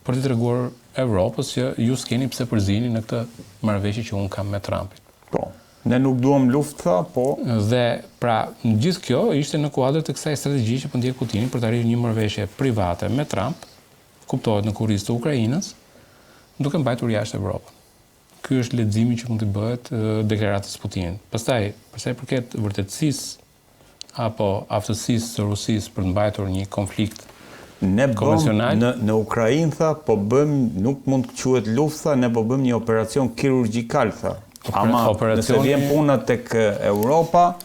për t'i treguar Evropës që ju s'keni pse përziheni në këtë marrëveshje që unë kam me Trumpin. Po. Ne nuk duam luftë, tha, po. Dhe, pra, gjithë kjo ishte në kuadër të kësaj strategjie që po ndjek Putini për të arritur një marrëveshje private me Trump, kuptohet në kurriz të Ukrainës, duke mbajtur jashtë Evropën. Ky është leximi që mund t'i bëhet deklaratës së Putinit. Pastaj, për sa i përket vërtetësisë apo aftësisë së Rusisë për të mbajtur një konflikt Ne bëmë në në Ukrainë tha, po bëjmë nuk mund të quhet luftë tha, ne po bëjmë një operacion kirurgjikal tha. Ama nëse vjen puna tek Europa,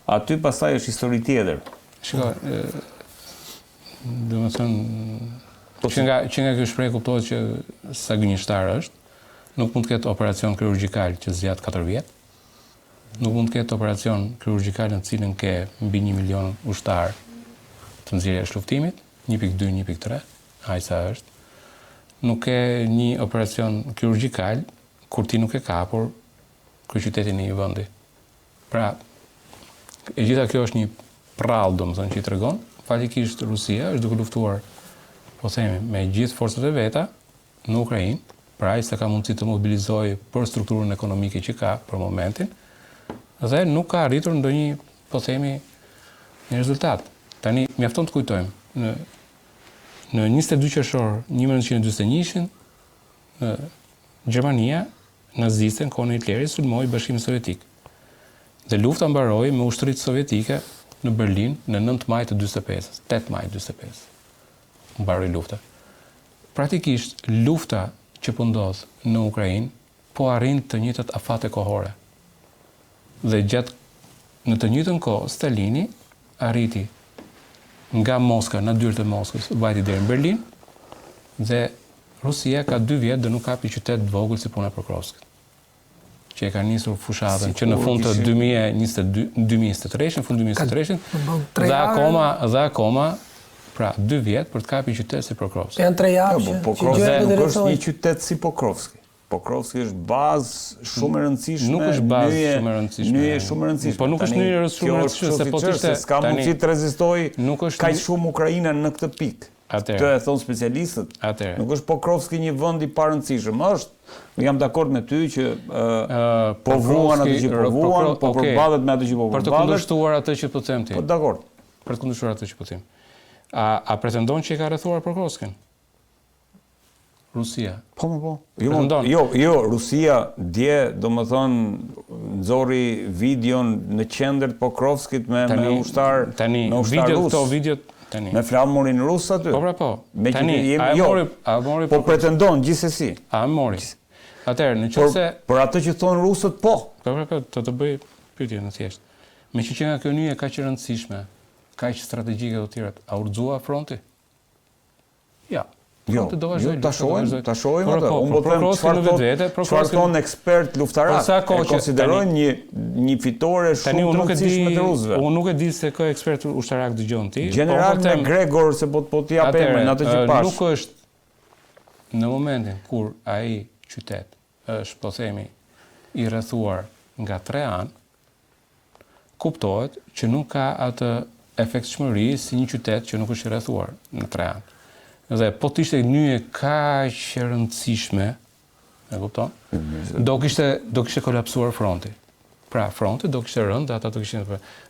aty pastaj është histori tjetër. Shiko, domethënë, po që nga, që nga kjo shprehje kuptohet që sa gënjeshtar është, nuk mund të ketë operacion kirurgjikal që zgjat 4 vjet, nuk mund të ketë operacion kirurgjikal në të cilin ke mbi 1 milion ushtarë të nxjerrë jashtë luftimit, 1.2, 1.3, aq sa është. Nuk ke një operacion kirurgjikal kur ti nuk e kapur kryeqytetin e një vendi. Pra, e gjitha kjo është një prrallë, domethënë, që i tregon, faktikisht Rusia është duke luftuar, po themi, me gjithë forcat e veta në Ukrainë, pra aq sa ka mundësi të mobilizojë për strukturën ekonomike që ka për momentin, dhe nuk ka arritur ndonjë, po themi, një rezultat. Tani, mjafton të kujtojmë, në, në 22 qershor 1941-shin, Gjermania naziste në kohën e Hitlerit sulmoi Bashkimin Sovjetik. Dhe lufta mbaroi me ushtritë sovjetike në Berlin në 9 maj të 45-ës, 8 maj të 45-ës. Mbaroi lufta. Praktikisht lufta që po ndodh në Ukrainë po arrin të njëjtat afate kohore. Dhe gjatë në të njëjtën kohë Stalini arriti nga Moska në dyert e Moskës, vajti deri në Berlin dhe Rusia ka dy vjet dhe nuk kapi qytet të vogël si puna e Pokrovskit, që e ka nisur fushatën që në fund të 2022, 2023, në fund 2023, dhe akoma dhe akoma pra dy vjet për të kapur qytet si Pokrovski. Janë tre javë jo, po, Pokrovski nuk është një qytet si Pokrovski. Pokrovski është bazë shumë e rëndësishme. Nuk është bazë shumë e rëndësishme. Nyje shumë e rëndësishme. Po nuk është nyje shumë e rëndësishme se po të ishte s'ka mundësi të rezistojë kaq shumë Ukraina në këtë pikë. Atëherë. Këtë e thonë specialistët. Atëherë. Nuk është Pokrovski një vend i parëndësishëm, është. Unë jam dakord me ty që uh, po vuan atë që po vuan, po përballet me atë që po përballet. Për të kundërshtuar atë që po them ti. Po dakord. Për të kundërshtuar atë që po them. A a pretendon që e ka rrethuar Pokrovskin? Rusia. Po, po, po. Jo, jo, jo, Rusia dje, domethënë, nxori videon në qendër të Pokrovskit me, tani, me ushtar, tani, me ushtar video, rus. Këto video, tani. Me flamurin rus aty. Po, pra, po. Me tani, jemi, a e jo, mori, a e mori po pretendon, gjithsesi. A e mori. Atëherë, në qoftë se... Për atë që thonë rusët, po. Po, pra, po, të të bëj pyetje në thjesht. Meqë që nga kjo nyje kaq e rëndësishme, kaq strategjike të tjerat, a u rrëzua fronti? Ja. Jo, jo, ta shohim, ta shohim atë. Unë po them çfarë thotë, çfarë thonë ekspertë luftarakë. Po e konsiderojnë një një fitore shumë të rëndësishme të rusëve. Unë nuk e di se kë ekspert ushtarak dëgjon ti. Po General po McGregor se po po të jap emrin atë që pash. Nuk është në momentin kur ai qytet është po themi i rrethuar nga tre anë, kuptohet që nuk ka atë efektshmëri si një qytet që nuk është i rrethuar në tre anë. Dhe po të ishte nyje kaq e rëndësishme, e kupton? Do kishte do kishte kolapsuar fronti. Pra, fronti do kishte rënë dhe ata do kishin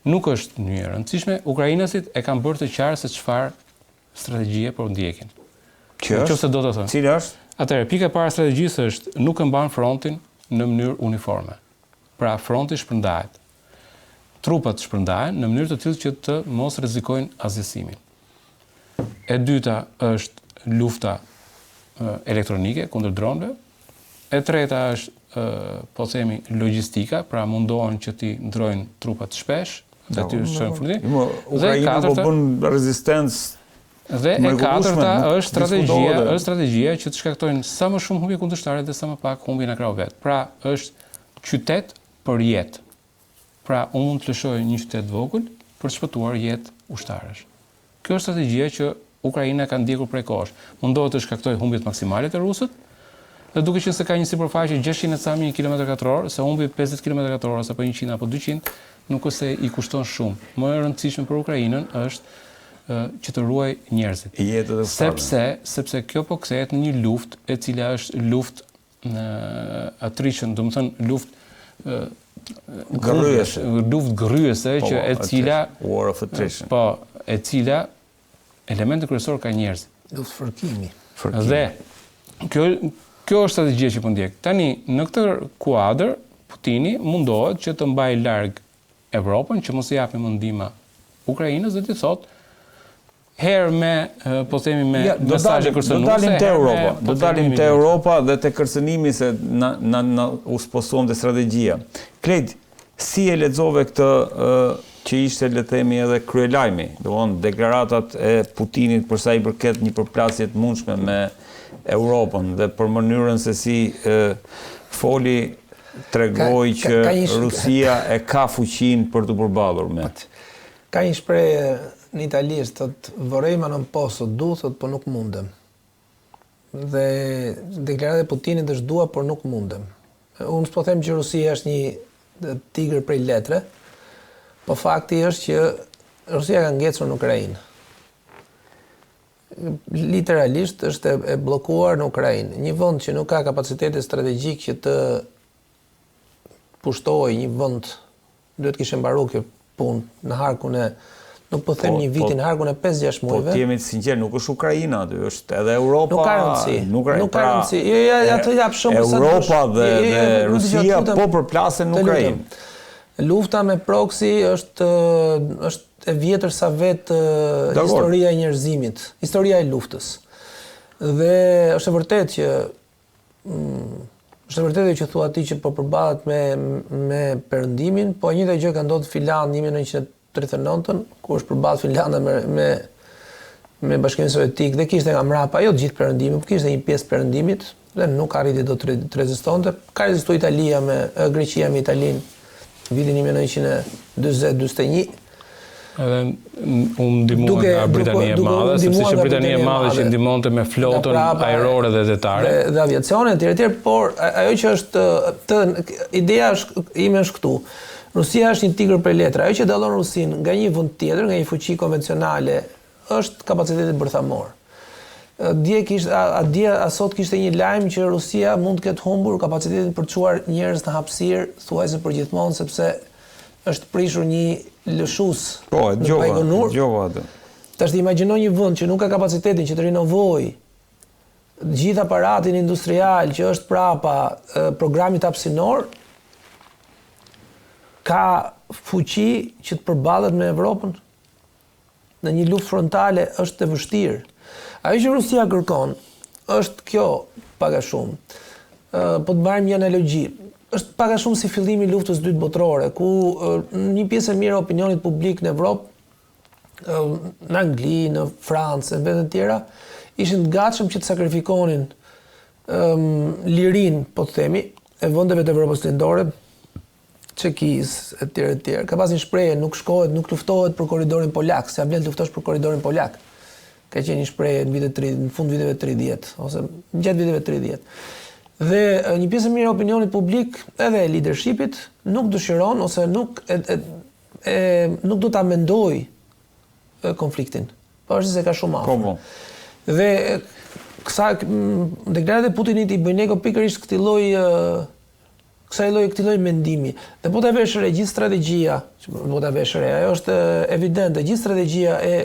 Nuk është nyje e rëndësishme, ukrainasit e kanë bërë të qartë se çfarë strategjie po ndjekin. Që është? Nëse do të thënë. Cila është? Atëherë, pika e parë e strategjisë është nuk e mban frontin në mënyrë uniforme. Pra, fronti shpërndahet. Trupat shpërndahen në mënyrë të tillë që të mos rrezikojnë asgjësimin. E dyta është lufta elektronike kundër dronëve. E treta është po themi logjistika, pra mundohen që t'i ndrojnë trupat shpesh, dhe t'i çojnë furnizimin. Jo, Ukraina po bën rezistencë Dhe e katërta është strategjia, është strategjia që të shkaktojnë sa më shumë humbje kundërshtare dhe sa më pak humbje në krahun vet. Pra, është qytet për jetë. Pra, unë mund të lëshoj një qytet të vogël për të shpëtuar jetë ushtarësh. Kjo është strategjia që Ukraina ka ndjekur prej kohësh. Mundohet të shkaktojë humbjet maksimale te rusët, dhe duke qenë se ka një sipërfaqe 600 e ca mijë kilometra katror, se humbi 50 kilometra katror ose apo 100 apo 200, nuk është se i kushton shumë. Më e rëndësishme për Ukrainën është që të ruajë njerëzit. Jetët e Sepse, sepse kjo po kthehet në një luftë e cila është luftë në attrition, domethënë luftë gërryese, luftë gërryese po, që e cila war of attrition. Po, e cila elementin kryesor ka njerëzit. Luftë fërkimi. Fërkimi. Dhe kjo kjo është strategjia që po ndjek. Tani në këtë kuadër Putini mundohet që të mbajë larg Evropën, që mos i japi më ndihma Ukrainës dhe t'i thotë herë me po themi me ja, mesazhe kërcënuese. Do dalim te Europa, do po dalim te Europa dhe te kërcënimi se na na na u spostuam te strategjia. Kled, si e lexove këtë ë që ishte le të themi edhe kryelajmi, domthonë deklaratat e Putinit për sa i përket një përplasje të mundshme me Europën dhe për mënyrën se si e, foli tregoi që ka, ka Rusia e ka fuqinë për t'u përballur me. Ka një shprehje në italisht, thotë vorrei ma non posso, du, thotë po nuk mundem. Dhe deklarata e Putinit është dua, por nuk mundem. Unë s'po them që Rusia është një tigër prej letre, po fakti është që Rusia ka ngecur në Ukrainë. Literalisht është e bllokuar në Ukrainë. Një vend që nuk ka kapacitete strategjik që të pushtojë një vend Duhet të kishte mbaru kjo punë në harkun e nuk po them po, një viti, po, në harkun e 5-6 po muajve. Po të jemi të sinqertë, nuk është Ukraina aty, është edhe Europa. Nuk ka rëndësi. Nuk, nuk ka pra, rëndësi. Jo, jo, ja të jap shumë sa Europa dhe, jo, jo, jo, dhe Rusia po përplasen në Ukrainë. Lufta me proxy është është e vjetër sa vetë historia e njerëzimit, historia e luftës. Dhe është e vërtetë që Mm, është e vërtetë që thua ti që po përballet me me perëndimin, po e njëjta gjë ka ndodhur në Finlandë në 1939-ën, ku është përballë Finlanda me me me Bashkimin Sovjetik dhe kishte nga mbrapa jo të gjithë perëndimin, por kishte një pjesë perëndimit dhe nuk arriti dot të rezistonte. Ka rezistuar Italia me Greqia me Italinë vitin 1940-41. Edhe u ndihmua nga Britania e Madhe, sepse ishte Britania e Madhe që ndihmonte me flotën ajrore dhe detare. Dhe, dhe aviacionin etj etj, por ajo që është të ideja është ime është këtu. Rusia është një tigër prej letre. Ajo që dallon Rusinë nga një vend tjetër, nga një fuqi konvencionale, është kapaciteti bërthamor. Dje kishte a, a dje a sot kishte një lajm që Rusia mund të ketë humbur kapacitetin për të çuar njerëz në hapësirë thuajse përgjithmonë sepse është prishur një lëshues po, e dëgjova, e dëgjova atë. Tash imagjino një vend që nuk ka kapacitetin që të rinovojë gjithë aparatin industrial që është prapa programit hapësinor, ka fuqi që të përballet me Evropën? Në një luftë frontale është e vështirë. Ajo që Rusia kërkon është kjo pak a shumë. Po të marrim një analogji, është pak a shumë si fillimi i luftës së dytë botërore, ku një pjesë e mirë e opinionit publik në Evropë, në Angli, në Francë, në vende të tjera, ishin të gatshëm që të sakrifikonin lirinë, po të themi, e vendeve të Evropës Lindore, Çekisë etj etj. Ka pas një shprehje, nuk shkohet, nuk luftohet për korridorin polak, s'ia vlen të luftosh për korridorin polak. Ka qenë një shprehje në vitet 30, në fund viteve 30 ose gjatë viteve 30. Dhe një pjesë e mirë e opinionit publik, edhe e leadershipit, nuk dëshiron ose nuk e, e, e nuk do ta mendojë konfliktin. Pavarësisht se ka shumë afër. Po, po. Dhe kësa deklaratat e Putinit i bëjnë eko pikërisht këtij lloj kësaj lloj këtij lloj mendimi. Dhe po ta vesh re gjithë strategjia, që po ta vesh re, ajo është evidente, gjithë strategjia e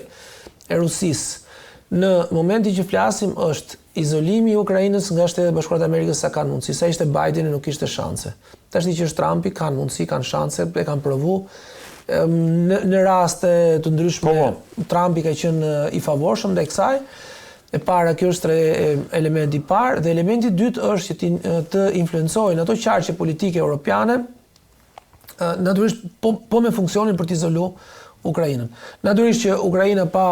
e Rusisë në momentin që flasim është izolimi i Ukrainës nga Shtetet e Bashkuara të Amerikës sa kanë mundësi, sa ishte Bideni nuk kishte shanse. Tashti që është Trumpi kanë mundësi, kanë shanse, e kanë provu. Në, në raste të ndryshme, po, po. Trumpi ka qenë i favorshëm ndaj kësaj. E para, kjo është elementi i parë dhe elementi i dytë është që ti, të influencojnë ato qarqe politike europiane, natyrisht po, po me funksionin për të izolu Ukrainën. Natyrisht që Ukraina pa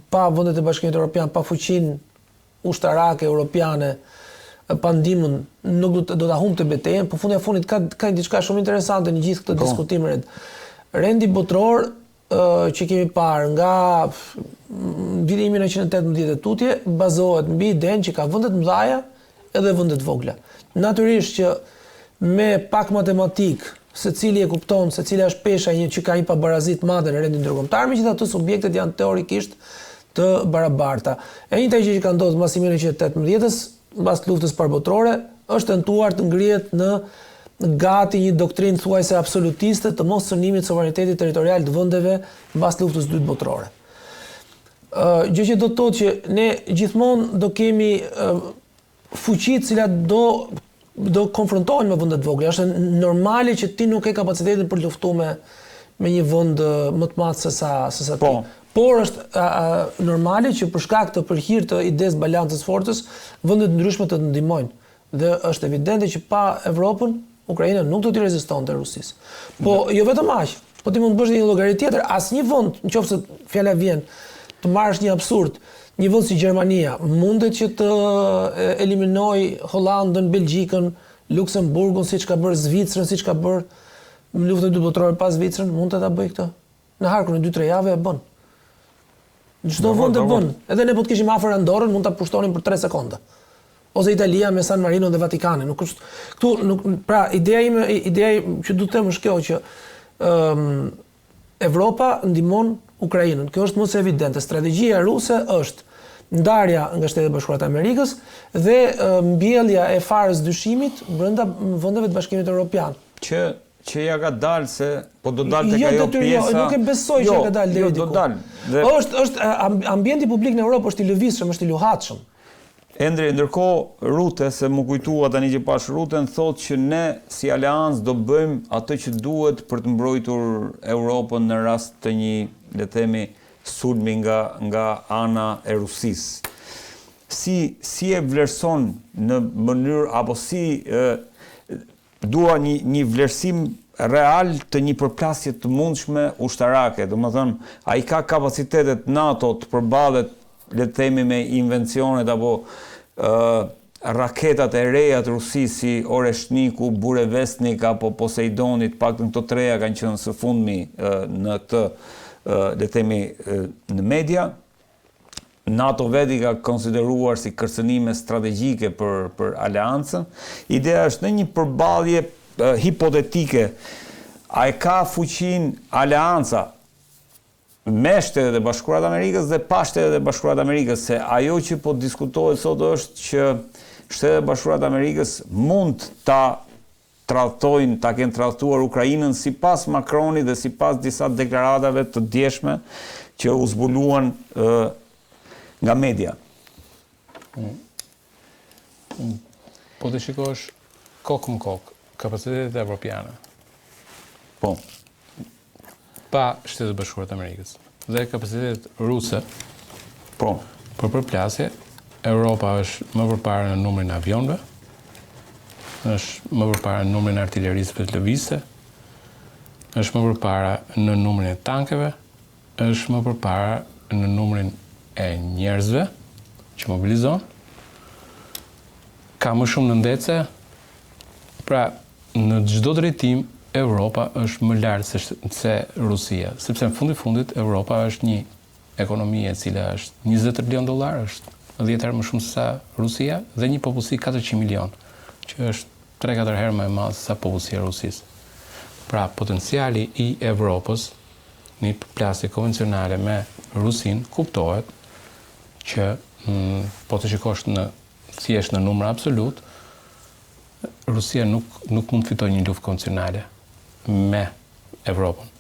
pa vendet e Bashkimit Evropian, pa fuqinë ushtarake europiane, pa ndihmën, nuk do të do ta humbte betejën, po fundi e fundit ka ka diçka shumë interesante në gjithë këtë po. diskutim rend. Rendi botëror që kemi parë nga viti 1918 e tutje bazohet mbi idenë që ka vende të mëdha edhe vende të vogla. Natyrisht që me pak matematikë, secili e kupton se cila është pesha një që ka një pabarazi të madhe në rendin ndërkombëtar, megjithatë subjektet janë teorikisht të barabarta. E njëjta gjë që ka ndodhur mbas 1918-s, mbas luftës parë botërore, është tentuar të ngrihet në gati një doktrinë thuajse absolutiste të mos cënimit sovranitetit territorial të vendeve mbas luftës së dytë botërore. Ë gjë që do të thotë që ne gjithmonë do kemi fuqi të cilat do do konfrontohen me vende të vogla. Është normale që ti nuk ke kapacitetin për të luftuar me me një vend më të madh se sa se sa ti. Po. Por është a, a, normale që për shkak të për hir të idesë balancës forcës, vende të ndryshme të të ndihmojnë. Dhe është evidente që pa Evropën, Ukraina nuk do t'i rezistonte Rusisë. Po jo vetëm aq, Po ti mund të bësh një llogari tjetër, asnjë vend, në qoftë se fjala vjen, të marrësh një absurd, një vend si Gjermania, mundet që të eliminojë Hollandën, Belgjikën, Luksemburgun, siç ka bërë Zvicrën, siç ka bërë në luftën e dytë botërore pa Zvicrën, mund të ta bëjë këtë. Në harkun e 2-3 javëve e bën. Çdo vend e bën. Edhe ne po të kishim afër Andorrën, mund ta pushtonim për 3 sekonda. Ose Italia me San Marino dhe Vatikanin. Nuk është këtu nuk pra ideja ime ideja që du të them është kjo që ëm um, Evropa ndihmon Ukrainën. Kjo është më se evidente. Strategjia ruse është ndarja nga Shtetet e Bashkuara të Amerikës dhe mbjellja e farës dyshimit brenda vendeve të Bashkimit Evropian. Që që ia ka dalë se po do dalë tek jo, ajo pjesa. Jo, nuk e besoj që jo, ia ka dalë deri jo, diku. Do dalë. Dhe... Është është ambienti publik në Europë është i lëvizshëm, është i luhatshëm. Endri, ndërkohë Rutte, se m'u kujtua tani që pashë Rutten, thotë që ne si aleancë do bëjmë atë që duhet për të mbrojtur Europën në rast të një, le të themi, sulmi nga nga ana e Rusisë. Si si e vlerëson në mënyrë apo si e, Dua një një vlerësim real të një përplasje të mundshme ushtarake, domethënë, a i ka kapacitetet NATO të përballet, le të themi me invencionet apo ë raketat e reja të Rusisë si Oreshniku, Burevestnik apo Poseidoni, të paktën këto treja kanë qenë së fundmi në këtë le të themi në media. NATO vetë i ka konsideruar si kërcënime strategjike për për aleancën. Ideja është në një përballje hipotetike, a e ka fuqinë aleanca me Shtetet e Bashkuara të Amerikës dhe pa Shtetet e Bashkuara të Amerikës, se ajo që po diskutohet sot është që Shtetet e Bashkuara të Amerikës mund ta tradhtojnë, ta kenë tradhtuar Ukrainën sipas Macronit dhe sipas disa deklaratave të djeshme që u zbuluan nga media. Po të shikosh kokë më kokë kapacitetet evropiane. Po. Pa Shtetet e Bashkuara të Amerikës dhe kapacitetet ruse. Po. Për përplasje, Europa është më përpara në numrin e avionëve, është më përpara në numrin e artilerisë vetëlëvizëse, është më përpara në numrin e tankeve, është më përpara në numrin e njerëzve që mobilizon, ka më shumë nëndetëse, pra në çdo drejtim Europa është më lart se, se Rusia, sepse në fund të fundit Europa është një ekonomi e cila është 20 trilion dollar, është 10 herë më shumë se sa Rusia dhe një popullsi 400 milion, që është 3-4 herë më e madhe se sa popullsia e Rusisë. Pra, potenciali i Evropës në një përplasje konvencionale me Rusinë kuptohet që mm, po të shikosh në thjesht në numra absolut, Rusia nuk nuk mund të fitojë një luftë konvencionale me Evropën.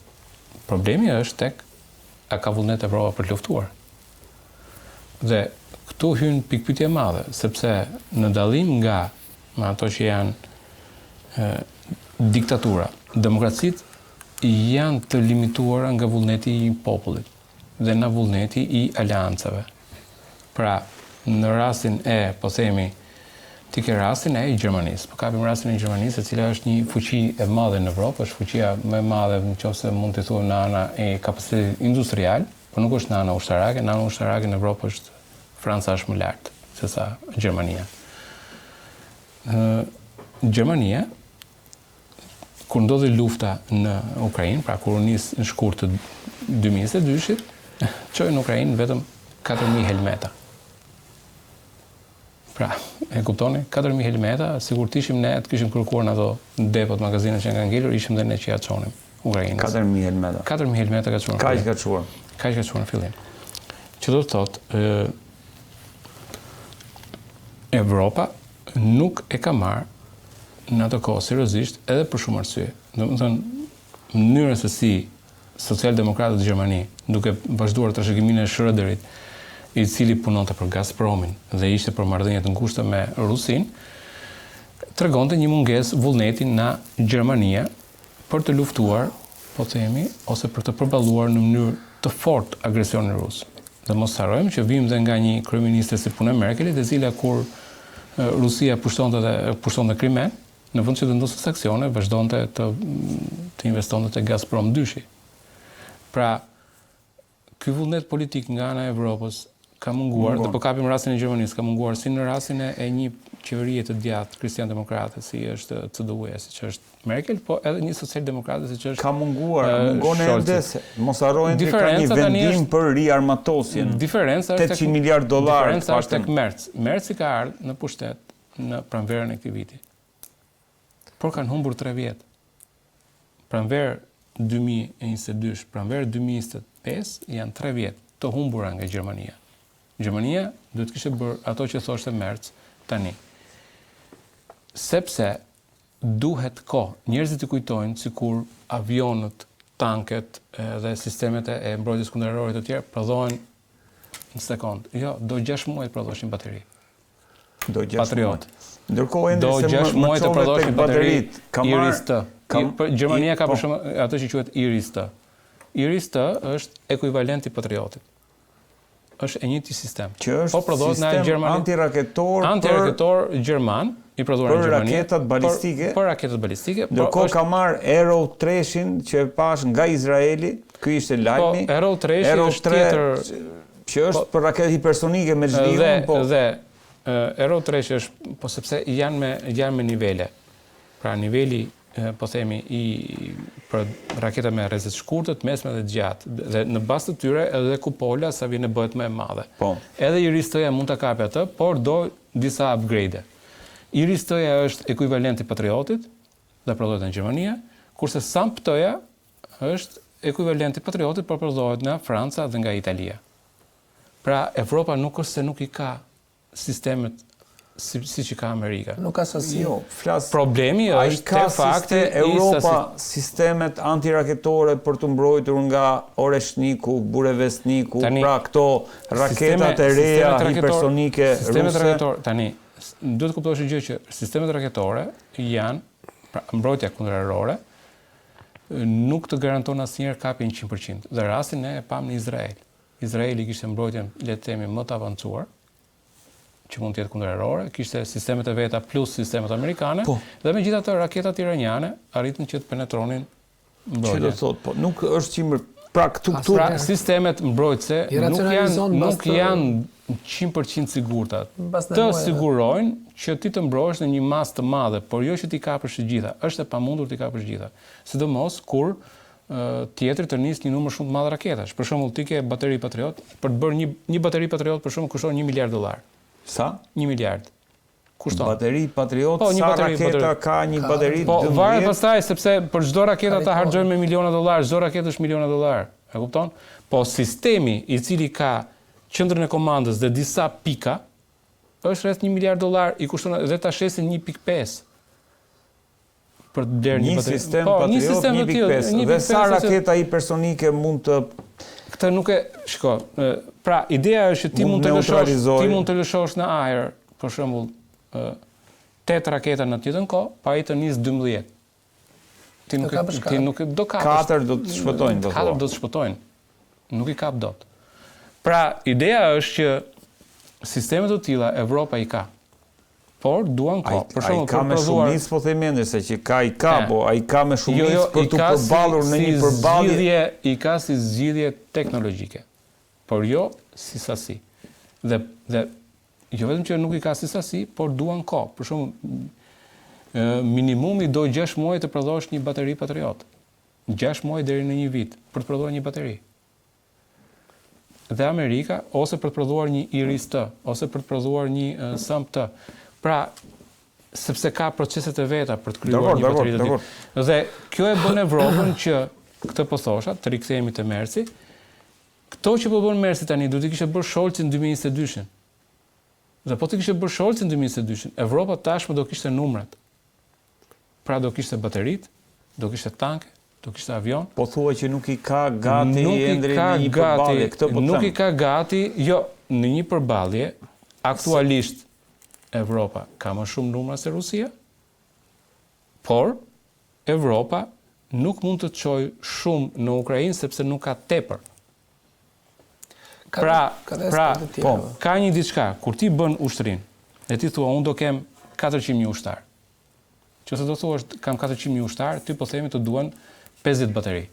Problemi është tek a ka vullnet Evropa për të luftuar. Dhe këtu hyn pikëpyetje e madhe, sepse në dallim nga me ato që janë e, diktatura, demokracitë janë të limituara nga vullneti i popullit dhe nga vullneti i aleancave. Pra, në rastin e, po themi, ti ke rastin e Gjermanisë. Po kapim rastin e Gjermanisë, e cila është një fuqi e madhe në Evropë, është fuqia më e madhe në qoftë se mund të thuhet në ana e kapacitetit industrial, por nuk është në ana ushtarake. Në ana ushtarake në Evropë është Franca është më lart se sa Gjermania. Ë Gjermania kur ndodhi lufta në Ukrainë, pra kur u nis në shkurt të 2022-shit, çoi në Ukrainë vetëm 4000 helmeta. Pra, e kuptoni? 4000 helmeta, sikur të ishim ne, të kishim kërkuar në ato depot magazinat që kanë ngelur, ishim dhe ne që ja çonim Ukrainës. 4000 helmeta. 4000 helmeta ka çuar. Kaq ka çuar. Kaq ka çuar në fillim. Që do të thotë, ë Evropa nuk e ka marrë në atë kohë seriozisht edhe për shumë arsye. Domethënë, mënyra se si socialdemokratët në Gjermani, duke vazhduar trashëgiminë e Schröderit, i cili punonte për Gazpromin dhe ishte për marrëdhënie të ngushta me Rusinë, tregonte një mungesë vullneti në Gjermania për të luftuar, po themi, ose për të përballuar në mënyrë të fortë agresionin rus. Dhe mos harrojmë që vijmë dhe nga një kryeministre si puna e Merkelit, e cila kur Rusia pushtonte dhe pushtonte Krimen, në vend që të vendoste sanksione, vazhdonte të të investonte te Gazprom dyshi. Pra, ky vullnet politik nga ana e Evropës ka munguar, dhe po kapim rastin e Gjermanisë, ka munguar si në rastin e, e një qeverie të djathtë kristian-demokrate, si është CDU-ja, siç është Merkel, po edhe një social-demokrate siç është Ka munguar, mungon ende se mos harrojmë që ka një vendim për riarmatosjen. Diferenca është 800 miliard dollarë. Diferenca është tek Merz. Merzi ka ardhur në pushtet në pranverën e këtij viti. Por kanë humbur 3 vjet. Pranverë 2022, pranverë 2025 janë 3 vjet të humbura nga Gjermania. Gjermania duhet të kishte bërë ato që thoshte Merz tani. Sepse duhet kohë. Njerëzit i kujtojnë sikur avionët, tanket dhe sistemet e mbrojtjes kundërajrore të tjera prodhohen në sekond. Jo, do 6 muaj të prodhosh një bateri. Do 6 Patriot. muaj. Ndërkohë Endri do se më, më muaj të prodhosh tek një bateri bateritë, ka marrë Iris-T. Kam, Gjermania ka po. për shembull atë që quhet Iris-T. Iris-T është ekuivalent i Patriotit. Është e njëjti sistem. Që është po prodhohet nga sistem Gjermani. antiraketor për antiraketor gjerman, i prodhuar në për Gjermani. raketat balistike. Për, për raketat balistike, po Ndërkohë ka marrë Arrow 3-shin që e pash nga Izraeli, ky ishte lajmi. Po Arrow 3-shi Arrow është 3 tjetër që është po, për raketë hipersonike me ç'di dhe, unë, po. Dhe Arrow 3-shi është, po sepse janë me janë me nivele. Pra niveli po themi i për raketa me rreze të shkurtër, të mesme dhe të gjatë. Dhe në bazë të tyre edhe kupola sa vjen e bëhet më e madhe. Po. Edhe Iris-T-ja mund ta kapë atë, por do disa upgrade. Iris-T-ja është ekuivalent i Patriotit dhe prodhohet në Gjermania, kurse SAMP-T-ja është ekuivalent i Patriotit, por prodhohet nga Franca dhe nga Italia. Pra, Evropa nuk është se nuk i ka sistemet si, siç i ka Amerika. Nuk ka sasi. Jo, flas. Problemi A i është ka te fakti siste i Europa sasi- sistemet antiraketore për të mbrojtur nga Oreshniku, Burevestniku, Tani, pra këto raketat e reja sistemet raketore- hipersonike sistemet ruse. raketore, tani, duhet të kuptosh një gjë që sistemet raketore janë pra, mbrojtja kundërajrore nuk të garanton asnjëherë kapjen 100%. Dhe rastin ne e pam në Izrael. Izraeli kishte mbrojtjen, le të themi, më të avancuar, që mund të jetë kundërajrore, kishte sistemet e veta plus sistemet amerikane, Po. dhe megjithatë raketat iraniane arritën që të penetronin Që do mbrojtjen. të thotë, po nuk është qimër, pra këtu këtu Pra sistemet mbrojtëse I nuk janë racionalizon mbas nuk të- janë 100% sigurta. Mbas Të nevojave. sigurojnë që ti të mbrohesh në një masë të madhe, por jo që ti kapësh të gjitha. Është e pamundur ti kapësh të gjitha. Sidomos kur ë, tjetri të nis një numër shumë të madh raketash. Për shembull, ti ke bateri Patriot, për të bërë një një bateri Patriot për shembull kushton 1 miliard dollar. sa? 1 miliard. Kushton. Bateri Patriot, Po, një sa bateri raketa Patriot. ka një bateri Po, varet 12? pastaj sepse për çdo raketë ata Karikore. harxojnë me miliona dollar, çdo raketë është miliona dollar. E kupton? Po sistemi i cili ka qendrën e komandës dhe disa pika është rreth 1 miliard dollar, i kushton dhe ta shesin 1.5 për të blerë një Një bateri. sistem Po, një Patriot sistem të tillë, 1.5 dhe 1.5 sa ose- raketa hipersonike mund të Këtë nuk e, shiko, ë, pra ideja është që ti Mund mund të lëshosh, neutralizojë. ti mund të lëshosh në ajër, për shembull, ë 8 raketa në të njëjtën kohë, pa ai të nis 12. Ti nuk Do kapësh e, ti nuk e do kapësh. katër do të shpëtojnë, do Katër thua. do të shpëtojnë. Nuk i kap dot. Pra, ideja është që sisteme të tilla Evropa i ka. Por duan Ai, kohë. Për ai shembull, ka për me prodhuar shumicë, po themi ende se që ka i ka, E. po ai ka me shumicë Jo, jo, për i t'u ka si- përballur në si një përballje. Zgjidhje, i ka si zgjidhje teknologjike, por jo si sasi. Dhe dhe jo vetëm që nuk i ka si sasi, por duan kohë. Për shembull, ë, minimumi do 6 muaj të prodhosh një bateri Patriot. 6 muaj deri në një vit për të prodhuar një bateri. Dhe Amerika ose për të prodhuar një Iris-T, ose për të prodhuar një uh, SAMP-T. Pra, sepse ka proceset e veta për të krijuar Dakor, një dakor, bateri të dakor. tillë. Dhe kjo e bën Evropën që këtë po thosha, të rikthehemi te Mersi. Këto që po bën Mersi tani duhet i kishte bërë Scholzi në 2022-shin. Dhe po të kishte bërë Scholzi në 2022-shin, Evropa tashmë do kishte numrat. Pra do kishte bateritë, do kishte tanke, do kishte avion. Po thua që nuk i ka gati nuk i Endri ka në një gati, përballje, këtë po nuk them. i ka gati, jo, në një përballje aktualisht Evropa ka më shumë numra se Rusia, por Evropa nuk mund të çojë shumë në Ukrainë sepse nuk ka tepër. Ka, Pra, ka dhe pra, aspekte të tjera. po. Ka një diçka, kur ti bën ushtrinë, e ti thua unë do kem 400.000 ushtar. Qëse do thuash kam 400.000 ushtar, ty po themi të duan 50 bateri.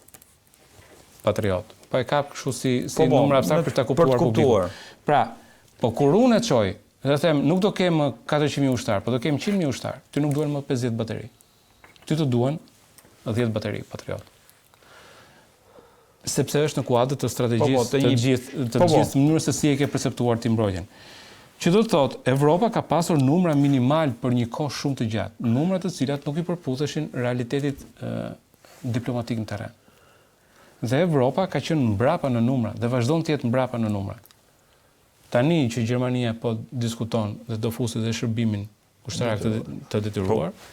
Patriot. Po e kap kështu si si po, po, numër abstrakt për ta kuptuar publikun. Pra, po kur unë e çoj dhe them nuk do kem më 400.000 ushtarë, po do kem 100.000 ushtarë, ty nuk duhen më 50 bateri. Ty të duhen 10 bateri Patriot. Sepse është në kuadër të strategjisë po, po, të, të gjithë të po, po. gjithë mënyrës se si e ke perceptuar ti mbrojtjen. Që do të thotë, Evropa ka pasur numra minimal për një kohë shumë të gjatë, numra të cilat nuk i përputheshin realitetit e, diplomatik në terren. Dhe Evropa ka qenë mbrapa në numra dhe vazhdon të jetë mbrapa në numra. Tani që Gjermania po diskuton dhe do fusë dhe shërbimin ushtarak të, të detyruar, po.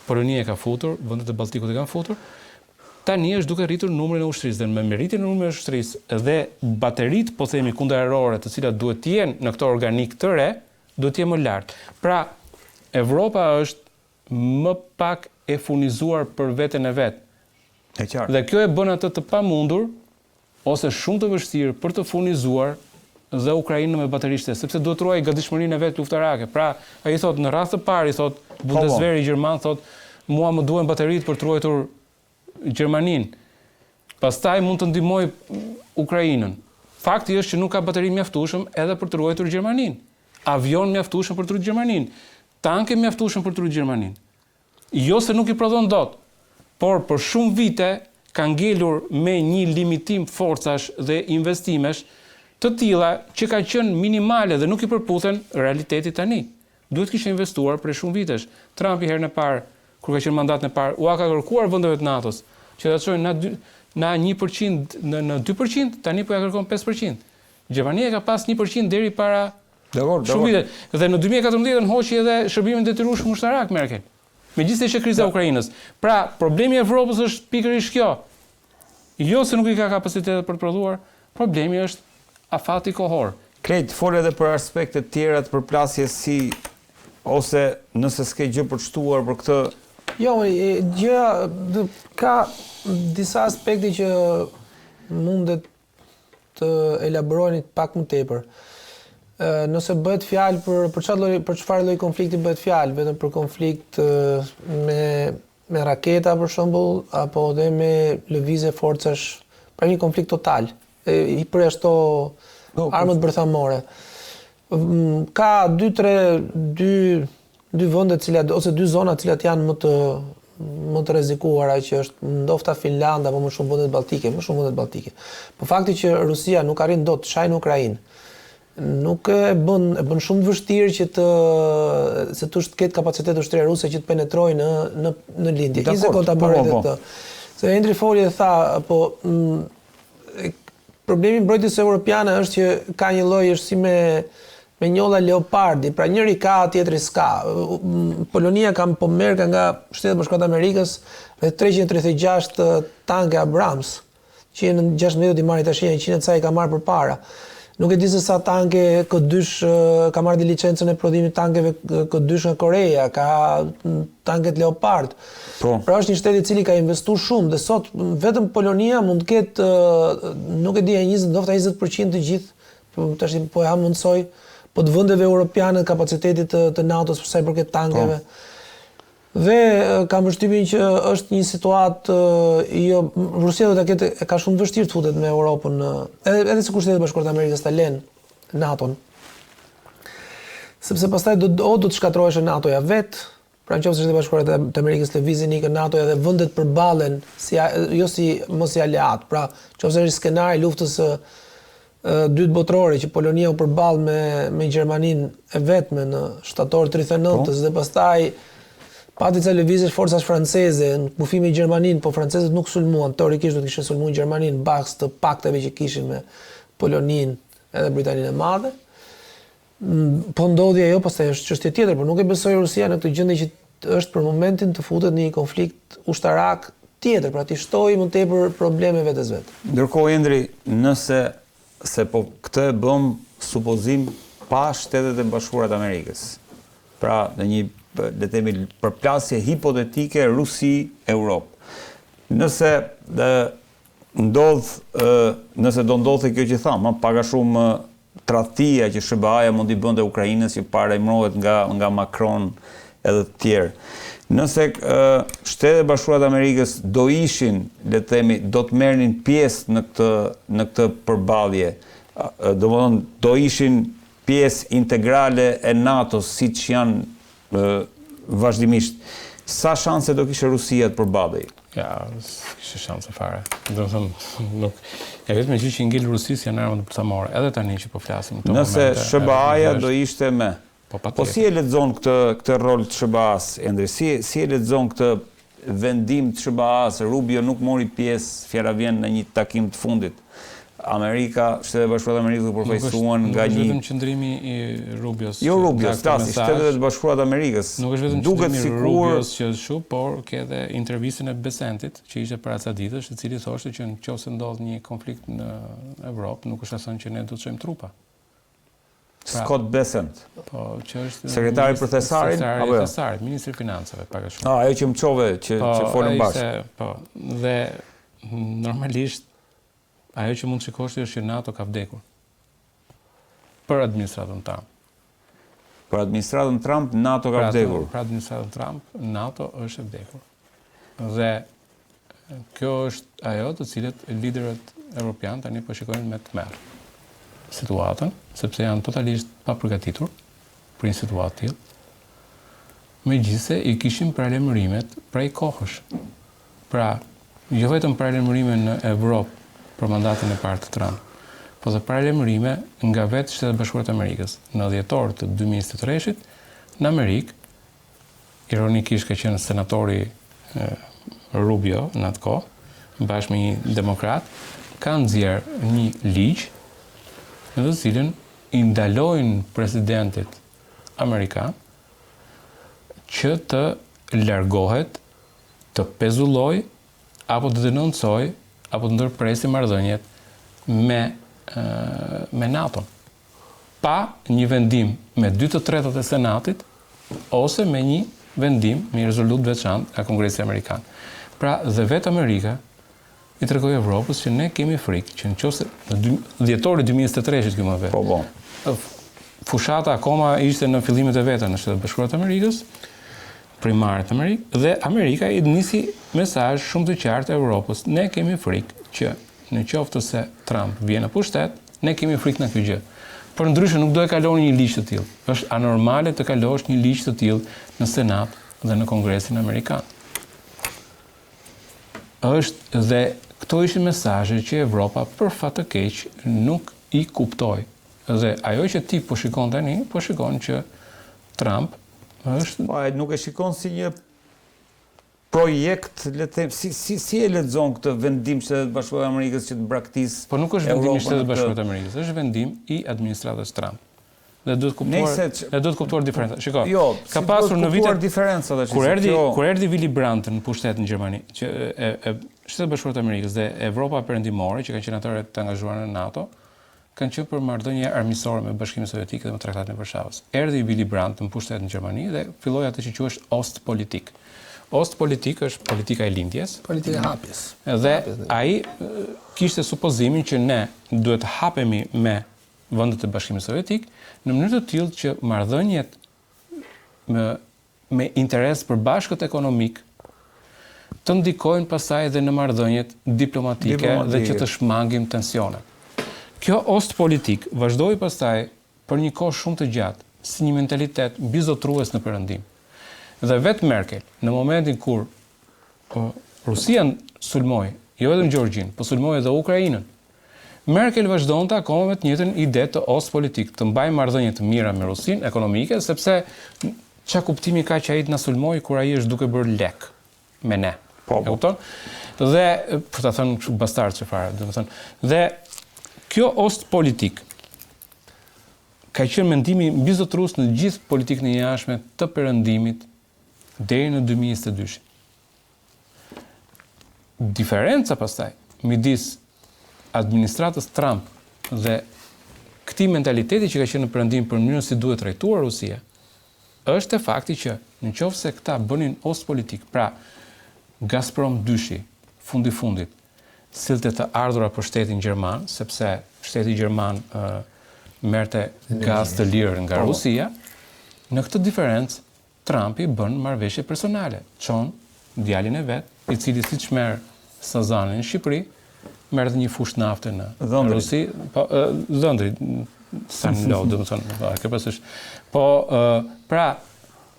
Polonia e ka futur, vendet e Baltikut e kanë futur, tani është duke rritur numrin e ushtrisë dhe me rritjen e numrit e ushtrisë dhe bateritë, po themi kundërajrore, të cilat duhet të jenë në këtë organikë të re, duhet të jenë më lart. Pra, Evropa është më pak e furnizuar për veten e vet. E qartë. Dhe kjo e bën atë të pamundur ose shumë të vështirë për të furnizuar dhe Ukrainën me bateri shtesë, sepse duhet të ruajë gatishmërinë e vet luftarake. Pra, ai thotë në radhë të parë i thotë po, po. Bundeswehri gjerman thotë mua më duhen bateritë për të ruajtur Gjermaninë. Pastaj mund të ndihmojë Ukrainën. Fakti është që nuk ka bateri mjaftueshëm edhe për të ruajtur Gjermaninë. Avion mjaftueshëm për të ruajtur Gjermaninë. Tanke mjaftueshëm për të ruajtur Gjermaninë. Jo se nuk i prodhon dot, por për shumë vite ka ngelur me një limitim forcash dhe investimesh të tilla që kanë qenë minimale dhe nuk i përputhen realitetit tani. Duhet të kishte investuar prej shumë vitesh. Trumpi herën e parë, kur ka qenë mandatin e parë, ua ka kërkuar vendeve të NATO-s që ta çojnë na na 1% në në 2%, tani po ja kërkon 5%. Gjermania ka pas 1% deri para Dakord, Shumë vite. Dhe në 2014-ën hoqi edhe shërbimin e detyrueshëm ushtarak Merkel. Megjithëse ishte kriza e Ukrainës. Pra, problemi i Evropës është pikërisht kjo. Jo se nuk i ka kapacitetet për të prodhuar, problemi është afati kohor. Klejt, fol edhe për aspekte të tjera të përplasjes si ose nëse s'ke gjë për të shtuar për këtë Jo, gjëja ka disa aspekte që mundet të elaborojeni pak më tepër. Nëse bëhet fjalë për për çfarë lloj për çfarë lloj konflikti bëhet fjalë, vetëm për konflikt me me raketa për shembull apo edhe me lëvizje forcash, pra një konflikt total, e, i përjashto po, po. armët bërthamore. Ka 2 3 2 dy vende të cilat ose dy zona të cilat janë më të më të rrezikuara që është ndofta Finlanda apo më shumë vendet baltike, më shumë vendet baltike. Po fakti që Rusia nuk arrin dot të shajë në Ukrainë, nuk e bën e bën shumë të vështirë që të se të ketë kapacitet ushtria ruse që të penetrojë në në në lindje. Një sekondë ta bëj po, po, po. këtë. Se Endri foli e tha, po mm, Problemi i mbrojtjes europiane është që ka një lloj është si me me njolla leopardi, pra njëri ka, tjetri s'ka. Polonia ka po merrka nga Shtetet e Bashkuara të Amerikës me 336 tanke Abrams, që në 16 do t'i marrë tash, 100 e ca i ka marrë përpara. Nuk e di se sa tanke K2 ka marrë dhe licencën e prodhimit tankeve K2 nga Koreja, ka tanket Leopard. Po. Pra është një shtet i cili ka investuar shumë dhe sot vetëm Polonia mund të ketë nuk e di 20, ndoshta 20% të gjithë, po tash po e hamendësoj, po të vendeve europiane të kapacitetit të, të NATO-s për sa i përket tankeve. Po. Dhe kam përshtypjen që është një situatë jo Rusia do ta ketë e ka shumë të vështirë të futet me Europën në edhe edhe sikur Shtetet e Bashkuara të Amerikës ta lënë NATO-n. Sepse pastaj do o do të shkatërroheshe NATO-ja vet, pra në qoftë se Shtetet e Bashkuara të Amerikës lëvizin ikën NATO-ja dhe vendet përballen si jo si më si aleat. Pra, nëse është skenari i luftës së Dytë Botërore që Polonia u përball me me Gjermaninë e vetme në shtator 39-ës po. dhe pastaj pati ca lëvizje forcash franceze në kufi me Gjermaninë, po francezët nuk sulmuan, teorikisht do të kishin sulmuar Gjermaninë bazë të pakteve që kishin me Poloninë edhe Britaninë e Madhe. Po ndodhi ajo, pastaj është çështje tjetër, por nuk e besoj Rusia në këtë gjendje që është për momentin të futet në një konflikt ushtarak tjetër, pra t'i shtojë më tepër probleme vetes vet. Ndërkohë Endri, nëse se po këtë e bëmë supozim pa Shtetet e Bashkuara të Amerikës. Pra, në një le të themi përplasje hipotetike Rusi-Europë. Nëse dhe ndodh nëse do ndodhte kjo që thamë, pak a shumë tradhtia që SHBA-ja mund t'i bënte Ukrainës që paralajmërohet nga nga Macron Edhe të tjerë. Nëse Shtetet e Bashkuara të Amerikës do ishin, le të themi, do të merrnin pjesë në këtë në këtë përballje, domethënë do ishin pjesë integrale e NATO-s siç janë vazhdimisht, sa shanse do kishte Rusia të përballej? Ja, s'kishte shanse fare. Domethënë, nuk... E vetmja gjë që i ngel Rusisë janë armët bërthamore, edhe tani që po flasim në këto Nëse SHBA-ja do ishte me Po Po si e lexon këtë këtë rol të SHBA-së, Endri? Si si e lexon këtë vendim të SHBA-së? Rubio nuk mori pjesë, fjala vjen në një takim të fundit. Amerika, Shtetet e Bashkuara të Amerikës u përfaqësuan nga një Nuk është vetëm qëndrimi i Rubios. Jo Rubios, flas i Shteteve të Bashkuara të Amerikës. Nuk është vetëm qëndrimi i Rubios që është kështu, por ke edhe intervistën e Bessentit, që ishte para ca ditësh, i cili thoshte që në qoftë se ndodh një konflikt në Evropë, nuk është e thënë që ne do të çojmë trupa. Pra, Scott Bessent. Po, që është sekretari për thesarin apo jo? Thesarit, ministri i financave, pak a shumë. Ah, ajo që më çove që po, që folëm bashkë. Po, dhe normalisht ajo që mund të shikosh është që NATO ka vdekur. Për administratën Trump. Për administratën Trump NATO ka vdekur. Për administratën Trump NATO është e vdekur. Dhe kjo është ajo të cilët liderët evropianë tani po shikojnë me tmerr situatën, sepse janë totalisht papërgatitur për një situatë të tillë. Megjithëse i kishim paralajmërimet prej kohësh. Pra, jo vetëm paralajmërime në Evropë për mandatin e parë të Trump, po dhe paralajmërime nga vetë Shtetet e Bashkuara të Amerikës. Në dhjetor të 2023-shit, në Amerikë Ironikisht ka qenë senatori Rubio në atë kohë, bashkë me një demokrat, kanë nxjerrë një ligj në të cilin i ndalojnë presidentit amerikan që të largohet, të pezullojë apo të denoncojë apo të ndërpresë marrëdhëniet me me NATO-n. pa një vendim me dy të tretat e Senatit ose me një vendim, me një rezolutë të veçantë nga Kongresi Amerikan. Pra, dhe vetë Amerika i tregoi Evropës që ne kemi frikë që në qoftë se në dy, dhjetori 2023-shit ky më vetë. Po, po. Fushata akoma ishte në fillimet e veta në Shtetet e Bashkuara të Amerikës, primaret në Amerikë dhe Amerika i nisi mesazh shumë të qartë Evropës. Ne kemi frikë që Në qoftë se Trump vjen në pushtet, ne kemi frikë nga kjo gjë. Përndryshe nuk do e kaloni një ligj të tillë. Është anormale të kalosh një ligj të tillë në Senat dhe në Kongresin Amerikan. Është dhe këto ishin mesazhe që Evropa për fat të keq nuk i kuptoi. Dhe ajo që ti po shikon tani, po shikon që Trump është Po ai nuk e shikon si një projekt, le të them, si si si e lexon këtë vendim Shtetet e Bashkuara të Amerikës që të braktisë Po nuk është vendim i Shteteve të Bashkuara të Amerikës, është vendim i administratës Trump. Dhe duhet kuptuar, dhe duhet kuptuar diferenca. Shiko, jo, ka pasur në vitet diferenca tash. Kur erdhi kjo... kur erdhi Willy Brandt në pushtet në Gjermani, që e, e Shtetet e Bashkuara të Amerikës dhe Evropa Perëndimore, që kanë qenë atëherë të angazhuar në NATO, kanë qenë për marrëdhënie armiqësore me Bashkimin Sovjetik dhe me Traktatin e Varshavës. Erdhi Willy Brandt në pushtet në Gjermani dhe filloi atë që quhej Ostpolitik. Ostpolitik është politika e lindjes. Politika e hapjes. Dhe ai kishte supozimin që ne duhet të hapemi me vendet e Bashkimit Sovjetik në mënyrë të tillë që marrëdhëniet me me interes të përbashkët ekonomik të ndikojnë pastaj edhe në marrëdhëniet diplomatike dhe që të shmangim tensionet. Kjo Ostpolitik vazhdoi pastaj për një kohë shumë të gjatë si një mentalitet mbizotërues në Perëndim. Dhe vetë Merkel, në momentin kur Rusia sulmoi jo vetëm Gjeorgjinë, po sulmoi edhe Ukrainën, Merkel vazhdonte akoma me të njëjtën ide të Ostpolitik, të mbajë marrëdhënie të mira me Rusinë ekonomike, sepse ça kuptimi ka që ai të na sulmojë kur ai është duke bërë lek me ne. Po, po. E kupton? Dhe për ta thënë kështu bastardçe fare, domethënë, dhe kjo Ostpolitik ka qenë mendimi mbizotërues në gjithë politikën e jashtme të perëndimit deri në 2022. Diferenca pastaj midis administratës Trump dhe këtij mentaliteti që ka qenë në perëndim për mënyrën si duhet trajtuar Rusia, është te fakti që në qoftë se këta bënin Ostpolitik, pra Gazprom dyshi, fundi fundit, sillte të ardhura për shtetin gjerman, sepse shteti gjerman merrte gaz të lirë nga po. Rusia, në këtë diferencë. Trumpi bën marrëveshje personale, çon djalin e vet, i cili siç merr Sazanin në Shqipëri, merr edhe një fushë nafte në Rusi, po dhëndri son-in-law, domethënë, po, e ke parasysh. Po, pra,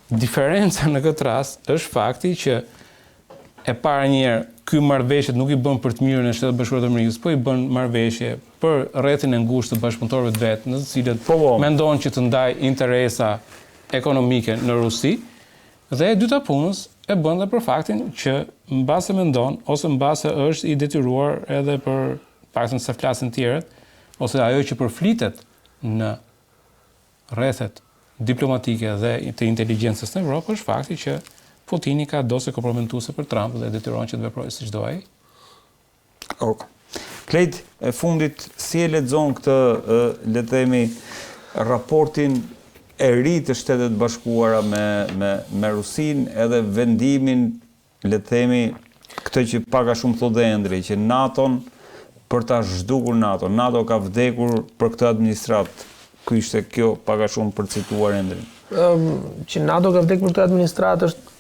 diferenca në këtë rast është fakti që e para një herë, ky marrëveshjet nuk i bën për të mirën e Shteteve të Bashkuara të Amerikës, po i bën marrëveshje për rrethin e ngushtë të bashkëpunëtorëve të vet, në të cilët po, po. mendon që të ndajë interesa ekonomike në Rusi, dhe e dyta punës e bën dhe për faktin që mbase mendon ose mbase është i detyruar edhe për faktin se flasin tjerët ose ajo që përflitet në rrethet diplomatike dhe të inteligjencës në Evropë është fakti që Putini ka dosje kompromentuese për Trump dhe e detyron që të veprojë siç do ai. Ok. Klejt, e fundit, si e lexon këtë, le të themi, raportin e ri të Shteteve të Bashkuara me me me Rusinë edhe vendimin, le të themi, këtë që pak a shumë thotë dhe Endri, që NATO-n për ta zhdukur NATO-n. NATO ka vdekur për këtë administratë. Ky ishte kjo pak a shumë për të cituar Endrin. Ëm që NATO ka vdekur për këtë administratë është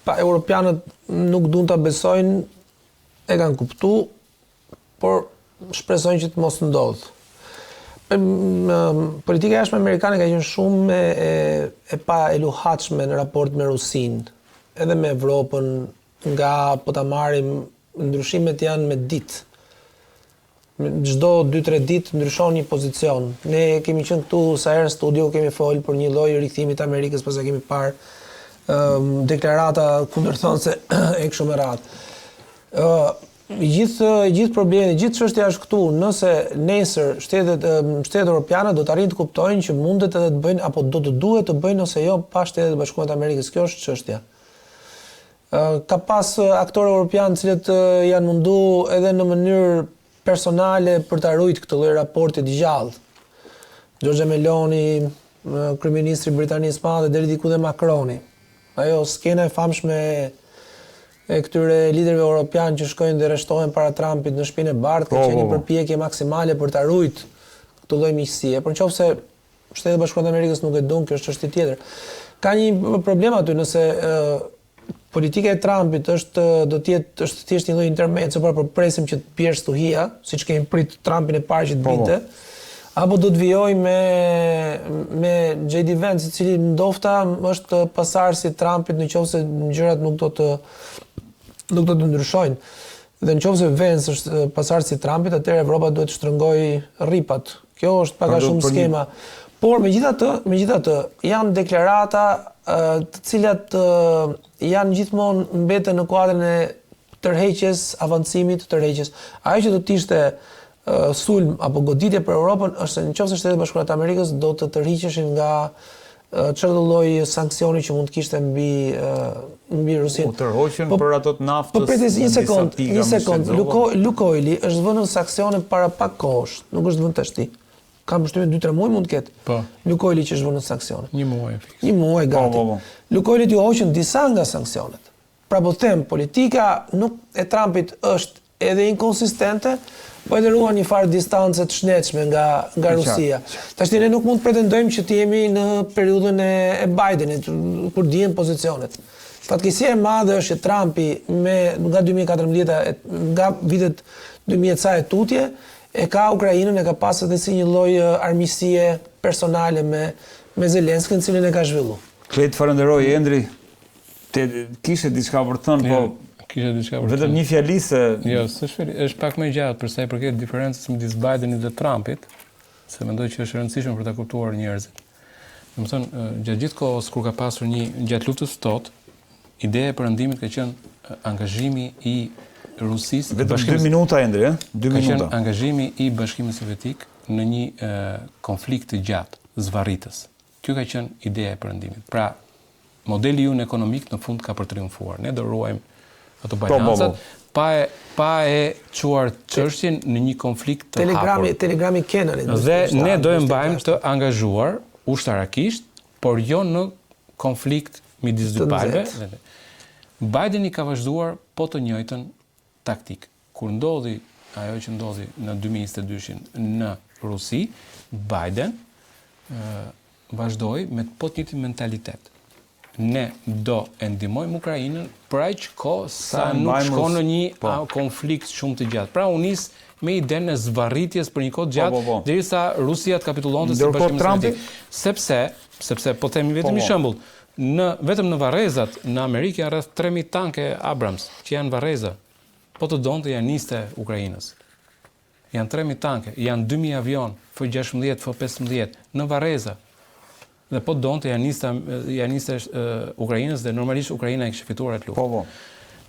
pa europianët nuk duan ta besojnë, e kanë kuptu, por shpresojnë që të mos ndodhë. Politika e jashtme amerikane ka qenë shumë e, e, e paluhatshme në raport me Rusinë, edhe me Evropën, nga po ta marrim ndryshimet janë me ditë. Çdo 2-3 ditë ndryshon një pozicion. Ne kemi qenë këtu sa herë në studio kemi fol për një lloj rikthimi të Amerikës, pastaj kemi parë ëm deklarata kundërthënëse e kështu me radhë. Ë i gjithë i gjithë problemi, i gjithë çështja është këtu, nëse nesër shtetet shtetet europiane do të arrijnë të kuptojnë që mundet edhe të bëjnë apo do të duhet të bëjnë ose jo pa Shtetet e Bashkuara të Amerikës. Kjo është çështja. Ka pas aktorë europianë të cilët janë mundu edhe në mënyrë personale për ta rujt këtë lloj raporti të gjallë. Giorgia Meloni, kryeministri i Britanisë së Madhe, deri diku dhe Macroni. Ajo skena e famshme e këtyre liderëve europianë që shkojnë dhe rreshtohen para Trumpit në Shtëpinë e Bardhë, ka po, qenë një po, po. përpjekje maksimale për ta rujt këtë lloj miqësie. Por nëse Shtetet e Bashkuara të Amerikës nuk e duan, kjo është çështje tjetër. Ka një problem aty nëse politika e Trumpit është do të jetë është thjesht një lloj intermezzo, pra po presim që të bjerë stuhia, siç kemi prit Trumpin e parë që të po, po. binte. Apo do të vijojë me me JD Vance, i cili ndofta është pasardhësi i Trumpit në qoftë se gjërat nuk do të nuk do të ndryshojnë. Dhe në qoftë se Vance është pasardhësi i Trumpit, atëherë Evropa duhet të shtrëngojë rripat. Kjo është pak a shumë skema. Por megjithatë, megjithatë, janë deklarata të cilat janë gjithmonë mbeten në kuadrin e tërheqjes, avancimit të tërheqjes. Ajo që do të ishte sulm apo goditje për Europën është se në qoftë se Shtetet e Bashkuara të Amerikës do të tërhiqeshin nga çfarëdo lloj sanksioni që mund të kishte mbi mbi Rusinë. U tërhoqën po, për ato të naftës. Po prit një sekond, një sekond. Luko, Lukoili është vënë në sanksione para pak kohësh, nuk është vënë tashti. Kam përshtypjen 2-3 muaj mund të ketë. Po. Lukoili që është vënë në sanksione. Një muaj fiks. Një muaj po, gati. Po, po, po. Lukoilit iu hoqën disa nga sanksionet. Pra po them, politika nuk e Trumpit është edhe inkonsistente, po edhe ruan një farë distance të shëndetshme nga nga Rusia. Tashti ne nuk mund të pretendojmë që të jemi në periudhën e, e Bidenit, kur dihen pozicionet. Fatkeqësia e madhe është që Trumpi me nga 2014 nga vitet 2000 ca e tutje e ka Ukrainën e ka pasur edhe si një lloj armiqësie personale me me Zelenskin, të cilin e ka zhvillu. Klejt, falenderoj Endri. Ti kishe diçka për të thënë, po jo, kishe diçka për të thënë. Vetëm një fjali se Jo, s'është fjali, është pak më gjatë për sa i përket diferencës midis Bidenit dhe Trumpit, se mendoj që është e rëndësishme për ta kuptuar njerëzit. Domethënë, gjatë gjithë kohës kur ka pasur një gjatë luftës së ftohtë, ideja e perëndimit ka qenë angazhimi i Rusisë, vetëm 2 minuta Endri, ë? 2 minuta. Ka qenë angazhimi i Bashkimit Sovjetik në një e, konflikt të gjatë, zvarritës. Kjo ka qenë ideja e perëndimit. Pra, modeli ynë ekonomik në fund ka për triumfuar. Ne do ruajmë ato po, po, balancat po. pa e pa e çuar çështjen në një konflikt të Telegrami, hapur. Telegrami Kennedy. Dhe ne do e mbajmë të angazhuar ushtarakisht, por jo në konflikt midis dy palëve. Bideni ka vazhduar po të njëjtën taktikë. Kur ndodhi ajo që ndodhi në 2022-shin në Rusi, Biden vazhdoi me po të njëjtin mentalitet. Ne do e ndihmojmë Ukrainën për aq kohë sa nuk shkon në një po. konflikt shumë të gjatë. Pra u nis me idenë e zvarritjes për një kohë të gjatë, po, po, po. derisa Rusia të kapitullonte si Bashkimi Sovjetik. Sepse, sepse po themi vetëm një shembull, në vetëm në varrezat në Amerikë janë rreth 3000 tanke Abrams që janë varreza. Po të donte ia niste Ukrainës. Janë 3000 tanke, janë 2000 avionë F-16, F-15 në varreza. Dhe po të donte ia niste ia niste Ukrainës dhe normalisht Ukraina e kishte fituar atë luftë. Po, po.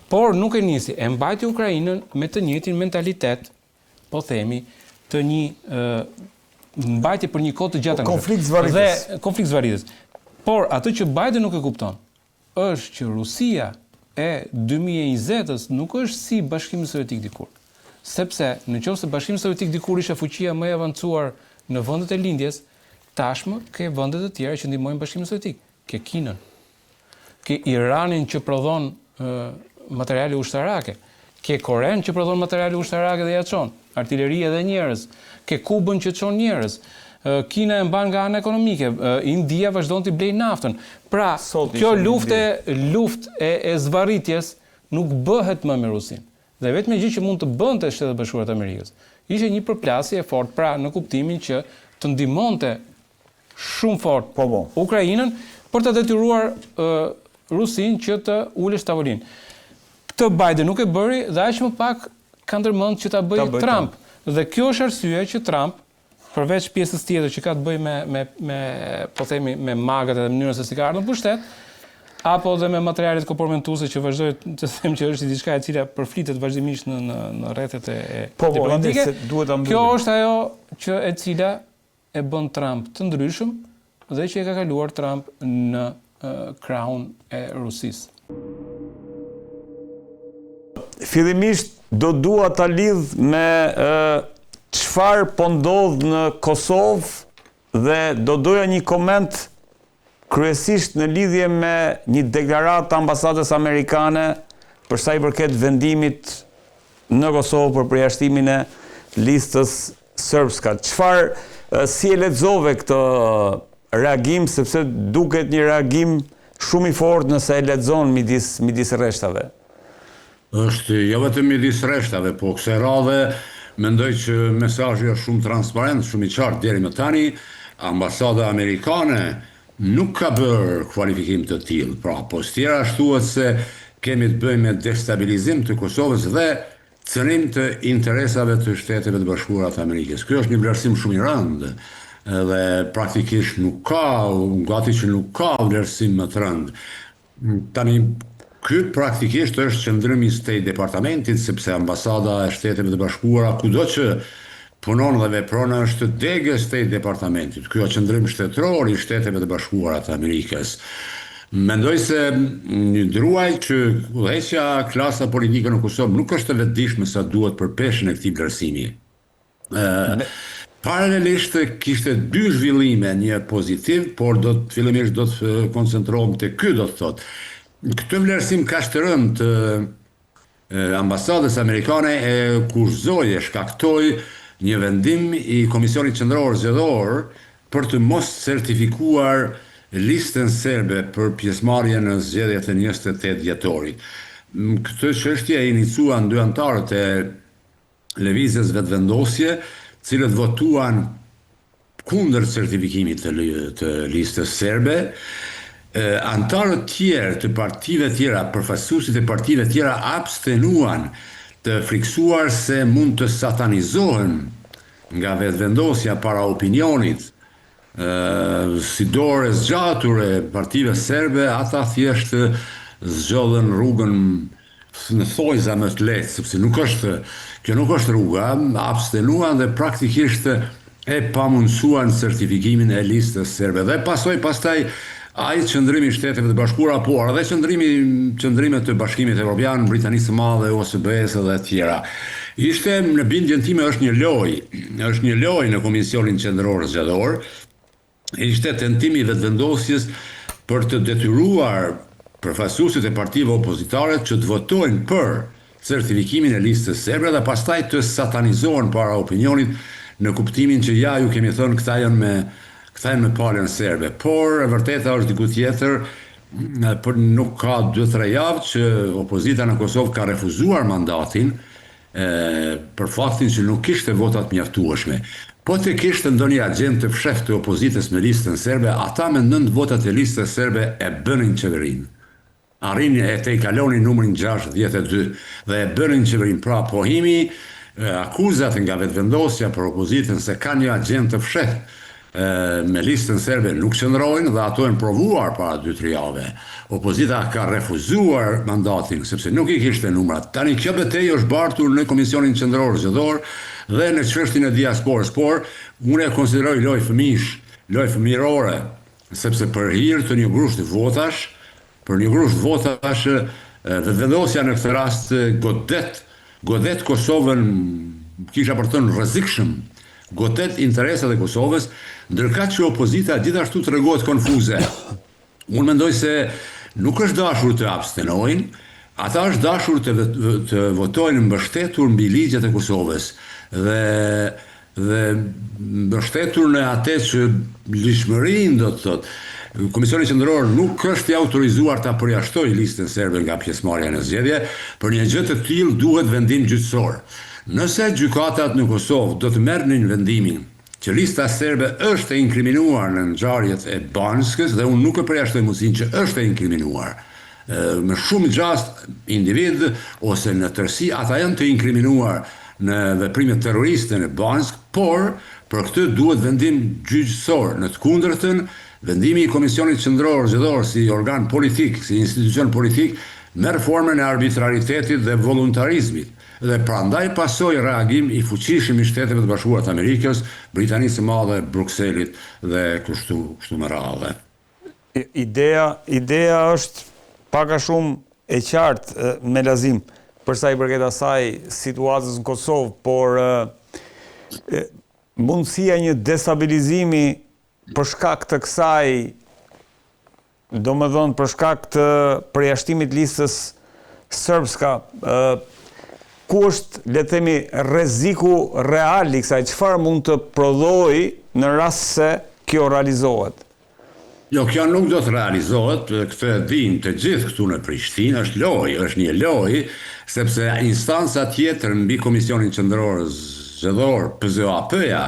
Por nuk e nisi, e mbajti Ukrainën me të njëjtin mentalitet, po themi, të një mbajtje për një kohë të gjatë. Po, konflikt zvarritës. Dhe konflikt zvarritës. Por atë që Biden nuk e kupton, është që Rusia e 2020-ës nuk është si Bashkimi Sovjetik dikur. Sepse në qoftë se Bashkimi Sovjetik dikur ishte fuqia më e avancuar në vendet e lindjes, tashmë ke vende të tjera që ndihmojnë Bashkimin Sovjetik. Ke Kinën, ke Iranin që prodhon materiale ushtarake, ke Korenë që prodhon materiale ushtarake dhe ja çon, artileri edhe njerëz, ke Kubën që çon njerëz, Kina e mban nga ana ekonomike, India vazhdon t'i blejë naftën. Pra, kjo luftë luftë e, e zvarritjes nuk bëhet më me Rusinë. Dhe e vetmja gjë që mund të bënte Shtetet e Bashkuara të Amerikës, ishte një përplasje e fortë, pra në kuptimin që të ndihmonte shumë fort po, po. Ukrainën për ta detyruar Rusinë që të ulesh tavolinë. Këtë Biden nuk e bëri dhe aq më pak ka ndërmend që ta bëjë Trump. Dhe kjo është arsyeja që Trump përveç pjesës tjetër që ka të bëjë me me me po themi me MAGA-t edhe mënyrën se si ka ardhur në pushtet, apo dhe me materialet kompromentuese që vazhdoj të them që është diçka e cila përflitet vazhdimisht në në në rrethet e, e po, po, diplomatike. Duhet ta Kjo është ajo që e cila e bën Trump të ndryshëm dhe që e ka kaluar Trump në krahun e Rusisë. Fillimisht do dua ta lidh me çfarë po ndodh në Kosovë dhe do doja një koment kryesisht në lidhje me një deklaratë të ambasadës amerikane për sa i përket vendimit në Kosovë për përjashtimin e listës Srpska. Çfarë, si e lexove këtë reagim, sepse duket një reagim shumë i fortë nëse e lexon midis midis rreshtave. Është jo vetëm midis rreshtave, po kësaj radhe mendoj që mesazhi është shumë transparent, shumë i qartë deri më tani, ambasada amerikane nuk ka bërë kualifikim të tillë. Pra, pos tjerash thuhet se kemi të bëjmë me destabilizim të Kosovës dhe Cënim të interesave të Shteteve të Bashkuara të Amerikës. Ky është një vlerësim shumë i rëndë dhe praktikisht nuk ka, gati që nuk ka vlerësim më të rëndë. Tani, ky praktikisht është qëndrim i State Departamentit, sepse ambasada e Shteteve të Bashkuara kudo që punon dhe vepron është degë e State Departamentit. Ky është qëndrim shtetëror i Shteteve të Bashkuara të Amerikës. Mendoj se një druaj që udhëheqja klasa politike në Kosovë nuk është e vetëdijshme sa duhet për peshën e këtij vlerësimi. Paralelisht kishte dy zhvillime, një pozitiv, por do të fillimisht do të koncentrohem te ky do të thotë. Këtë vlerësim kaq të rëndë të Ambasadës amerikane e kushtëzoi e shkaktoi një vendim i Komisionit Qendror Zgjedhor për të mos certifikuar listën serbe për pjesëmarrje në zgjedhjet e 28 dhjetorit. Këtë çështje e iniciuan dy anëtarët e Lëvizjes Vetëvendosje, të cilët votuan kundër certifikimit të të listës serbe, anëtarët tjerë të partive tjera, përfaqësuesit e partive tjera abstenuan të frikësuar se mund të satanizohen nga Vetëvendosja para opinionit, si dorë e zgjatur e partive serbe, ata thjesht zgjodhën rrugën në thonjëza më të lehtë, sepse nuk është, kjo nuk është rruga, abstenuan dhe praktikisht e pamundësuan certifikimin e listës serbe. Dhe pasoi pastaj ai qëndrim i Shteteve të Bashkuara, por edhe qëndrimi qëndrime të Bashkimit Evropian, Britanisë së Madhe, OSBE-së dhe të tjera. Ishte në bindjen time është një lojë, është një lojë në Komisionin Qendror Zgjedhor. Ishte tentimi i Vetëvendosjes për të detyruar përfaqësuesit e partive opozitare që të votojnë për certifikimin e listës serbe dhe pastaj të satanizohen para opinionit në kuptimin që ja ju kemi thënë këta janë me këta janë me palën serbe. Por e vërteta është diku tjetër. Për nuk ka 2-3 javë që opozita në Kosovë ka refuzuar mandatin e, për faktin që nuk kishte vota të mjaftueshme. Po të kishte ndonjë agjendë të fshehtë të opozitës me listën serbe, ata me 9 votat e listës serbe e bënin qeverinë. Arrinin e tejkalonin numrin 62 dhe e bënin qeverinë. Pra pohimi, akuzat nga Vetëvendosja për opozitën se ka një agjendë të fshehtë me listën serbe nuk qëndrojnë dhe ato janë provuar para 2-3 jave. Opozita ka refuzuar mandatin sepse nuk i kishte numrat. Tani kjo betejë është bartur në Komisionin Qendror Zgjedhor dhe në çështjen e diasporës, por unë e konsideroj lojë fëmijësh, lojë fëmijërore, sepse për hir të një grusht votash, për një grusht votash Vetëvendosja në këtë rast godet godet Kosovën, kisha për të thënë rrezikshëm, godet interesat e Kosovës, ndërkaq që opozita gjithashtu tregohet konfuze. Unë mendoj se nuk është dashur të abstenojnë, ata është dashur të të votojnë mbështetur mbi ligjet e Kosovës dhe dhe mbështetur në atë që ligjshmërinë do të thotë, Komisioni Qendror nuk është i autorizuar ta përjashtojë listën serbe nga pjesëmarrja në zgjedhje, për një gjë të tillë duhet vendim gjyqësor. Nëse gjykatat në Kosovë do të merrnin vendimin që lista serbe është e inkriminuar në ngjarjet e Banjskës dhe unë nuk e përjashtoj mundësinë që është e inkriminuar, me shumë gjasë individë ose në tërësi ata janë të inkriminuar në veprime terroriste në Banjskë, por për këtë duhet vendim gjyqësor. Në të kundërtën, vendimi i Komisionit Qendror Zgjedhor si organ politik, si institucion politik, merr formën e arbitraritetit dhe vullnetarizmit dhe prandaj pasoi reagim i fuqishëm i Shteteve të Bashkuara të Amerikës, Britanisë së Madhe, Brukselit dhe kështu kështu me radhë. Ideja, ideja është pak a shumë e qartë Melazim për sa i përket asaj situatës në Kosovë, por mundësia e një destabilizimi për shkak të kësaj, domethënë për shkak të përjashtimit listës Srpska, ku është, le të themi, rreziku real i kësaj, çfarë mund të prodhojë në rast se kjo realizohet? Jo, kjo nuk do të realizohet, këtë e dinë të gjithë këtu në Prishtinë, është lojë, është një lojë, sepse instanca tjetër mbi Komisionin Qendror Zgjedhor, PZAP-ja,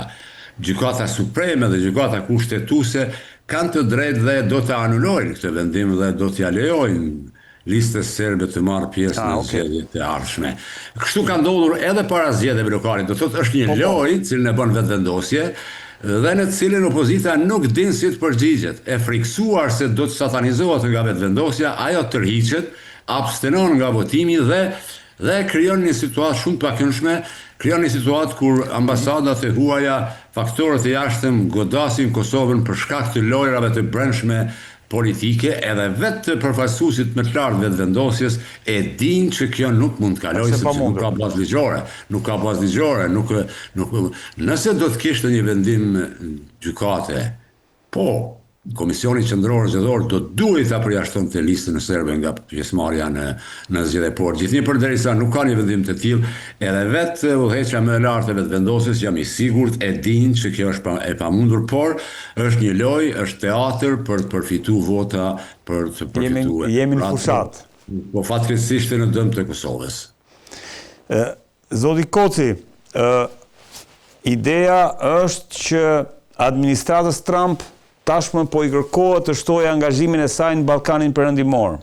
Gjykata Supreme dhe Gjykata Kushtetuese kanë të drejtë dhe do të anulojnë këtë vendim dhe do t'ia lejojnë listës serbe të marrë pjesë ah, në zgjedhjet e ardhshme. Kështu ka ndodhur edhe para zgjedhjeve lokale, do thotë është një po, po. lojë, cilën e bën Vetëvendosje, dhe në të cilën opozita nuk din si të përgjigjet. E frikësuar se do të satanizohet nga Vetëvendosja, ajo tërhiqet, abstenon nga votimi dhe dhe krijon një situatë shumë të pakëndshme, krijon një situatë kur ambasadat e huaja, faktorët e jashtëm godasin Kosovën për shkak të lojrave të brendshme politike, edhe vetë përfaqësuesit më të lartë Vetëvendosjes e dinë që kjo nuk mund të kalojë sepse nuk ka bazë ligjore, nuk ka bazë ligjore, nuk nuk nëse do të kishte një vendim gjykate, po Komisioni Qendror Zgjedhor do duhej ta përjashtonte listën serbe nga pjesëmarrja në në zgjedhje, por gjithnjë përderisa nuk ka një vendim të tillë, edhe vetë udhëheqja më e lartë e Vetëvendosjes jam i sigurt e dinë që kjo është e pamundur, por Është një lojë, është teatër për të përfitu vota, për të përfitu Jemi, jemi në fushatë. Po fatkeqësisht në dëm të Kosovës. Ë Zoti Koci, ë ideja është që administratës Trump tashmë po i kërkohet të shtojë angazhimin e saj në Ballkanin Perëndimor.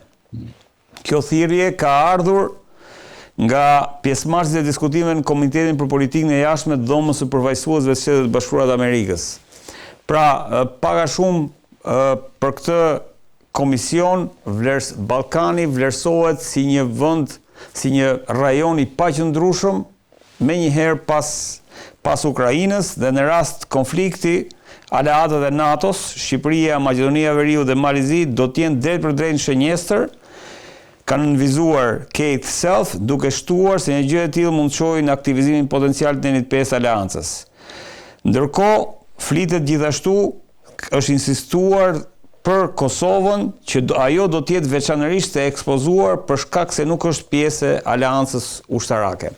Kjo thirrje ka ardhur nga pjesëmarrësit e diskutimeve në Komitetin për Politikën e Jashtme të Dhomës së Përfaqësuesve të Shteteve të Bashkuara të Amerikës. Pra, pak a shumë për këtë komision vlers, Ballkani vlerësohet si një vend, si një rajon i paqëndrueshëm menjëherë pas pas Ukrainës dhe në rast konflikti, aleatët e NATO-s, Shqipëria, Maqedonia e Veriut dhe Mali i Zi do të jenë drejtpërdrejt në shënjestër, ka nënvizuar Keith Self, duke shtuar se një gjë e tillë mund të çojë në aktivizimin potencial të nenit 5 të aleancës. Ndërkohë, flitet gjithashtu është insistuar për Kosovën që ajo do të jetë veçanërisht e ekspozuar për shkak se nuk është pjesë e aleancës ushtarake.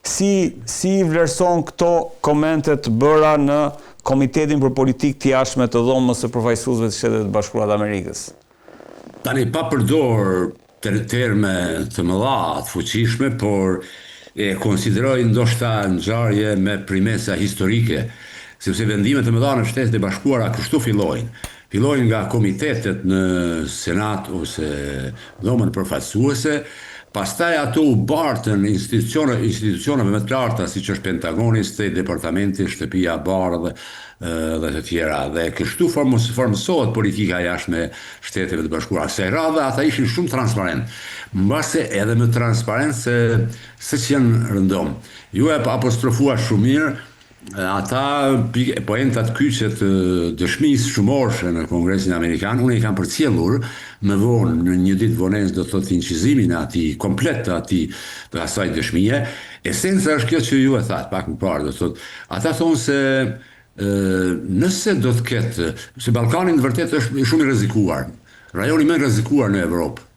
Si si i vlerëson këto komente të bëra në Komitetin për Politikë të Jashtme të Dhomës së Përfaqësuesve të Shteteve të Bashkuara të Amerikës? Tani pa përdor terme të mëdha, të fuqishme, por e konsideroj ndoshta ngjarje me primesa historike, sepse vendimet e mëdha në Shtetet e Bashkuara kështu fillojnë. Fillojnë nga komitetet në Senat ose Dhomën Përfaqësuese, pastaj ato u bartën institucione, institucioneve më të larta siç është Pentagoni, State Departamenti, Shtëpia e Bardhë dhe të tjera. Dhe kështu formësohet politika e jashtme e Shteteve të Bashkuara. Kësaj radhe ata ishin shumë transparent, mbase edhe më transparent se seç janë rëndom. Ju e apostrofuat shumë mirë, Ata poentat kyçe të dëshmisë shumorëshe në Kongresin Amerikan, unë i kam përcjellur më vonë, në një ditë vonesë do të thotë incizimin e atij, komplet të atij, të asaj dëshmie. Esenca është kjo që ju e thatë pak më parë, do të thotë, ata thonë se nëse do të ketë, se Ballkani në të vërtetë është shumë i rrezikuar, rajoni më i rrezikuar në Evropë,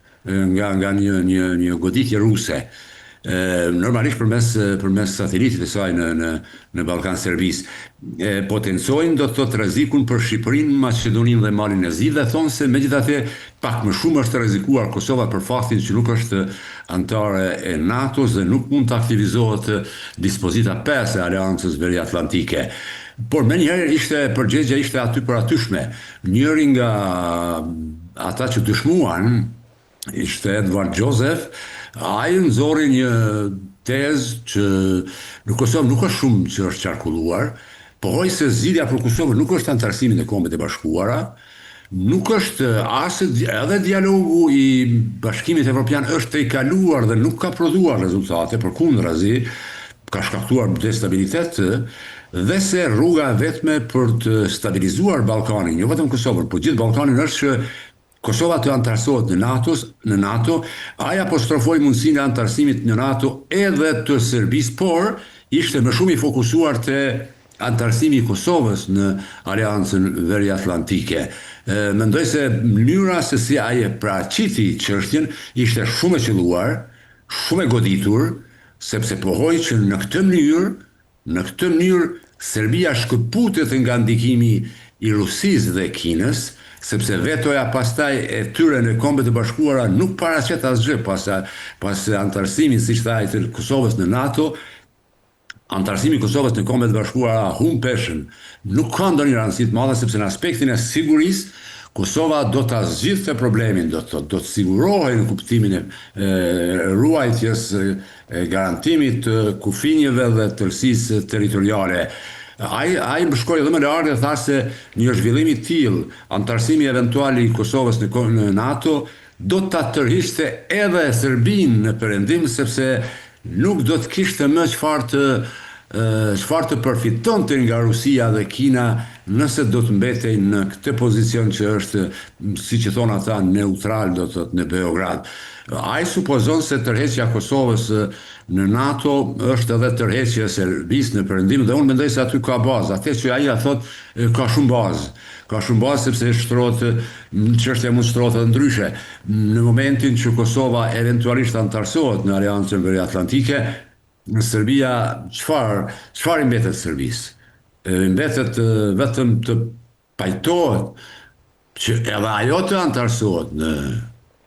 nga nga një një një goditje ruse normalisht përmes përmes satelitit të saj në në në Ballkan Serbisë. E potencojnë do të thotë rrezikun për Shqipërinë, Maqedoninë dhe Malin e Zi dhe thonë se megjithatë pak më shumë është rrezikuar Kosova për faktin që nuk është anëtare e NATO-s dhe nuk mund të aktivizohet dispozita 5 e Aleancës Veriatlantike. Por menjëherë ishte përgjigja ishte aty për atyshme. Njëri nga ata që dëshmuan ishte Edward Joseph, ai nxori një tezë që në Kosovë nuk është shumë që është qarkulluar, pohoi se zgjidhja për Kosovën nuk është anëtarësimi në Kombet e Bashkuara, nuk është as edhe dialogu i Bashkimit Evropian është tejkaluar dhe nuk ka prodhuar rezultate, përkundrazi, ka shkaktuar destabilitet dhe se rruga e vetme për të stabilizuar Ballkanin, jo vetëm Kosovën, por gjithë Ballkanin është që Kosova të anëtarësohet në NATO, në NATO, ai apostrofoi mundësinë e anëtarësimit në NATO edhe të Serbisë, por ishte më shumë i fokusuar te anëtarësimi i Kosovës në Aleancën Veriatlantike. Mendoj se mënyra se si ai e paraqiti çështjen ishte shumë e qëlluar, shumë e goditur, sepse pohoi që në këtë mënyrë, në këtë mënyrë Serbia shkëputet nga ndikimi i Rusisë dhe Kinës, sepse vetoja pastaj e tyre në Kombet e Bashkuara nuk paraqet asgjë pas pas anëtarësimit, siç tha ai, të Kosovës në NATO, Anëtarësimi i Kosovës në Kombet e Bashkuara humb peshën, nuk ka ndonjë rëndësi të madhe sepse në aspektin e sigurisë Kosova do ta zgjidhte problemin, do të thotë, do të sigurohej në kuptimin e ruajtjes, e garantimit të kufinjëve dhe tërësisë territoriale. Ai ai shkoi edhe më larg dhe tha se një zhvillim i tillë, anëtarësimi eventual i Kosovës në në NATO, do ta tërhiqte edhe Serbinë në Perëndim sepse nuk do të kishte më çfarë të çfarë të përfitonte nga Rusia dhe Kina nëse do të mbetej në këtë pozicion që është, siç i thonë ata, neutral, do të thotë në Beograd. Ai supozon se tërheqja e Kosovës në NATO është edhe tërheqje e Serbisë në Perëndim dhe unë mendoj se aty ka bazë. Atë që ai ja thotë ka shumë bazë. Ka shumë bazë sepse shtrohet çështja mund të shtrohet edhe ndryshe. Në momentin që Kosova eventualisht anëtarësohet në Aleancën Veriatlantike, Serbia çfarë çfarë i mbetet Serbisë? I mbetet vetëm të pajtohet që edhe ajo të anëtarësohet në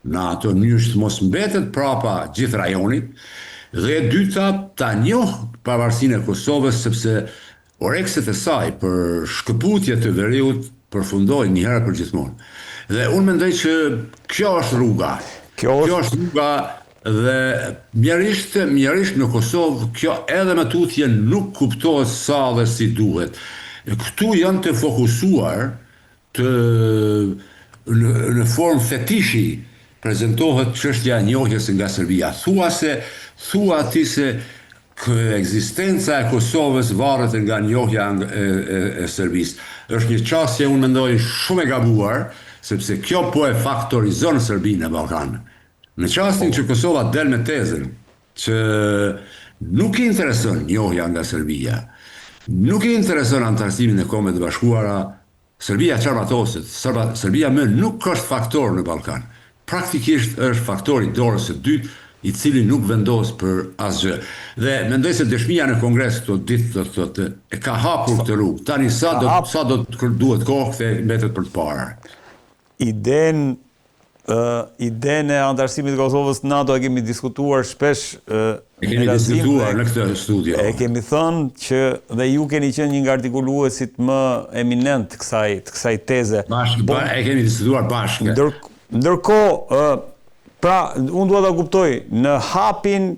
NATO, në mënyrë që të mos mbetet prapa gjithë rajonit, dhe e dyta ta njohë pavarësinë e Kosovës sepse Orekset e saj për shkëputje të veriut përfundojnë një herë për gjithmonë. Dhe unë mendoj që kjo është rruga. Kjo është rruga dhe mjerisht, mjerisht në Kosovë kjo edhe më tutje nuk kuptohet sa dhe si duhet. Këtu janë të fokusuar të në, në formë fetishi prezentohet çështja e njohjes nga Serbia. Thua se thua ti se ekzistenca e Kosovës varet nga njohja e, e, e Serbisë. Është një qasje unë mendoj shumë e gabuar, sepse kjo po e faktorizon Serbinë në Ballkan. Në çastin që Kosova del me tezën që nuk i intereson njohja nga Serbia, nuk i intereson anëtarësimi në Kombet e Bashkuara, Serbia çarmatoset, Serbia më nuk është faktor në Ballkan. Praktikisht është faktor i dorës së dytë, i cili nuk vendos për asgjë. Dhe mendoj se dëshmia në Kongres këto ditë do të thotë e ka hapur këtë rrugë. Tani sa do sa do të duhet kohë, këtë mbetet për të parë. Idenë. Idenë e anëtarësimit të Kosovës në NATO e kemi diskutuar shpesh E kemi diskutuar në këtë studio. E kemi thënë që dhe ju keni qenë një nga artikuluesit më eminent të kësaj të kësaj teze. Bashkë, po, e kemi diskutuar bashkë. Ndër, ndërkohë, pra, unë dua ta kuptoj, në hapin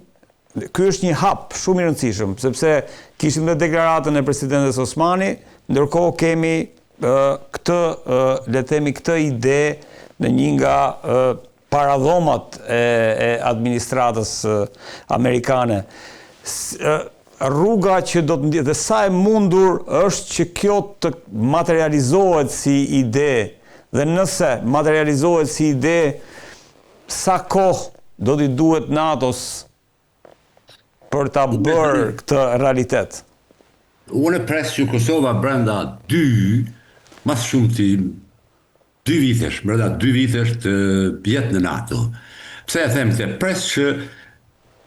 Ky është një hap shumë i rëndësishëm, sepse kishim dhe deklaratën e presidentes Osmani, ndërkohë kemi këtë, le të themi këtë ide në një nga paradhomat e, e administratës amerikane. Rruga që do të ndjekë dhe sa e mundur është që kjo të materializohet si ide dhe nëse materializohet si ide, Sa kohë do t'i duhet NATO-s për ta bërë këtë realitet? Unë pres që Kosova brenda dy, më së shumti dy vitesh, brenda dy vitesh të jetë në NATO. Pse e them këtë? Pres që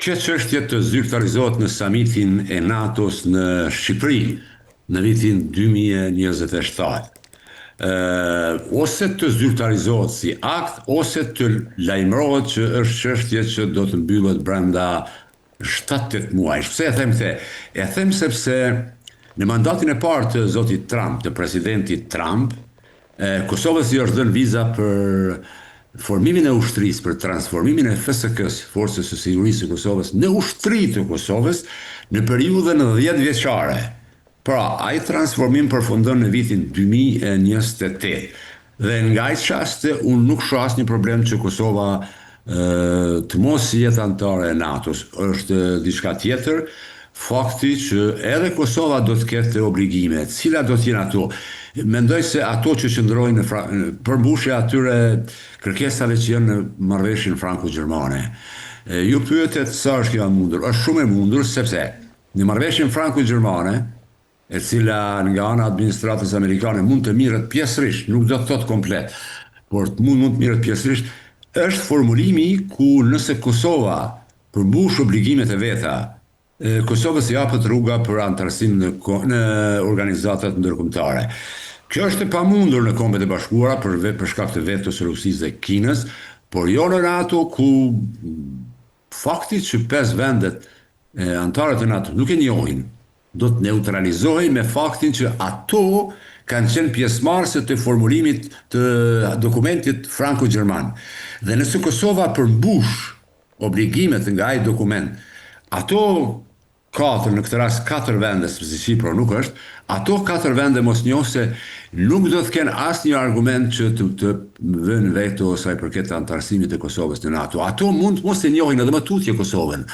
kjo çështje të zyrtarizohet në samitin e NATO-s në Shqipëri në vitin 2027. Ose të zyrtarizohet si akt, ose të lajmërohet që është çështje që do të mbyllet brenda 7-8 muajsh. Pse e them këtë? E them sepse në mandatin e parë të zotit Trump, të presidentit Trump, Kosovës i është dhënë viza për formimin e ushtrisë, për transformimin e FSK-së, Forcës së Sigurisë së Kosovës, në ushtri të Kosovës në periudhën 10 vjeçare. Pra, ai transformim përfundon në vitin 2028. Dhe nga ai çast unë nuk shoh asnjë problem që Kosova të mos jetë anëtare e NATO-s. Është diçka tjetër fakti që edhe Kosova do të ketë obligime. Cilat do të jenë ato? Mendoj se ato që qëndrojnë në fra... përmbushja atyre kërkesave që janë në marrëveshjen franko-gjermane. Ju pyetet sa është kjo e mundur? Është shumë e mundur sepse në marrëveshjen franko-gjermane e cila nga ana e administratës amerikane mund të mirret pjesërisht, nuk do të thotë komplet, por mund mund të mirret pjesërisht, është formulimi ku nëse Kosova përmbush obligimet e veta, Kosovës i hapet rruga për anëtarësim në në organizatat ndërkombëtare. Kjo është e pamundur në Kombet e Bashkuara për për shkak të vetos së Rusisë dhe Kinës, por jo në NATO ku Fakti që pesë vendet anëtare të NATO nuk e njohin, do të neutralizohej me faktin që ato kanë qenë pjesëmarrëse të formulimit të dokumentit franko-gjerman. Dhe nëse Kosova përmbush obligimet nga ai dokument, ato katër, në këtë rast katër vende, sepse Qipro nuk është, ato katër vende mosnjohëse nuk do të kenë asnjë argument që të, të vënë veto sa i përket anëtarësimit të Kosovës në NATO. Ato mund të mos e njohin edhe më tutje Kosovën.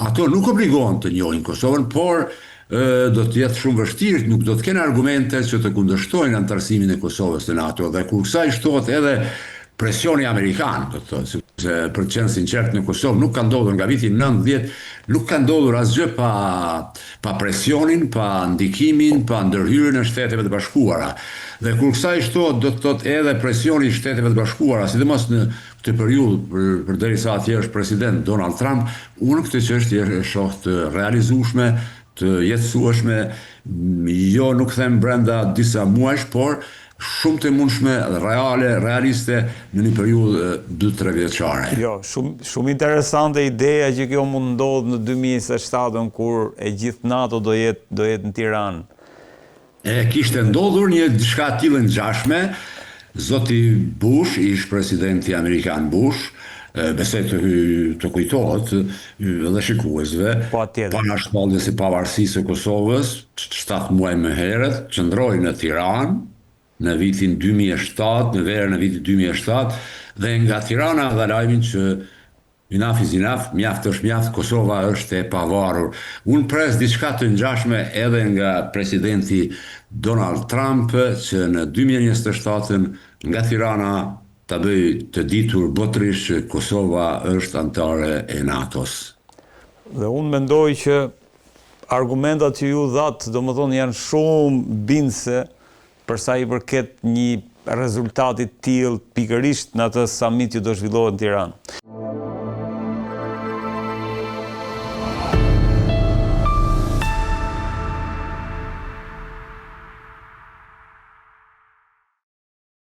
Ato nuk obligohen të njohin Kosovën, por do të jetë shumë vështirë, nuk do të kenë argumente që të kundërshtojnë anëtarësimin e Kosovës në NATO dhe kur kësaj shtohet edhe presioni amerikan, do të thotë, sepse për të qenë sinqert në Kosovë nuk ka ndodhur nga viti 90, nuk ka ndodhur asgjë pa pa presionin, pa ndikimin, pa ndërhyrjen e Shteteve të Bashkuara. Dhe kur kësaj shtohet do të thotë edhe presioni i Shteteve të Bashkuara, sidomos në këtë periudhë për, përderisa atje është president Donald Trump, unë këtë çështje e shoh të realizueshme, të jetësueshme, jo nuk them brenda disa muajsh, por shumë të mundshme, reale, realiste në një periudhë 2-3 vjeçare. Jo, shumë shumë interesante ideja që kjo mund ndodhë në 2027-ën kur e gjithë NATO do jetë do jetë në Tiranë. E kishte ndodhur një diçka e tillë ngjashme, zoti Bush, ish presidenti amerikan Bush, besoj të të kujtohet edhe shikuesve, para shpalljes së pavarësisë së Kosovës, 7 muaj më herët, qëndroi në Tiranë në vitin 2007, në verën e vitit 2007, dhe nga Tirana dha lajmin që Enough is enough, mjaft është mjaft, Kosova është e pavarur. Unë pres diçka të ngjashme edhe nga presidenti Donald Trump që në 2027-ën nga Tirana ta bëj të ditur botërisht që Kosova është anëtare e NATO-s. Dhe unë mendoj që argumentat që ju dhatë, domethënë janë shumë bindëse për sa i përket një rezultati të tillë pikërisht në atë samit që do zhvillohet në Tiranë.